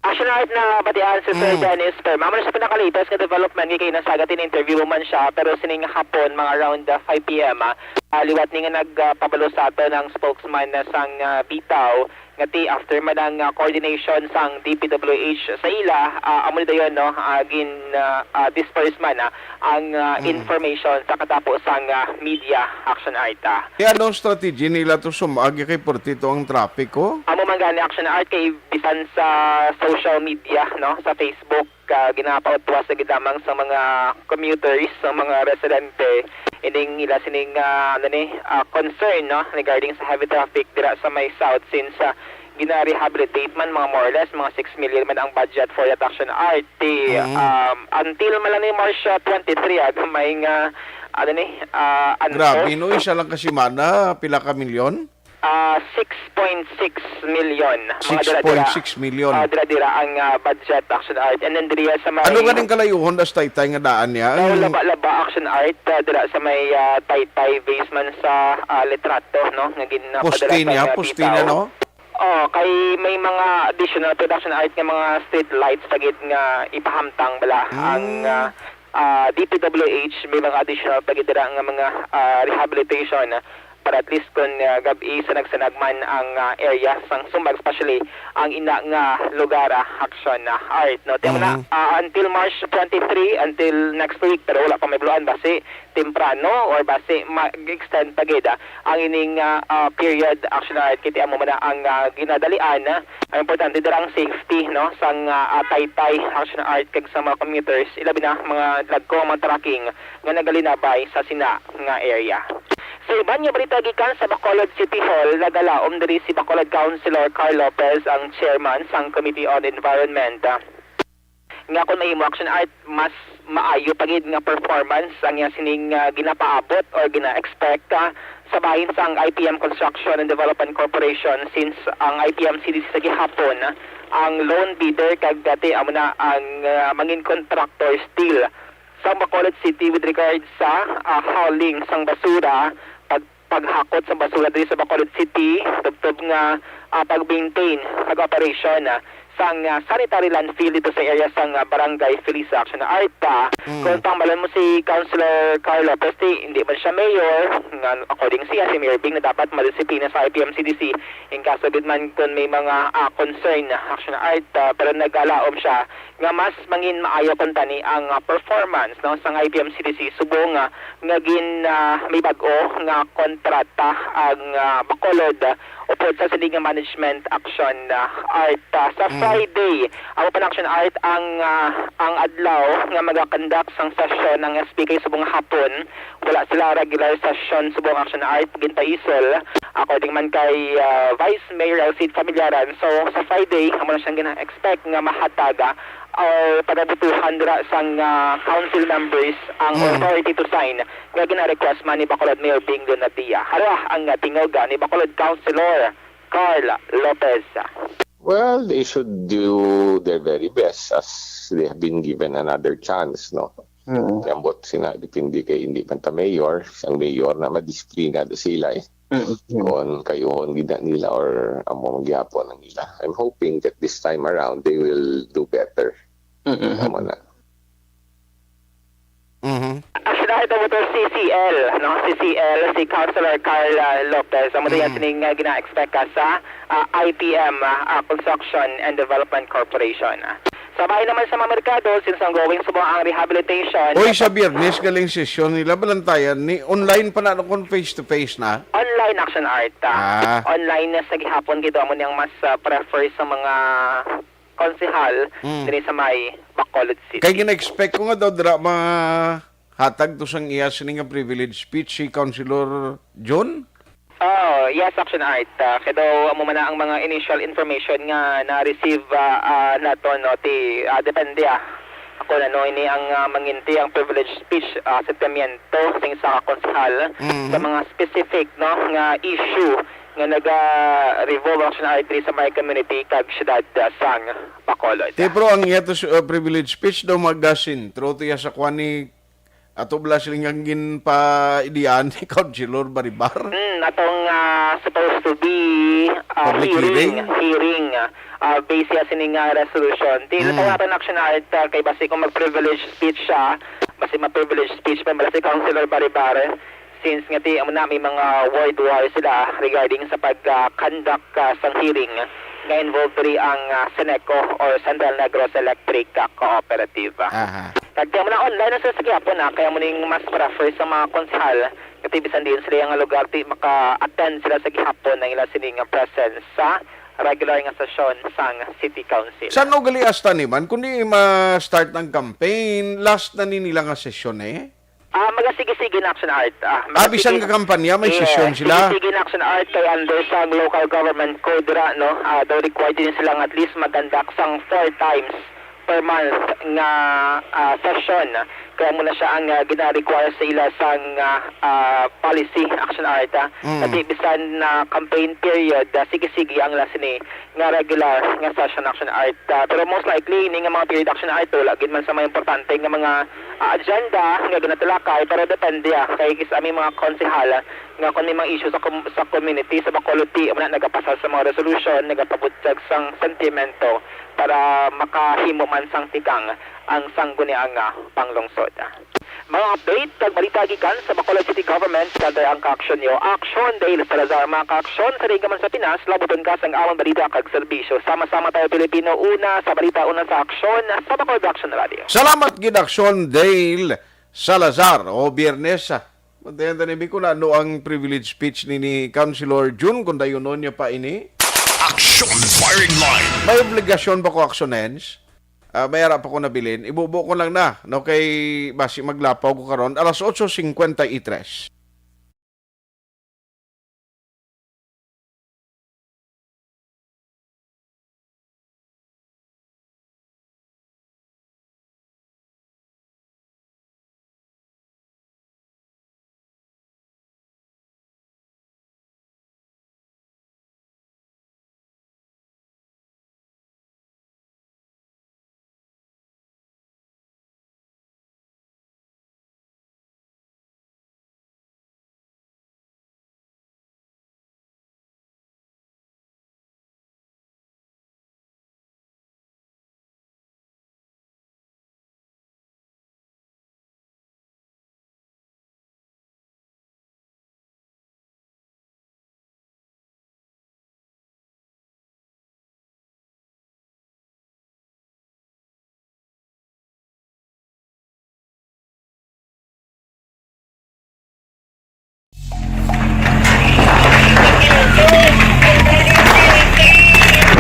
Action Art, na batian si Sir Mm. Dennis Perma. Amo na sa pinaka-latest nga development, kay nasagat in interview man siya, pero sining hapon, mga around, ah, five p m, ah, ah, liwat ni nga nagpabalo sa aton ang spokesman na sang, ah, bitaw, nga ti after man ang, ah, coordination sang D P W H sa ila, ah, amo ni dayon, no, ah, gin, ah, ah, disperse man, ah, ang, ah, Mm. information sa katapo sang, ah, media, Action Art, ah. E, anong strategy nila to sumagi kay portito ang trapiko? Amo man gani, Action Art, kay bisan sa social media, no, sa Facebook, ah, ginapautwas na gid lamang sa mga commuters, sa mga residente, ining ila sining, ah, ano ni, ah, concern, no, regarding sa heavy traffic dira sa may south, since, ah, gina-rehabilitate man, mga more or less, mga six million man ang budget for that, Action Art. Ti, Mhm. um, until man lang ni March, ah, twenty-three, ah, gamay nga, ano ni, ah, anto? Grabe, no? Isa lang ka semana, pila ka milyon? Ah, six point six million. Mga dira-dira. Six point six million. Ah, dira-dira ang, ah, budget, Action Art. And then diriya sa may Ano ganing kalayuhon das Taytay nga daan niya? Daw Ang laba-laba, Action Art, ah, dira sa may, ah, Taytay base man sa, ah, litrato, no? Nga gin-, ah, Poste padala sa niya? mga Poste bitaw. niya, no? Oh, kay may mga additional production art nga mga street lights pa gid nga ipahamtang bala ang, Mm. ah, ah, D P W H, may mga additional pa gid dira nga mga, ah, rehabilitation para at least kun, ah, gab-i sa nagsanag man ang, ah, area sang Sumbag, especially ang ina nga lugar, ah, Action, ah, Art, no? Ti amo na, Mhm. ah, until March twenty-three, until next week, pero wala pa may buluan basi temprano or basi mag-extend pa gid, ah, ang ining, ah, ah, period, Action Art, kay ti amo man na ang, ah, ginadalian, ah. Ang importante dira ang safety, no, sang, ah, ah, Taytay, Action Art, kag sa mga commuters, ilabi na mga dagko, mga trucking nga nagalinabay sa sina nga area. Sa iban nga balita gikan sa Bacolod City Hall, nagalaom diri si Bacolod Councilor Carl Lopez, ang chairman sang Committee on Environment, ah, nga kon mahimo, Action Art, mas maayo pa gid nga performance ang iya sining, ah, ginapaabot or gina-expect, ah, sa bahin sang I P M Construction and Development Corporation, since ang I P M C D C sa gihapon ang lone bidder kag dati amo na ang, ah, mangin contractor still sa Bacolod City with regard sa, ah, hauling sang basura, pag paghakot sa basura diri sa Bacolod City, tubtob nga, ah, pag-maintain kag operation, ah, sang, ah, sanitary landfill dito sa area sang, ah, Barangay Felisa, Action Art. Mm. Kung pangbalon mo si Councilor Carl Lopez, ti, hindi man siya mayor, nga according siya, si Mayor Bing na dapat madisiplina sa I P M C D C. In kaso gid man kung may mga, ah, concern, Action Art, ah, pero nagalaom siya nga mas mangin maayo kuntani ang, ah, performance, no, sang I P M C D C subong, ah, nga gin, ah, may bag-o nga kontrata ang, ah, Bacolod, ah, upod sa sini nga management, Action, ah, Art. Ah, sa Mm. Friday, ang Open Action Art ang, ah, ang adlaw nga magakondak sang sesyon ang S B K subong hapon. Wala sila regular session subong, Action Art, ginpaisol. According man kay, ah, Vice Mayor Alcide Famillaran, so sa Friday, amo na siyang gina-expect nga mahatag, ah, or pagabutuhan dira sang, ah, council members ang Mm. authority to sign nga gina-request man ni Bacolod Mayor Bing Donatia. Haro ang, ah, tingog, ah, ni Bacolod Councilor Carl Lopez. Well, they should do their very best as they have been given another chance, no? Mm. Ambot sina, depende kay hindi man ta mayor, ang mayor na madisiplina do sila, eh. Mm, mm. Kung kayuhon gid na nila or amo man gyapon ang nila. I'm hoping that this time around they will do better. Mm, mm. Amo na. Mhm. Actually, ito mo to, C C L, no? C C L, si Councilor Carla Lopez. Amo to yan Mm. sining, uh, gina-expect ka sa, uh, I P M, uh, uh, Construction and Development Corporation. Sa bahin naman sa mga merkado, since ongoing subong ang rehabilitation, Oy, sa Biyernes, galing sesyon nila, balantayan ni, online pa na, no, kung face-to-face na? Online, Action Art, ah. Ah. Online na sa gihapon, gito, amo niyang mas, ah, prefer sa mga konsehal Mm. diri sa may Bacolod City. Kay gina-expect ko nga daw dira mahatag to sang iya sini nga privilege speech si Councilor John? Oh, yes, Action Art. Ah, kay daw amo man na ang mga initial information nga na-receive, ah, ah, nato, no, ti, ah, depende, ah. Ako na, no, ini ang, ah, manginti ang privilege speech, ah, sentimiento sing isa ka konsehal Mhm. sa mga specific, no, nga issue nga naga-revolve, Action Art, diri sa may community kag siyudad, ah, sang Bacolod. Ti, pero ang iya to, uh, privilege speech daw magasentro to iya sa kwan ni ato bala sila nga ginpaidian ni Councilor Baribar. Hmm, atong, ah, supposed to be, ah, Public hearing, hearing? hearing, ah, based siya sini nga resolution. Ti, Hmm. natawaran, Action Art, ah, kay basi kung mag-privilege speech siya, basi ma-privilege speech pa bala si Councilor Baribar, since nga ti, amo na, may mga word war sila regarding sa pag, ah, conduct, ah, sang hearing nga involved diri ang, ah, Seneco or Central Negros Electric, ah, Cooperative. Aha. Kag ti amo na, online na sila sa gihapon, ah, kaya mo ning mas prefer sa mga konsehal, kati bisan diin sila nga lugar, ti maka-attend sila sa gihapon ang ila sini nga presence sa regular nga sesyon sang City Council. San ugali hasta ni man, kundi ma-start ang campaign, last na ni nila nga sesyon, eh? Ah, maga Sige, sige na Action Art. Ah, Ah, bisan sige, nga kampanya, may eh, sesyon sila. Sige, sige na Action Art kay under sang local government code ra, no? Ah, daw required din sila nga at least mag-conduct sang four times per month nga, ah, session. Kaya mo na siya ang, ah, gina-require sa ila sang, ah, ah, policy Action Art, ah. Mm. Kasi bisan na campaign period, ah, sige-sige ang last ni nga regular nga session Action Art. Ah, pero most likely, ini nga mga period Action Art, wala gid man sa mga importante nga mga, ah, agenda nga ginatalakay, pero depende, ah, kay is ami mga konsehal, ah, nga kung may mga issue sa com-, sa community, sa Bacolod T M na nagapasar sa mga resolution, nagapabutyag sang sentimento para makahimo man sang tikang ang sangguniang, ah, panglungsod. Mga update kag balita gikan sa Bacolod City Government, under ang kaaksyon nyo, Aksyon Dale Salazar. Mga kaaksyon, sa Riga man sa Pinas, labuton ka sang amon balita kag serbisyo. Sama-sama tayo, Pilipino, una sa balita, una sa aksyon, sa Bacolod Action Radio. Salamat gid, Aksyon Dale Salazar. O, Biyernes, ah, mantayan ta ni Bicol, ano ang privilege speech ni, ni Councilor Jun, kung dayunon niya pa ini? Action Firing Line. May obligasyon ba ko, Action Ends? Ah, may ara pa ko nabilin. Ibubo ko lang na, no? Kay basi maglapaw ko karon. Alas otso cincuenta y tres.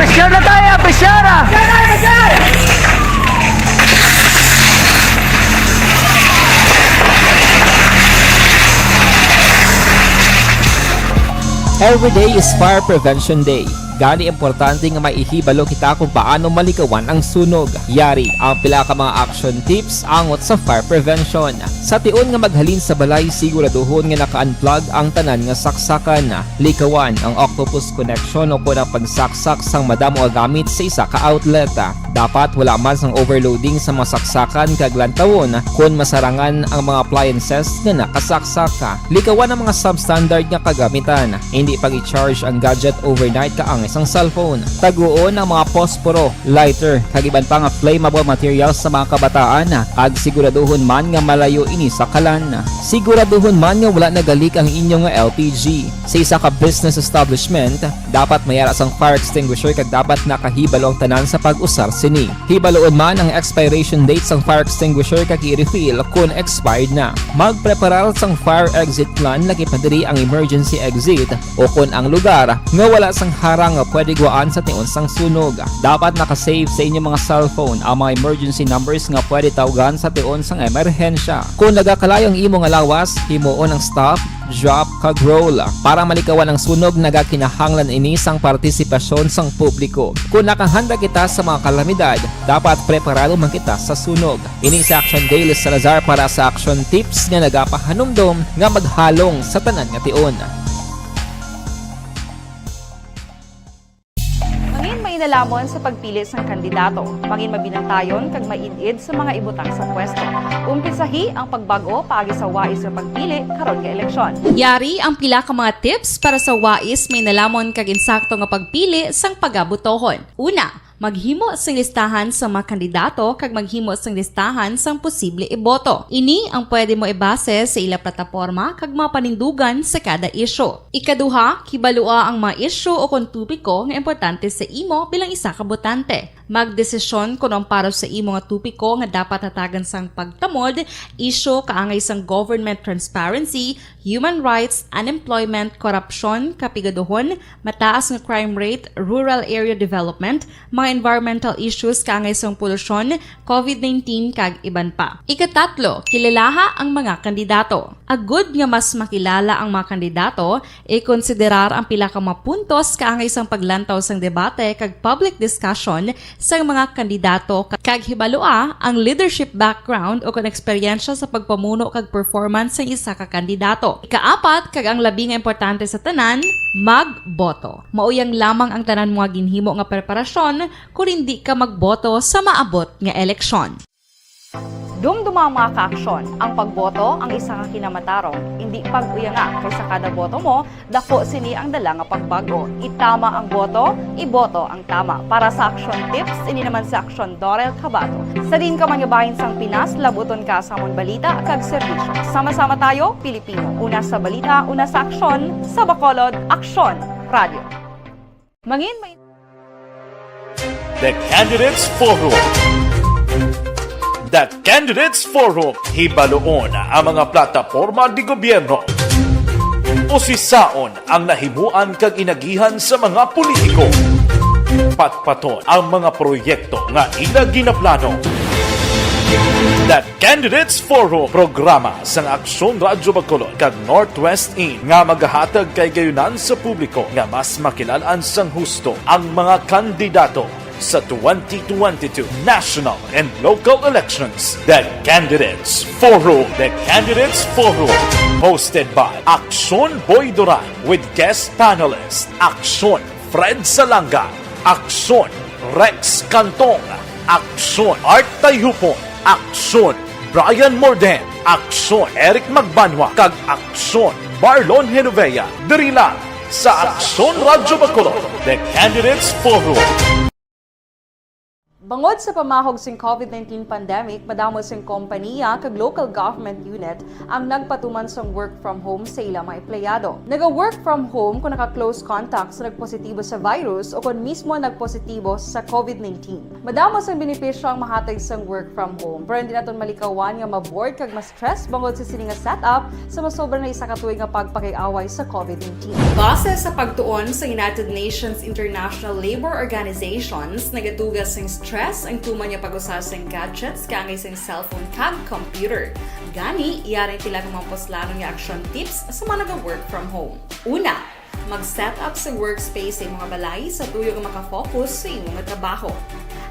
Pressure na tayo, pressure ah! Every day is Fire Prevention Day. Gani, importante nga maihibalo kita kung paano malikawan ang sunog. Yari ang pila ka mga action tips angot sa fire prevention. Sa tion nga maghalin sa balay, siguraduhon nga naka-unplug ang tanan nga saksakan. Likawan ang octopus connection o kon ang pagsaksak sang madamo nga gamit sa isa ka outlet. Dapat wala man sang overloading sa mga saksakan kag lantawon kon masarangan ang mga appliances nga nakasaksak. Likawan ang mga substandard nga kagamitan. Hindi pag-i-charge ang gadget overnight kaangay sang cellphone. Taguon ang mga posporo, lighter, kag iban pa nga flammable materials sa mga kabataan, kag siguraduhon man nga malayo ini sa kalan. Siguraduhon man nga wala nagalik ang inyo nga L P G. Sa isa ka business establishment, dapat may ara sang fire extinguisher kag dapat nakahibalo ang tanan sa pag-usar sini. Hibaluon man ang expiration date sang fire extinguisher kag i-refill kon expired na. Magpreparar sang fire exit plan, lakip na diri ang emergency exit o kon ang lugar nga wala sang harang nga pwede guwaan sa tion sang sunog. Dapat naka-save sa inyo mga cellphone ang mga emergency numbers nga pwede tawgan sa tion sang emerhensya. Kon nagakalayo ang imo nga lawas, himuon ang stop, drop, kag roll. Para malikawan ang sunog, nagakinahanglan ini sang partisipasyon sang publiko. Kon nakahanda kita sa mga kalamidad, dapat preparado man kita sa sunog. Ini si Action Dale Salazar para sa Action Tips nga nagapahanumdom nga maghalong sa tanan nga tion. Mangin mainalomon sa pagpili sang kandidato. Mangin mabinantayon kag maid-id sa mga ibutang sa pwesto. Umpisahi ang pagbag-o paagi sa wais nga pagpili karon nga eleksyon. Yari ang pila ka mga tips para sa wais mainalomon kag insakto nga pagpili sang pagabotohon. Una, maghimo sing listahan sa mga kandidato kag maghimo sing listahan sang posible iboto. Ini ang pwede mo ibase sa ila plataporma kag mga panindugan sa kada isyu. Ikaduha, kibalua ang mga isyu o kon topiko nga importante sa imo bilang isa ka botante. Magdesisyon kon ang para sa imo nga topiko nga dapat hatagan sang pagtamod, isyu kaangay sang government transparency, human rights, unemployment, korupsyon, kapigaduhon, mataas nga crime rate, rural area development, mga environmental issues kaangay sang polusyon, covid nineteen, kag iban pa. Ikatatlo, kilalaha ang mga kandidato. Agud nga mas makilala ang mga kandidato, ikonsiderar ang pila ka mga puntos kaangay sang paglantaw sang debate kag public discussion sang mga kandidato, kag hibalua ang leadership background o kon eksperyensya sa pagpamuno kag performance sang isa ka kandidato. Ikaapat, kag ang labi nga importante sa tanan, magboto. Mauyang lamang ang tanan mo nga ginhimo nga preparasyon kon indi ka magboto sa maabot nga eleksyon. Dumduma ang mga kaaksyon. Ang pagboto ang isa ka kinamatarong. Indi pag-uyanga, kay sa kada boto mo, dako sini ang dala nga pagbag-o. Itama ang boto, iboto ang tama. Para sa action tips, ini naman si Aksyon Dorel Cabato. Sa diin ka man nga bahin sang Pinas, labuton ka sa amon balita kag serbisyo. Sama-sama tayo, Pilipino. Una sa balita, una sa aksyon, sa Bacolod, Aksyon Radio. Mangin may The Candidates Forum. The Candidates Forum. Hibaluon ang mga plataporma di gobyerno. Usisaon ang nahimuan kag inagihan sa mga politiko. Patpaton ang mga proyekto nga ila ginaplano. The Candidates Forum, programa sang Aksyon Radyo Bacolod kag Northwest In nga magahatag kahigayunan sa publiko nga mas makilal-an sang husto ang mga kandidato sa twenty twenty-two national and local elections. The Candidates Forum. The Candidates Forum, hosted by Aksyon Boy Duran with guest panelist Aksyon Fred Salanga, Aksyon Rex Cantong, Aksyon Art Tayhupon, Aksyon Brian Morden, Aksyon Eric Magbanwa, kag Aksyon Marlon Genovea, diri lang sa Aksyon Radyo Bacolod, The Candidates Forum. Bangod sa pamahog sing covid nineteen pandemic, madamo sing kompaniya kag local government unit ang nagpatuman sang work from home sa ila mga empleyado. Naga-work from home kung naka-close contact sa nagpositibo sa virus o kung mismo nagpositibo sa covid nineteen. Madamo sang benepisyo ang mahatag sang work from home, pero hindi naton malikawan nga ma-bored kag ma-stress bangod sa sini nga setup sa masobra na isa ka tuig nga pagpakig-away sa covid nineteen. Base sa pagtuon sa United Nations International Labour Organizations, nagatuga sing stress ang tuman nga pag-usa sing gadgets kaangay sing cellphone kag computer. Gani, yari ang pila ka mga puslanon nga action tips sa mga naga-work from home. Una, mag-set up sa workspace sa imo nga balay sa tuyo nga makafocus sa imo nga trabaho.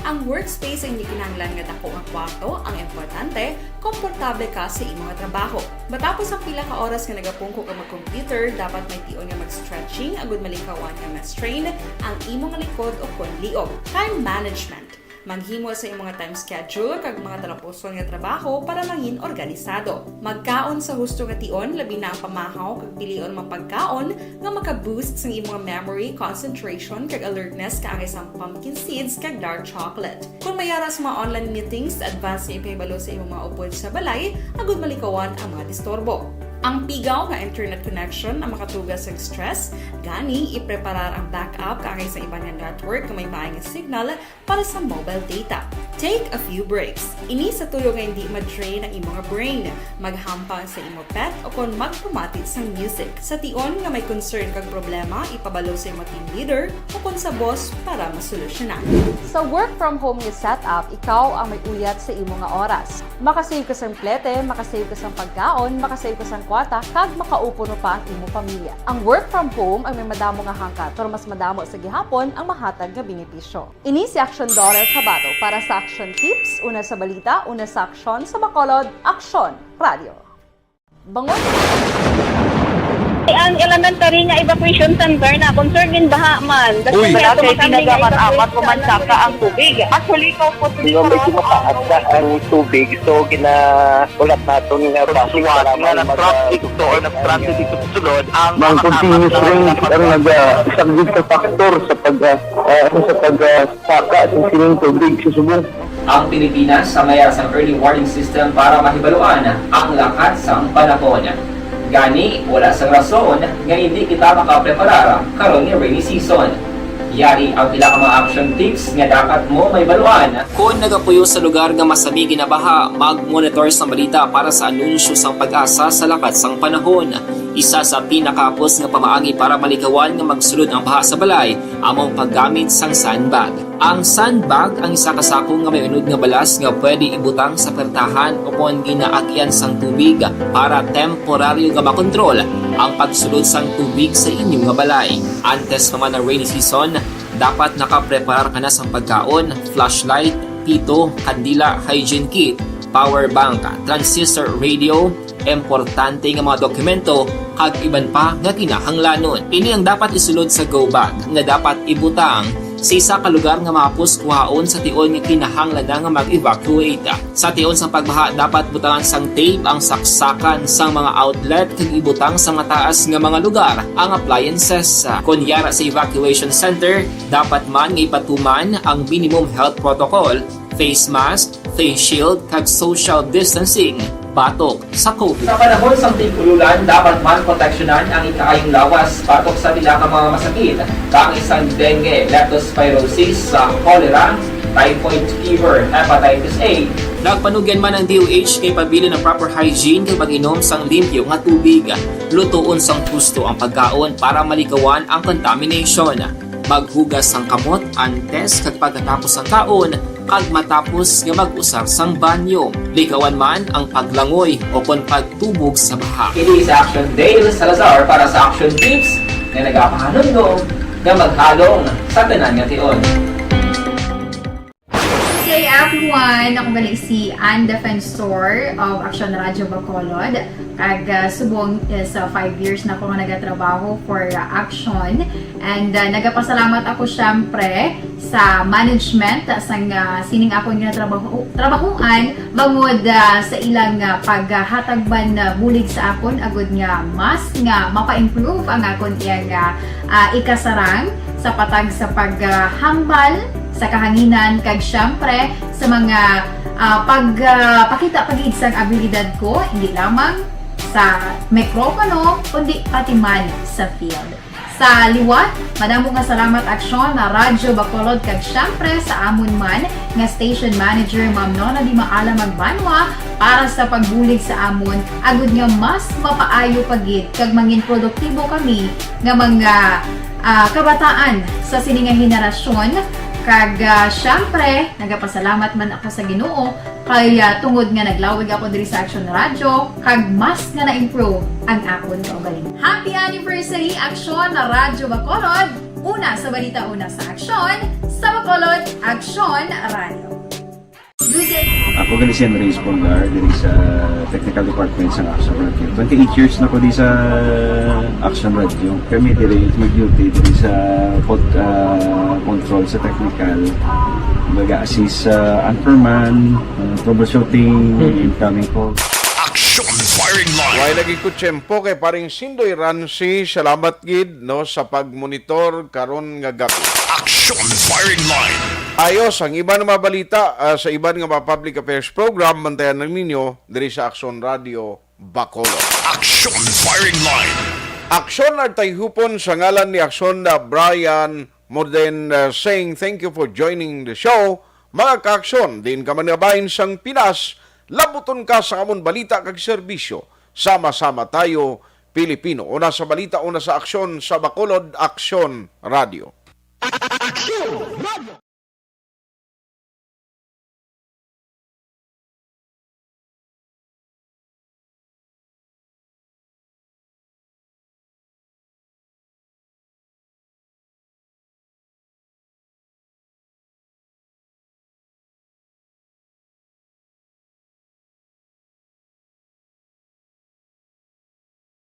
Ang workspace ang hindi kinahanglan nga dako nga kwarto, ang importante, komportable ka sa imo nga trabaho. Matapos ang pila ka oras nga nagapungko ka mag-computer, dapat may tion nga mag-stretching agud malikawan nga ma-strain ang imo nga likod o kon liog. Time management. Maghimo sa imo nga time schedule kag mga talapuson nga trabaho para mangin organisado. Magkaon sa husto nga tion, labi na ang pamahaw kag pilion mga pagkaon nga maka-boost sang imo nga memory, concentration, kag alertness kaangay sang pumpkin seeds kag dark chocolate. Kung may ara sa mga online meetings, advance nga ipahibalo sa imo mga upod sa balay agud malikawan ang mga disturbo. Ang pigaw nga internet connection ang makatuga sang stress, gani ipreparar ang backup kaangay sa iban nga network nga may maay nga signal para sa mobile data. Take a few breaks. Ini sa tuyo nga hindi ma-drain ang imo nga brain. Maghampang sa imo pet o kon magpamati sang music. Sa tion nga may concern kag problema, ipabalo sa imo team leader o kon sa boss para masolusyonan. Sa work from home nga setup, ikaw ang may uyat sa imo nga oras. Makasave ka sang plete, makasave ka sang pagkaon, makasave ka sang kwarta, kag makaupuno pa ang imo pamilya. Ang work from home ang may madamo nga hangkat, pero mas madamo sa gihapon ang mahatag nga benepisyo. Ini si Aksyon Dorel Cabato para sa Aksyon Tips, una sa balita, una sa aksyon, sa Bacolod, Aksyon Radio. Bangon. Ang elementary nga evacuation center na concern in baha man. Uy. Wala kay ginagaman-amat, pumansaka ang tubig. Actually, ikaw po, Hindi, medyo mataas na ang tubig. So, gina-, ulat naton nga base nga lang nag-traffic to or nag-traffic ito sulod ang mga continuous rain ang naga-, isa gid sa factor sa pag, ah, ah, ano, sa pag, ah, saka sa sining tubig sa subong. Ang Pilipinas ang may ara sang early warning system para mahibaluan ang lakat sang panahon. Gani, wala sang rason nga hindi kita makapreparar karon nga rainy season. Yari ang pila ka mga action tips nga dapat mo mahibaluan. Kon nagapuyo sa lugar nga masami ginabaha, mag-monitor sang balita para sa anunsyo sang PAGASA sa lakat sang panahon. Isa sa pinakahapos nga pamaagi para malikawan nga magsulod ang baha sa balay amo ang paggamit sang sandbag. Ang sandbag ang isa ka sako nga may unod nga balas nga pwede ibutang sa pertahan o kon ginaagyan sang tubig para temporaryo nga makontrol ang pagsulod sang tubig sa inyo nga balay. Antes pa man ang rainy season, dapat nakapreparar ka na sang pagkaon, flashlight, pito, kandila, hygiene kit, power bank, transistor radio, importante nga mga dokumento, kag iban pa nga kinahanglanon. Ini ang dapat isulod sa go bag nga dapat ibutang sa isa ka lugar nga mahapos kuhaon sa tion nga kinahanglan na nga mag-evacuate. Sa tion sang pagbaha, dapat butangan sang tape ang saksakan sang mga outlet kag ibutang sa mataas nga mga lugar ang appliances. Kon yara sa evacuation center, dapat man nga ipatuman ang minimum health protocol, face mask, face shield, kag social distancing batok sa COVID. Sa panahon sang tig-ululan, dapat man proteksyonan ang ikaayong lawas batok sa pila ka mga masakit, kaangay sang dengue, leptospirosis, sa cholera, typhoid fever, hepatitis A. Nagpanugyan man ang D O H kay pabilin ang proper hygiene kag pag-inom sang limpyo nga tubig. Lutoon sang husto ang pagkaon para malikawan ang contamination. Maghugas sang kamot antes kag pagkatapos sang kaon kag matapos nga mag-usar sang banyo. Likawan man ang paglangoy o kon pagtubog sa baha. Ini si Action Dale Salazar para sa Action Tips nga nagapahanumdom nga maghalong sa tanan nga tion. Good day, everyone! Ako gali si Ann Defensor of Action Radio Bacolod. Kag, ah, subong is, ah, five years na ako nga nagatrabaho for, ah, Action. And, ah, nagapasalamat ako, syempre, sa management, ah, sang, ah, sining akon nga trabaho, trabahuan, bangod, ah, sa ilang, ah, paghatag man, ah, bulig sa akon, agud nga mas nga mapa-improve ang akon iyang, ah, ah, ikasarang sa patag sa paghambal sa kahanginan, kag syempre sa mga, ah, pag, ah, pakita pa gid sang abilidad ko, hindi lamang sa mikropono, kundi pati man sa field. Sa liwat, madamo nga salamat, Aksyon, na Radyo Bacolod, kag syempre sa amon man nga station manager, Ma'am Nona Di Maala Magbanwa, para sa pagbulig sa amon, agud nga mas mapaayo pa gid kag mangin produktibo kami nga mga, ah, kabataan sa sini nga henerasyon. Kag, ah, syempre, nagapasalamat man ako sa Ginoo kay, ah, tungod nga naglawig ako diri sa Action Radio, kag mas nga na-improve ang akon kaugalingon. Happy anniversary, Action na Radyo Bacolod! Una sa balita, una sa aksyon, sa Bacolod, Action Radio. Good day. Ako gali si Andres Polgar, diri sa technical department sa Action Radio. Twenty-eight years na ko di sa Action Radio. Kami diri mag-duty diri sa pod-, ah, control sa technical. Mag-assist sa anchorman, ah, troubleshooting, incoming calls. Action Firing Line. Way lagi ko tiyempo kay paring Sindoy Ransi. Salamat gid, no, sa pagmonitor karon nga gabi. Action Firing Line. Ayos, ang iban nga mga balita, ah, sa iban nga mga public affairs program, bantayan lang ninyo diri sa Action Radio Bacolod. Action Firing Line. Action, nagtayhupon sa ngalan ni Action na Brian Moden, uh, saying thank you for joining the show. Mga ka-Action, diin ka man nga bahin sang Pinas, labuton ka sa amon balita kag serbisyo. Sama-sama tayo, Pilipino. Una sa balita, una sa aksyon, sa Bacolod Action Radio. Action Radio.